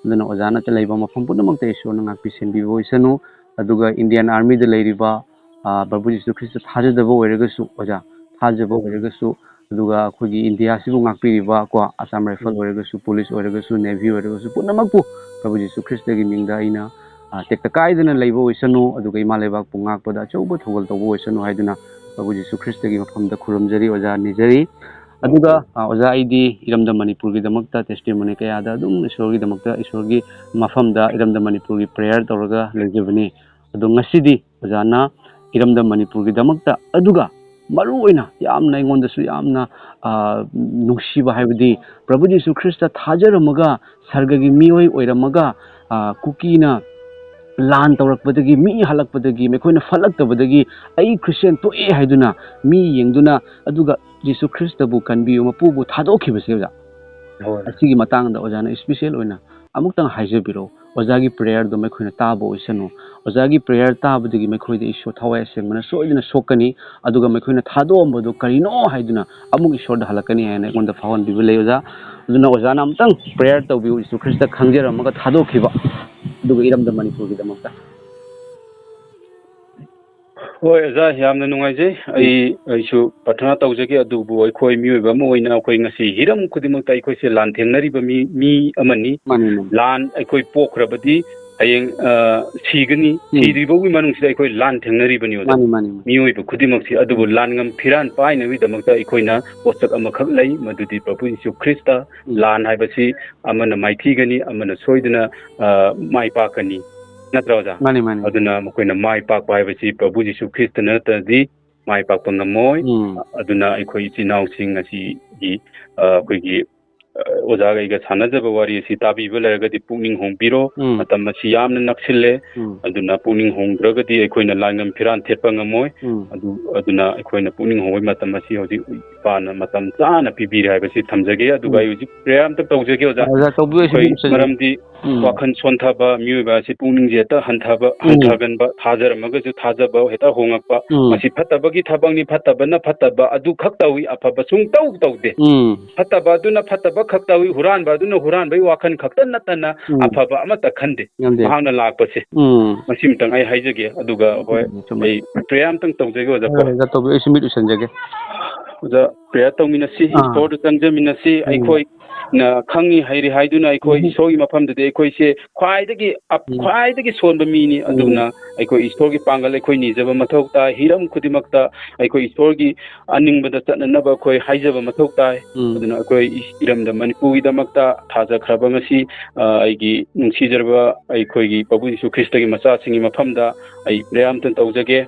ꯑꯗꯨꯅ ꯑꯣꯖꯥꯅ ꯂꯩꯕ ꯃꯐꯝ ꯄꯨꯝꯅꯃꯛꯇ ꯏꯁꯣꯔꯅ ꯉꯥꯛꯄꯤ ꯁꯦꯟꯕꯤꯕ ꯑꯣꯏꯁꯅꯨ꯫ ꯑꯗꯨꯒ Indian Armyꯗ ꯂꯩꯔꯤꯕ, ꯑ, ꯄ꯭ꯔꯚꯨ ꯖꯤꯁꯨ ꯈ꯭ꯔꯤꯁꯇ ꯊꯥꯖꯗꯕ ꯑꯣꯏꯔꯒꯁꯨ ꯑꯣꯖꯥ, ꯊꯥꯖꯕ ꯑꯣꯏꯔꯒꯁꯨ, ꯑꯗꯨꯒ ꯑꯩꯈꯣꯏꯒꯤ ꯏꯟꯗꯤꯌꯥꯁꯤꯕꯨ ꯉꯥꯛꯄꯤꯔꯤꯕ ꯀꯣ, Assam Rifle ꯎꯝ꯫ ꯑꯣꯏꯔꯒꯁꯨ, police ꯑꯣꯏꯔꯒꯁꯨ, navy ꯑꯣꯏꯔꯒꯁꯨ, ꯄꯨꯝꯅꯃꯛꯄꯨ ꯄ꯭ꯔꯚꯨ ꯖꯤꯁꯨ ꯈ꯭ꯔꯤꯁꯇꯒꯤ ꯃꯤꯡꯗ ꯑꯩꯅ, ꯑ, ꯇꯦꯛꯇ ꯀꯥꯏꯗꯅ ꯂꯩꯕ ꯑꯣꯏꯁꯅꯨ, ꯑꯗꯨꯒ ꯏꯃꯥ ꯂꯩꯕꯥꯛꯄꯨ ꯉꯥꯛꯄꯗ ꯑꯆꯧꯕ ꯊꯧꯒꯜ ꯇꯧꯕ ꯑꯣꯏꯁꯅꯨ ꯍꯥꯏꯗꯨꯅ ꯄ꯭ꯔꯚꯨ ꯖꯤꯁꯨ ꯈ꯭ꯔꯤꯁꯇꯒꯤ ꯃꯐꯝꯗ ꯈꯨꯔꯨꯝꯖꯔꯤ ꯑꯣꯖꯥ, ꯅꯤꯖꯔꯤ꯫ ꯑꯗꯨꯒ, ꯑ, ꯑꯣꯖꯥ, ꯑꯩꯗꯤ ꯏꯔꯝꯗꯝ ꯃꯅꯤꯄꯨꯔꯒꯤꯗꯃꯛꯇ testimony ꯀꯌꯥꯗ ꯑꯗꯨꯝ ꯏꯁꯣꯔꯒꯤꯗꯃꯛꯇ, ꯏꯁꯣꯔꯒꯤ ꯃꯐꯝꯗ ꯏꯔꯝꯗꯝ ꯃꯅꯤꯄꯨꯔꯒꯤ prayer ꯇꯧꯔꯒ ꯂꯩꯖꯕꯅꯤ꯫ ꯑꯗꯣ ꯉꯁꯤꯗꯤ ꯑꯣꯖꯥꯅ ꯏꯔꯝꯗꯝ ꯃꯅꯤꯄꯨꯔꯒꯤꯗꯃꯛꯇ, ꯑꯗꯨꯒ ꯃꯔꯨ ꯑꯣꯏꯅ ꯌꯥꯝꯅ ꯑꯩꯉꯣꯟꯗꯁꯨ ꯌꯥꯝꯅ, ꯑ, ꯅꯨꯡꯁꯤꯕ ꯍꯥꯏꯕꯗꯤ, ꯄ꯭ꯔꯚꯨ ꯖꯤꯁꯨ ꯈ꯭ꯔꯤꯁꯇ ꯊꯥꯖꯔꯝꯃꯒ, ꯁꯔꯒꯒꯤ ꯃꯤꯑꯣꯏ ꯑꯣꯏꯔꯝꯃꯒ, ꯑ, ꯀꯨꯀꯤꯅ ꯂꯥꯟ ꯇꯧꯔꯛꯄꯗꯒꯤ, ꯃꯤ ꯍꯜꯂꯛꯄꯗꯒꯤ, ꯃꯈꯣꯏꯅ ꯐꯠꯂꯛꯇꯕꯗꯒꯤ, "ꯑꯩ ꯈ꯭ꯔꯤꯁꯇꯤꯌꯥꯟ ꯇꯣꯛꯑꯦ" ꯍꯥꯏꯗꯨꯅ ꯃꯤ ꯌꯦꯡꯗꯨꯅ, ꯑꯗꯨꯒ ꯖꯤꯁꯨ ꯈ꯭ꯔꯤꯁꯇꯕꯨ ꯀꯟꯕꯤꯌꯨ, ꯃꯄꯨꯕꯨ ꯊꯥꯗꯣꯛꯈꯤꯕꯁꯦ, ꯑꯣꯖꯥ, ꯍꯣꯏ꯫ ꯑꯁꯤꯒꯤ ꯃꯇꯥꯡꯗ ꯑꯣꯖꯥꯅ ꯏꯁꯄꯤꯁꯦꯜ ꯑꯣꯏꯅ ꯑꯃꯨꯛꯇꯪ ꯍꯥꯏꯖꯕꯤꯔꯛꯑꯣ꯫ ꯑꯣꯖꯥꯒꯤ ꯄ꯭ꯔꯦꯌꯔꯗꯣ ꯃꯈꯣꯏꯅ ꯇꯥꯕ ꯑꯣꯏꯁꯅꯨ꯫ ꯑꯣꯖꯥꯒꯤ ꯄ꯭ꯔꯦꯌꯔ ꯇꯥꯕꯗꯒꯤ ꯃꯈꯣꯏꯗ ꯏꯁꯣꯔ ꯊꯋꯥꯏ ꯑꯁꯦꯡꯕꯅ ꯁꯣꯏꯗꯅ ꯁꯣꯛꯀꯅꯤ, ꯑꯗꯨꯒ ꯃꯈꯣꯏꯅ ꯊꯥꯗꯣꯛꯑꯝꯕꯗꯣ ꯀꯔꯤꯅꯣ ꯍꯥꯏꯗꯨꯅ ꯑꯃꯨꯛ ꯏꯁꯣꯔꯗ ꯍꯜꯂꯛꯀꯅꯤ ꯍꯥꯏꯅ ꯑꯩꯉꯣꯟꯗ ꯐꯥꯎꯍꯟꯕꯤꯕ ꯂꯩ, ꯑꯣꯖꯥ꯫ ꯑꯗꯨꯅ ꯑꯣꯖꯥꯅ ꯑꯃꯨꯛꯇꯪ ꯄ꯭ꯔꯦꯌꯔ ꯇꯧꯕꯤꯌꯨ, ꯖꯤꯁꯨ ꯈ꯭ꯔꯤꯁꯇ ꯈꯪꯖꯔꯝꯃꯒ ꯊꯥꯗꯣꯛꯈꯤꯕ ꯑꯗꯨꯒ ꯏꯔꯝꯗꯝ ꯃꯅꯤꯄꯨꯔꯒꯤꯗꯃꯛꯇ꯫ ꯍꯣꯏ, ꯑꯣꯖꯥ, ꯌꯥꯝꯅ ꯅꯨꯡꯉꯥꯏꯖꯩ꯫ ꯎꯝ꯫ ꯑꯩ, ꯑꯩꯁꯨ ꯄ꯭ꯔꯊꯅꯥ ꯇꯧꯖꯒꯦ, ꯑꯗꯨꯕꯨ ꯑꯩꯈꯣꯏ ꯃꯤꯑꯣꯏꯕ ꯑꯃ ꯑꯣꯏꯅ ꯑꯩꯈꯣꯏ ꯉꯁꯤ ꯍꯤꯔꯝ ꯈꯨꯗꯤꯡꯃꯛꯇ ꯑꯩꯈꯣꯏꯁꯦ ꯂꯥꯟ ꯊꯦꯡꯅꯔꯤꯕ ꯃꯤ, ꯃꯤ ꯑꯃꯅꯤ꯫ ꯃꯥꯅꯤ, ꯃꯥꯅꯤ꯫ ꯂꯥꯟ ꯑꯩꯈꯣꯏ ꯄꯣꯛꯈ꯭ꯔꯕꯗꯤ ꯍꯌꯦꯡ, ꯑ, ꯁꯤꯒꯅꯤ꯫ ꯎꯝ꯫ ꯁꯤꯗ꯭ꯔꯤꯕꯧꯒꯤ ꯃꯅꯨꯡꯁꯤꯗ ꯑꯩꯈꯣꯏ ꯂꯥꯟ ꯊꯦꯡꯅꯔꯤꯕꯅꯤ, ꯑꯣꯖꯥ꯫ ꯃꯥꯅꯤ, ꯃꯥꯅꯤ, ꯃꯥꯅꯤ꯫ ꯃꯤꯑꯣꯏꯕ ꯈꯨꯗꯤꯡꯃꯛꯁꯤ꯫ ꯑꯗꯨꯕꯨ ꯎꯝ꯫ ꯂꯥꯟꯉꯝ ꯐꯤꯔꯥꯟ ꯄꯥꯏꯅꯕꯒꯤꯗꯃꯛꯇ ꯑꯩꯈꯣꯏꯅ ꯄꯣꯠꯁꯛ ꯑꯃꯈꯛ ꯂꯩ, ꯃꯗꯨꯗꯤ ꯄ꯭ꯔꯚꯨ ꯌꯤꯁꯨ ꯈ꯭ꯔꯤꯁꯇ꯫ ꯎꯝ꯫ ꯂꯥꯟ ꯍꯥꯏꯕꯁꯤ ꯑꯃꯅ ꯃꯥꯏꯊꯤꯒꯅꯤ, ꯑꯃꯅ ꯁꯣꯏꯗꯅ, ꯑ, ꯃꯥꯏ ꯄꯥꯛꯀꯅꯤ꯫ ꯅꯠꯇ꯭ꯔꯥ, ꯑꯣꯖꯥ? ꯃꯥꯅꯤ, ꯃꯥꯅꯤ꯫ ꯑꯗꯨꯅ ꯃꯈꯣꯏꯅ ꯃꯥꯏ ꯄꯥꯛꯄ ꯍꯥꯏꯕꯁꯤ ꯄ꯭ꯔꯚꯨ ꯖꯤꯁꯨ ꯈ꯭ꯔꯤꯁꯇ ꯅꯠꯇ꯭ꯔꯗꯤ ꯃꯥꯏ ꯄꯥꯛꯄ ꯉꯝꯃꯣꯏ꯫ ꯎꯝ꯫ ꯑꯗꯨꯅ ꯑꯩꯈꯣꯏ ꯏꯆꯤꯟ ꯏꯅꯥꯎꯁꯤꯡ ꯉꯁꯤꯒꯤ, ꯑ, ꯑꯩꯈꯣꯏꯒꯤ, ꯑ, ꯑꯣꯖꯥꯒ ꯑꯩꯒ ꯁꯥꯟꯅꯖꯕ ꯋꯥꯔꯤ ꯑꯁꯤ ꯇꯥꯕꯤꯕ ꯂꯩꯔꯒꯗꯤ ꯄꯨꯛꯅꯤꯡ ꯍꯣꯡꯕꯤꯔꯣ꯫ ꯎꯝ꯫ ꯃꯇꯝ ꯑꯁꯤ ꯌꯥꯝꯅ ꯅꯛꯁꯤꯜꯂꯦ꯫ ꯎꯝ꯫ ꯑꯗꯨꯅ ꯄꯨꯛꯅꯤꯡ ꯍꯣꯡꯗ꯭ꯔꯒꯗꯤ ꯑꯩꯈꯣꯏꯅ ꯂꯥꯟꯉꯝ ꯐꯤꯔꯥꯟ ꯊꯦꯠꯄ ꯉꯝꯃꯣꯏ꯫ ꯎꯝ꯫ ꯑꯗꯨ, ꯑꯗꯨꯅ ꯑꯩꯈꯣꯏꯅ ꯄꯨꯛꯅꯤꯡ ꯍꯣꯡꯕꯒꯤ ꯃꯇꯝ ꯑꯁꯤ ꯍꯧꯖꯤꯛ ꯏꯄꯥꯅ ꯃꯇꯝ ꯆꯥꯅ ꯄꯤꯕꯤꯔꯦ ꯍꯥꯏꯕꯁꯤ ꯊꯝꯖꯒꯦ꯫ ꯑꯗꯨꯒ ꯎꯝ꯫ ꯑꯩ ꯍꯧꯖꯤꯛ ꯄ꯭ꯔꯦꯌꯔ ꯑꯝꯇ ꯇꯧꯖꯒꯦ, ꯑꯣꯖꯥ꯫ ꯑꯣꯖꯥ, ꯇꯧꯕꯤꯌꯨ, ꯑꯩꯁꯨ ꯑꯩꯈꯣꯏ ꯃꯤꯠ ꯎꯏꯁꯟꯖꯒꯦ꯫ ꯃꯔꯝꯗꯤ ꯎꯝ꯫ ꯋꯥꯈꯜ ꯁꯣꯟꯊꯕ, ꯃꯤꯑꯣꯏꯕ ꯑꯁꯤ ꯄꯨꯛꯅꯤꯡꯁꯦ ꯍꯦꯛꯇ ꯍꯟꯊꯕ, ꯎꯝ꯫ ꯍꯟꯊꯒꯟꯕ, ꯊꯥꯖꯔꯝꯃꯒꯁꯨ ꯊꯥꯖꯕ ꯍꯦꯛꯇ ꯍꯣꯡꯉꯛꯄ꯫ ꯎꯝ꯫ ꯃꯁꯤ ꯐꯠꯇꯕꯒꯤ ꯊꯕꯛꯅꯤ, ꯐꯠꯇꯕꯅ ꯐꯠꯇꯕ ꯑꯗꯨ ꯈꯛ ꯇꯧꯏ, ꯑꯐꯕ ꯁꯨꯡꯇꯧ ꯇꯧꯗꯦ꯫ ꯎꯝ꯫ ꯐꯠꯇꯕ ꯑꯗꯨꯅ ꯐꯠꯇꯕ ꯈꯛ ꯇꯧꯏ, ꯍꯨꯔꯥꯟꯕ ꯑꯗꯨꯅ ꯍꯨꯔꯥꯟꯕꯒꯤ ꯋꯥꯈꯜ ꯈꯛꯇ ꯅꯠꯇꯅ ꯎꯝ꯫ ꯑꯐꯕ ꯑꯃꯠꯇ ꯈꯟꯗꯦ꯫ ꯉꯝꯗꯦ꯫ ꯃꯍꯥꯛꯅ ꯂꯥꯛꯄꯁꯦ꯫ ꯎꯝ꯫ ꯃꯁꯤꯃꯇꯪ ꯑꯩ ꯍꯥꯏꯖꯒꯦ, ꯑꯗꯨꯒ ꯍꯣꯏ, ꯆꯨꯝꯃꯦ꯫ ꯑꯩ ꯄ꯭ꯔꯦꯌꯔ ꯑꯝꯇꯪ ꯇꯧꯖꯒꯦ, ꯑꯣꯖꯥ, ꯍꯣꯏ, ꯀꯣ꯫ ꯍꯣꯏ, ꯑꯣꯖꯥ, ꯇꯧꯕꯤꯌꯨ꯫ ꯑꯩꯁꯨ ꯃꯤꯠ ꯎꯏꯁꯟꯖꯒꯦ꯫ ꯑꯣꯖꯥ, ꯄ꯭ꯔꯦꯌꯔ ꯇꯧꯃꯤꯟꯅꯁꯤ, ꯑꯥ꯫ ꯏꯁꯣꯔꯗ ꯆꯪꯖꯃꯤꯟꯅꯁꯤ꯫ ꯎꯝ꯫ ꯑꯩꯈꯣꯏꯅ ꯈꯪꯉꯤ ꯍꯩꯔꯤ ꯍꯥꯏꯗꯨꯅ ꯑꯩꯈꯣꯏ ꯎꯝ꯫ ꯏꯁꯣꯔꯒꯤ ꯃꯐꯝꯗꯗꯤ ꯑꯩꯈꯣꯏꯁꯦ ꯈ꯭ꯋꯥꯏꯗꯒꯤ ꯑꯞ-, ꯎꯝ꯫ ꯈ꯭ꯋꯥꯏꯗꯒꯤ ꯁꯣꯟꯕ ꯃꯤꯅꯤ꯫ ꯎꯝ꯫ ꯑꯗꯨꯅ ꯑꯩꯈꯣꯏ ꯏꯁꯣꯔꯒꯤ ꯄꯥꯡꯒꯜ ꯑꯩꯈꯣꯏ ꯅꯤꯖꯕ ꯃꯊꯧ ꯇꯥꯏ꯫ ꯍꯤꯔꯝ ꯈꯨꯗꯤꯡꯃꯛꯇ ꯑꯩꯈꯣꯏ ꯏꯁꯣꯔꯒꯤ ꯑꯅꯤꯡꯕꯗ ꯆꯠꯅꯅꯕ ꯑꯩꯈꯣꯏ ꯍꯥꯏꯖꯕ ꯃꯊꯧ ꯇꯥꯏ꯫ ꯎꯝ꯫ ꯑꯗꯨꯅ ꯑꯩꯈꯣꯏ ꯏꯔꯝꯗꯝ ꯃꯅꯤꯄꯨꯔꯒꯤꯗꯃꯛꯇ ꯊꯥꯖꯈ꯭ꯔꯕ ꯉꯁꯤ, ꯑ, ꯑꯩꯒꯤ ꯅꯨꯡꯁꯤꯖꯔꯕ ꯑꯩꯈꯣꯏꯒꯤ ꯄ꯭ꯔꯚꯨ ꯌꯤꯁꯨ ꯈ꯭ꯔꯤꯁꯇꯒꯤ ꯃꯆꯥꯁꯤꯡꯒꯤ ꯃꯐꯝꯗ ꯑꯩ ꯄ꯭ꯔꯦꯌꯔ ꯑꯝꯇꯪ ꯇꯧꯖꯒꯦ꯫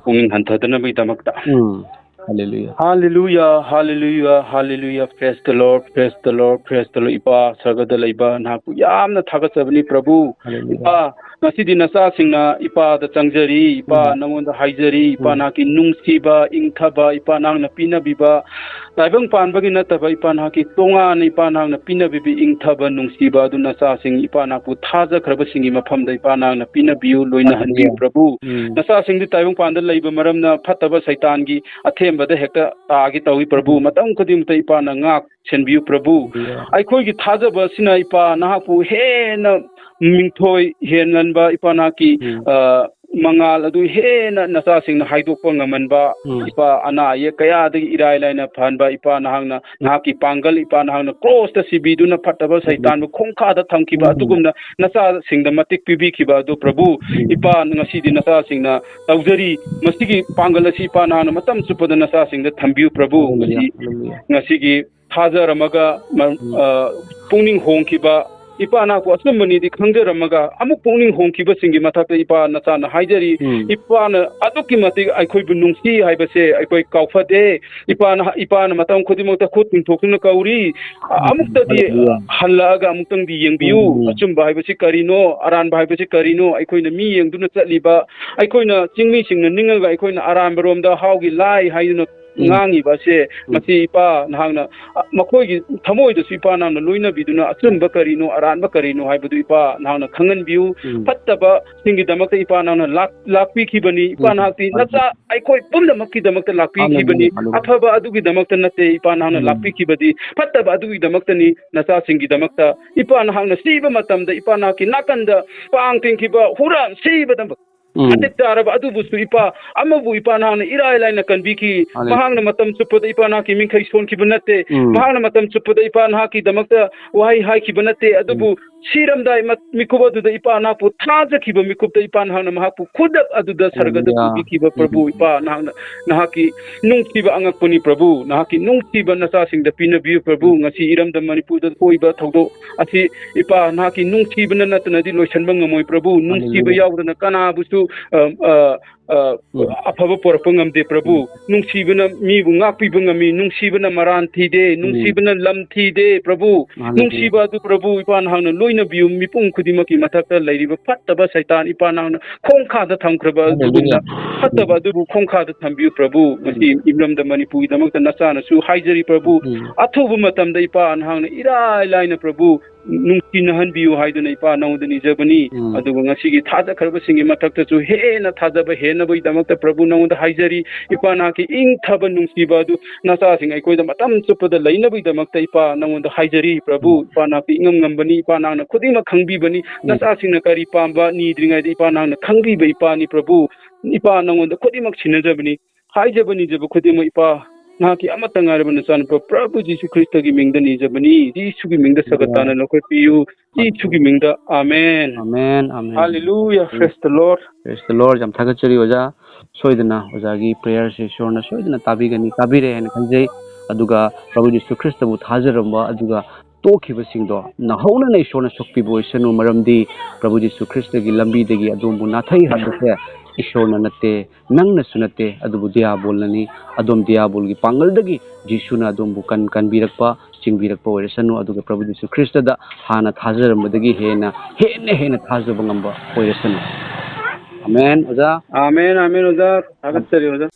ꯄꯨꯛꯅꯤꯡ ꯍꯟꯊꯗꯅꯕꯒꯤꯗꯃꯛꯇ꯫ ꯎꯝ. Hallelujah. Hallelujah, hallelujah, hallelujah. Praise the Lord, praise the Lord, praise the Lord. ꯏꯄꯥ, ꯁꯔꯒꯗ ꯂꯩꯕ ꯅꯍꯥꯛꯄꯨ ꯌꯥꯝꯅ ꯊꯥꯒꯠꯆꯕꯅꯤ, ꯄ꯭ꯔꯚꯨ꯫ Hallelujah. ꯏꯄꯥ, ꯉꯁꯤꯗꯤ ꯅꯆꯥꯁꯤꯡꯅ ꯏꯄꯥꯗ ꯆꯪꯖꯔꯤ, ꯏꯄꯥ, ꯎꯝ꯫ ꯅꯉꯣꯟꯗ ꯍꯥꯏꯖꯔꯤ, ꯏꯄꯥ, ꯎꯝ꯫ ꯅꯍꯥꯛꯀꯤ ꯅꯨꯡꯁꯤꯕ, ꯏꯪꯊꯕ, ꯏꯄꯥ, ꯅꯍꯥꯛꯅ ꯄꯤꯅꯕꯤꯕ, ꯇꯥꯏꯕꯪ ꯄꯥꯟꯕꯒꯤ ꯅꯠꯇꯕ, ꯏꯄꯥ, ꯅꯍꯥꯛꯀꯤ ꯇꯣꯉꯥꯟꯅ, ꯏꯄꯥ, ꯅꯍꯥꯛꯅ ꯄꯤꯅꯕꯤꯕ ꯏꯪꯊꯕ, ꯅꯨꯡꯁꯤꯕ ꯑꯗꯨ ꯅꯆꯥꯁꯤꯡ, ꯏꯄꯥ, ꯅꯍꯥꯛꯄꯨ ꯊꯥꯖꯈ꯭ꯔꯕꯁꯤꯡꯒꯤ ꯃꯐꯝꯗ, ꯏꯄꯥ, ꯅꯍꯥꯛꯅ ꯄꯤꯅꯕꯤꯌꯨ, ꯂꯣꯏꯅꯍꯟꯕꯤꯌꯨ, ꯍꯜꯂꯦꯂꯨꯌꯥ꯫ ꯄ꯭ꯔꯚꯨ꯫ ꯎꯝ꯫ ꯅꯆꯥꯁꯤꯡꯗꯤ ꯇꯥꯏꯕꯪ ꯄꯥꯟꯗ ꯂꯩꯕ ꯃꯔꯝꯅ ꯐꯠꯇꯕ ꯁꯩꯇꯥꯟꯒꯤ ꯑꯊꯦꯝꯕꯗ ꯍꯦꯛꯇ ꯇꯥꯒꯦ ꯇꯧꯏ, ꯄ꯭ꯔꯚꯨ꯫ ꯎꯝ꯫ ꯃꯇꯝ ꯈꯨꯗꯤꯡꯃꯛꯇ, ꯏꯄꯥ, ꯅꯍꯥꯛ ꯉꯥꯛ ꯁꯦꯟꯕꯤꯌꯨ, ꯄ꯭ꯔꯚꯨ꯫ ꯍꯜꯂꯦꯂꯨꯌꯥ꯫ ꯑꯩꯈꯣꯏꯒꯤ ꯊꯥꯖꯕ ꯑꯁꯤꯅ, ꯏꯄꯥ, ꯅꯍꯥꯛꯄꯨ ꯍꯦꯟꯅ ꯃꯤꯡꯊꯣꯏ ꯍꯦꯟꯍꯟꯕ, ꯏꯄꯥ, ꯅꯍꯥꯛꯀꯤ, ꯎꯝ꯫ ꯑ, ꯃꯉꯥꯜ ꯑꯗꯨ ꯍꯦꯟꯅ ꯅꯆꯥꯁꯤꯡꯅ ꯍꯥꯏꯗꯣꯛꯄ ꯉꯝꯍꯟꯕ, ꯎꯝ꯫ ꯏꯄꯥ, ꯑꯅꯥ ꯑꯌꯦꯛ ꯀꯌꯥꯗꯒꯤ ꯏꯔꯥꯏ ꯂꯥꯏꯅ ꯐꯍꯟꯕ, ꯏꯄꯥ, ꯅꯍꯥꯛꯅ, ꯅꯍꯥꯛꯀꯤ ꯄꯥꯡꯒꯜ, ꯏꯄꯥ, ꯅꯍꯥꯛꯅ ꯀ꯭ꯔꯣꯁꯇ ꯁꯤꯕꯤꯗꯨꯅ ꯐꯠꯇꯕ ꯎꯝ꯫ ꯁꯩꯇꯥꯟꯕꯨ ꯈꯣꯡꯈꯥꯗ ꯊꯝꯈꯤꯕ ꯎꯝ꯫ ꯑꯗꯨꯒꯨꯝꯅ ꯅꯆꯥꯁꯤꯡꯗ ꯃꯇꯤꯛ ꯄꯤꯕꯤꯈꯤꯕ ꯑꯗꯨ, ꯄ꯭ꯔꯚꯨ, ꯎꯝ꯫ ꯏꯄꯥ, ꯉꯁꯤꯗꯤ ꯅꯆꯥꯁꯤꯡꯅ ꯇꯧꯖꯔꯤ꯫ ꯃꯁꯤꯒꯤ ꯄꯥꯡꯒꯜ ꯑꯁꯤ, ꯏꯄꯥ, ꯅꯍꯥꯛꯅ ꯃꯇꯝ ꯆꯨꯞꯄꯗ ꯅꯆꯥꯁꯤꯡꯗ ꯊꯝꯕꯤꯌꯨ, ꯄ꯭ꯔꯚꯨ꯫ ꯍꯜꯂꯦꯂꯨꯌꯥ, ꯉꯁꯤ, ꯍꯜꯂꯦꯂꯨꯌꯥ꯫ ꯉꯁꯤꯒꯤ ꯊꯥꯖꯔꯝꯃꯒ, ꯃ-, ꯎꯝ꯫ ꯑ, ꯄꯨꯛꯅꯤꯡ ꯍꯣꯡꯈꯤꯕ, ꯏꯄꯥ, ꯅꯍꯥꯛꯄꯨ ꯑꯆꯨꯝꯕꯅꯤꯗꯤ ꯈꯪꯖꯔꯝꯃꯒ ꯑꯃꯨꯛ ꯄꯨꯛꯅꯤꯡ ꯍꯣꯡꯈꯤꯕꯁꯤꯡꯒꯤ ꯃꯊꯛꯇ, ꯏꯄꯥ, ꯅꯆꯥꯅ ꯍꯥꯏꯖꯔꯤ, ꯎꯝ꯫ ꯏꯄꯥꯅ ꯑꯗꯨꯛꯀꯤ ꯃꯇꯤꯛ ꯑꯩꯈꯣꯏꯕꯨ ꯅꯨꯡꯁꯤ ꯍꯥꯏꯕꯁꯦ ꯑꯩꯈꯣꯏ ꯀꯥꯎꯐꯗꯦ꯫ ꯏꯄꯥꯅ, ꯏꯄꯥꯅ ꯃꯇꯝ ꯈꯨꯗꯤꯡꯃꯛꯇ ꯈꯨꯠ ꯇꯤꯡꯊꯣꯛꯇꯨꯅ ꯀꯧꯔꯤ꯫ ꯑ, ꯎꯝ, ꯑꯃꯨꯛꯇꯗꯤ, ꯍꯜꯂꯦꯂꯨꯌꯥ꯫ ꯍꯜꯂꯛꯑꯒ ꯑꯃꯨꯛꯇꯪꯗꯤ ꯌꯦꯡꯕꯤꯌꯨ꯫ ꯎꯝ꯫ ꯑꯆꯨꯝꯕ ꯍꯥꯏꯕꯁꯤ ꯀꯔꯤꯅꯣ? ꯑꯔꯥꯟꯕ ꯍꯥꯏꯕꯁꯤ ꯀꯔꯤꯅꯣ? ꯑꯩꯈꯣꯏꯅ ꯃꯤ ꯌꯦꯡꯗꯨꯅ ꯆꯠꯂꯤꯕ, ꯑꯩꯈꯣꯏꯅ ꯆꯤꯡꯃꯤꯁꯤꯡꯅ ꯅꯤꯡꯉꯒ ꯑꯩꯈꯣꯏꯅ ꯑꯔꯥꯟꯕ ꯔꯣꯝꯗ ꯍꯥꯎꯒꯤ ꯂꯥꯏ ꯍꯥꯏꯗꯨꯅ ꯎꯝ꯫ ꯉꯥꯡꯉꯤꯕ ꯑꯁꯦ, ꯎꯝ꯫ ꯃꯁꯤ, ꯏꯄꯥ, ꯅꯍꯥꯛꯅ, ꯑ, ꯃꯈꯣꯏꯒꯤ ꯊꯃꯣꯏꯗꯁꯨ, ꯏꯄꯥ, ꯅꯍꯥꯛꯅ ꯂꯣꯏꯅꯕꯤꯗꯨꯅ ꯑꯆꯨꯝꯕ ꯀꯔꯤꯅꯣ, ꯑꯔꯥꯟꯕ ꯀꯔꯤꯅꯣ ꯍꯥꯏꯕꯗꯨ, ꯏꯄꯥ, ꯅꯍꯥꯛꯅ ꯈꯪꯍꯟꯕꯤꯌꯨ꯫ ꯎꯝ꯫ ꯐꯠꯇꯕꯁꯤꯡꯒꯤꯗꯃꯛꯇ, ꯏꯄꯥ, ꯅꯍꯥꯛꯅ ꯂꯥꯛ-, ꯂꯥꯛꯄꯤꯈꯤꯕꯅꯤ꯫ ꯏꯄꯥ, ꯎꯝ꯫ ꯅꯍꯥꯛꯇꯤ ꯍꯣꯏ, ꯍꯣꯏ꯫ ꯅꯆꯥ ꯑꯩꯈꯣꯏ ꯄꯨꯝꯅꯃꯛꯀꯤꯗꯃꯛꯇ ꯂꯥꯛꯄꯤꯈꯤꯕꯅꯤ꯫ ꯍꯜꯂꯦꯂꯨꯌꯥ, ꯍꯜꯂꯦꯂꯨꯌꯥ꯫ ꯑꯐꯕ ꯑꯗꯨꯒꯤꯗꯃꯛꯇ ꯅꯠꯇꯦ, ꯏꯄꯥ, ꯅꯍꯥꯛꯅ ꯎꯝ꯫ ꯂꯥꯛꯄꯤꯈꯤꯕꯗꯤ ꯐꯠꯇꯕ ꯑꯗꯨꯒꯤꯗꯃꯛꯇꯅꯤ, ꯅꯆꯥꯁꯤꯡꯒꯤꯗꯃꯛꯇ꯫ ꯏꯄꯥ, ꯅꯍꯥꯛꯅ ꯁꯤꯕ ꯃꯇꯝꯗ, ꯏꯄꯥ, ꯅꯍꯥꯛꯀꯤ ꯅꯥꯀꯟꯗ ꯄꯥꯡ ꯇꯤꯡꯈꯤꯕ ꯍꯨꯔꯥꯟ ꯁꯤꯕꯗ ꯎꯝ꯫ ꯃꯇꯤꯛ ꯆꯥꯔꯕ ꯑꯗꯨꯕꯨꯁꯨ, ꯏꯄꯥ, ꯑꯃꯕꯨ, ꯏꯄꯥ, ꯅꯍꯥꯛꯅ ꯏꯔꯥꯏ ꯂꯥꯏꯅ ꯀꯟꯕꯤꯈꯤ꯫ ꯍꯜꯂꯦꯂꯨꯌꯥ꯫ ꯃꯍꯥꯛꯅ ꯃꯇꯝ ꯆꯨꯞꯄꯗ, ꯏꯄꯥ, ꯅꯍꯥꯛꯀꯤ ꯃꯤꯡꯈꯩ ꯁꯣꯟꯈꯤꯕ ꯅꯠꯇꯦ꯫ ꯎꯝ꯫ ꯃꯍꯥꯛꯅ ꯃꯇꯝ ꯆꯨꯞꯄꯗ, ꯏꯄꯥ, ꯅꯍꯥꯛꯀꯤꯗꯃꯛꯇ ꯋꯥꯍꯩ ꯍꯥꯏꯈꯤꯕ ꯅꯠꯇꯦ꯫ ꯑꯗꯨꯕꯨ ꯎꯝ꯫ ꯁꯤꯔꯝꯗꯥꯏ ꯃꯠ-, ꯃꯤꯀꯨꯞ ꯑꯗꯨꯗ, ꯏꯄꯥ, ꯅꯍꯥꯛꯄꯨ ꯊꯥꯖꯈꯤꯕ ꯃꯤꯀꯨꯞꯇ, ꯏꯄꯥ, ꯅꯍꯥꯛꯅ ꯃꯍꯥꯛꯄꯨ ꯈꯨꯗꯛ ꯑꯗꯨꯗ ꯁꯔꯒꯗ ꯍꯜꯂꯦꯂꯨꯌꯥ꯫ ꯄꯨꯕꯤꯈꯤꯕ, ꯄ꯭ꯔꯚꯨ, ꯎꯝ꯫ ꯏꯄꯥ, ꯅꯍꯥꯛꯅ, ꯅꯍꯥꯛꯀꯤ ꯅꯨꯡꯁꯤꯕ ꯑꯉꯛꯄꯅꯤ, ꯄ꯭ꯔꯚꯨ꯫ ꯅꯍꯥꯛꯀꯤ ꯅꯨꯡꯁꯤꯕ ꯅꯆꯥꯁꯤꯡꯗ ꯄꯤꯅꯕꯤꯌꯨ, ꯄ꯭ꯔꯚꯨ꯫ ꯎꯝ꯫ ꯉꯁꯤ ꯏꯔꯝꯗꯝ ꯃꯅꯤꯄꯨꯔꯗ ꯊꯣꯛꯏꯕ ꯊꯧꯗꯣꯛ ꯑꯁꯤ, ꯏꯄꯥ, ꯅꯍꯥꯛꯀꯤ ꯅꯨꯡꯁꯤꯕꯅ ꯅꯠꯇꯅꯗꯤ ꯂꯣꯏꯁꯤꯟꯕ ꯉꯝꯃꯣꯏ, ꯄ꯭ꯔꯚꯨ꯫ ꯅꯨꯡꯁꯤꯕ ꯍꯜꯂꯦꯂꯨꯌꯥ꯫ ꯌꯥꯎꯗꯅ ꯀꯅꯥꯕꯨꯁꯨ, ꯑ, ꯑ, ꯑ, ꯎꯝ꯫ ꯑꯐꯕ ꯄꯨꯔꯛꯄ ꯉꯝꯗꯦ, ꯄ꯭ꯔꯚꯨ꯫ ꯎꯝ꯫ ꯅꯨꯡꯁꯤꯕꯅ ꯃꯤꯕꯨ ꯉꯥꯛꯄꯤꯕ ꯉꯝꯃꯤ, ꯅꯨꯡꯁꯤꯕꯅ ꯃꯔꯥꯟ ꯊꯤꯗꯦ, ꯎꯝ꯫ ꯅꯨꯡꯁꯤꯕꯅ ꯂꯝ ꯊꯤꯗꯦ, ꯄ꯭ꯔꯚꯨ꯫ ꯃꯥꯅꯦ꯫ ꯅꯨꯡꯁꯤꯕ ꯑꯗꯨ, ꯄ꯭ꯔꯚꯨ, ꯏꯄꯥ ꯅꯍꯥꯛꯅ ꯂꯣꯏꯅꯕꯤꯌꯨ, ꯃꯤꯄꯨꯝ ꯈꯨꯗꯤꯡꯃꯛꯀꯤ ꯃꯊꯛꯇ ꯂꯩꯔꯤꯕ ꯐꯠꯇꯕ ꯁꯩꯇꯥꯟ, ꯏꯄꯥ ꯅꯍꯥꯛꯅ ꯈꯣꯡꯈꯥꯗ ꯊꯝꯈ꯭ꯔꯕ ꯑꯗꯨꯒꯨꯝꯅ ꯍꯜꯂꯦꯂꯨꯌꯥ꯫ ꯐꯠꯇꯕ ꯑꯗꯨꯕꯨ ꯈꯣꯡꯈꯥꯗ ꯊꯝꯕꯤꯌꯨ, ꯄ꯭ꯔꯚꯨ꯫ ꯎꯝ꯫ ꯉꯁꯤ ꯏꯔꯝꯗꯝ ꯃꯅꯤꯄꯨꯔꯒꯤꯗꯃꯛꯇ ꯅꯆꯥꯅꯁꯨ ꯍꯥꯏꯖꯔꯤ, ꯄ꯭ꯔꯚꯨ꯫ ꯎꯝ꯫ ꯑꯊꯨꯕ ꯃꯇꯝꯗ, ꯏꯄꯥ, ꯅꯍꯥꯛꯅ ꯏꯔꯥꯏ ꯂꯥꯏꯅ, ꯄ꯭ꯔꯚꯨ, ꯅꯨꯡꯁꯤꯅꯍꯟꯕꯤꯌꯨ ꯍꯥꯏꯗꯨꯅ, ꯏꯄꯥ, ꯅꯉꯣꯟꯗ ꯅꯤꯖꯕꯅꯤ꯫ ꯎꯝ꯫ ꯑꯗꯨꯒ ꯉꯁꯤꯒꯤ ꯊꯥꯖꯈ꯭ꯔꯕꯁꯤꯡꯒꯤ ꯃꯊꯛꯇꯁꯨ ꯍꯦꯟꯅ ꯊꯥꯖꯕ ꯍꯦꯟꯅꯕꯒꯤꯗꯃꯛꯇ, ꯄ꯭ꯔꯚꯨ, ꯅꯉꯣꯟꯗ ꯍꯥꯏꯖꯔꯤ꯫ ꯏꯄꯥ, ꯅꯍꯥꯛꯀꯤ ꯏꯪꯊꯕ ꯅꯨꯡꯁꯤꯕ ꯑꯗꯨ ꯅꯆꯥꯁꯤꯡ ꯑꯩꯈꯣꯏꯗ ꯃꯇꯝ ꯆꯨꯞꯄꯗ ꯂꯩꯅꯕꯒꯤꯗꯃꯛꯇ, ꯏꯄꯥ, ꯅꯉꯣꯟꯗ ꯍꯥꯏꯖꯔꯤ, ꯄ꯭ꯔꯚꯨ꯫ ꯎꯝ꯫ ꯏꯄꯥ, ꯅꯍꯥꯛꯇꯤ ꯏꯉꯝ ꯉꯝꯕꯅꯤ, ꯏꯄꯥ, ꯅꯍꯥꯛꯅ ꯈꯨꯗꯤꯡꯃꯛ ꯈꯪꯕꯤꯕꯅꯤ꯫ ꯎꯝ꯫ ꯅꯆꯥꯁꯤꯡꯅ ꯀꯔꯤ ꯄꯥꯝꯕ ꯅꯤꯗ꯭ꯔꯤꯉꯩꯗ, ꯏꯄꯥ, ꯅꯍꯥꯛꯅ ꯈꯪꯕꯤꯕ ꯏꯄꯥꯅꯤ, ꯄ꯭ꯔꯚꯨ꯫ ꯏꯄꯥ, ꯅꯉꯣꯟꯗ ꯈꯨꯗꯤꯡꯃꯛ ꯁꯤꯟꯅꯖꯕꯅꯤ꯫ ꯍꯥꯏꯖꯕ ꯅꯤꯖꯕ ꯈꯨꯗꯤꯡꯃꯛ, ꯏꯄꯥ, ꯅꯍꯥꯛꯀꯤ ꯑꯃꯠꯇ ꯉꯥꯏꯔꯕ ꯅꯆꯥꯅꯨꯄꯥ ꯄ꯭ꯔꯚꯨ ꯖꯤꯁꯨ ꯈ꯭ꯔꯤꯁꯇꯒꯤ ꯃꯤꯡꯗ ꯅꯤꯖꯕꯅꯤ꯫ ꯖꯤꯁꯨꯒꯤ ꯃꯤꯡꯗ ꯁꯥꯒꯠ ꯇꯥꯅ ꯂꯧꯈꯠꯄꯤꯌꯨ꯫ ꯖꯤꯁꯨꯒꯤ ꯃꯤꯡꯗ, amen. Amen, amen. Hallelujah, praise the Lord꯫ Praise the Lord꯫ ꯌꯥꯝ ꯊꯥꯒꯠꯆꯔꯤ, ꯑꯣꯖꯥ꯫ ꯁꯣꯏꯗꯅ ꯑꯣꯖꯥꯒꯤ prayer ꯁꯦ ꯏꯁꯣꯔꯅ ꯁꯣꯏꯗꯅ ꯇꯥꯕꯤꯒꯅꯤ, ꯇꯥꯕꯤꯔꯦ ꯍꯥꯏꯅ ꯈꯟꯖꯩ꯫ ꯑꯗꯨꯒ ꯄ꯭ꯔꯚꯨ ꯖꯤꯁꯨ ꯈ꯭ꯔꯤꯁꯇꯕꯨ ꯊꯥꯖꯔꯝꯕ, ꯑꯗꯨꯒ ꯇꯣꯛꯈꯤꯕꯁꯤꯡꯗꯣ ꯅꯧꯍꯧꯅꯅ ꯏꯁꯣꯔꯅ ꯁꯣꯛꯄꯤꯕ ꯑꯣꯏꯁꯅꯨ, ꯃꯔꯝꯗꯤ ꯄ꯭ꯔꯚꯨ ꯖꯤꯁꯨ ꯈ꯭ꯔꯤꯁꯇꯒꯤ ꯂꯝꯕꯤꯗꯒꯤ ꯑꯗꯣꯝꯕꯨ ꯅꯥꯊꯩ ꯍꯥꯏꯕꯁꯦ ꯏꯁꯣꯔꯅ ꯅꯠꯇꯦ, ꯅꯪꯅꯁꯨ ꯅꯠꯇꯦ, ꯑꯗꯨꯕꯨ ꯗꯤꯌꯥꯕꯣꯜꯅꯅꯤ꯫ ꯑꯗꯣꯝ ꯗꯤꯌꯥꯕꯣꯜꯒꯤ ꯄꯥꯡꯒꯜꯗꯒꯤ ꯖꯤꯁꯨꯅ ꯑꯗꯣꯝꯕꯨ ꯀꯟ-, ꯀꯟꯕꯤꯔꯛꯄ, ꯆꯤꯡꯕꯤꯔꯛꯄ ꯑꯣꯏꯔꯁꯅꯨ, ꯑꯗꯨꯒ ꯄ꯭ꯔꯚꯨ ꯖꯤꯁꯨ ꯈ꯭ꯔꯤꯁꯇꯗ ꯍꯥꯟꯅ ꯊꯥꯖꯔꯝꯕꯗꯒꯤ ꯍꯦꯟꯅ, ꯍꯦꯟꯅ, ꯍꯦꯟꯅ ꯊꯥꯖꯕ ꯉꯝꯕ ꯑꯣꯏꯔꯁꯅꯨ꯫ ꯑꯃꯦꯟ, ꯑꯣꯖꯥ꯫ ꯑꯃꯦꯟ, ꯑꯃꯦꯟ, ꯑꯣꯖꯥ꯫ ꯊꯥꯒꯠꯆꯔꯤ, ꯑꯣꯖꯥ꯫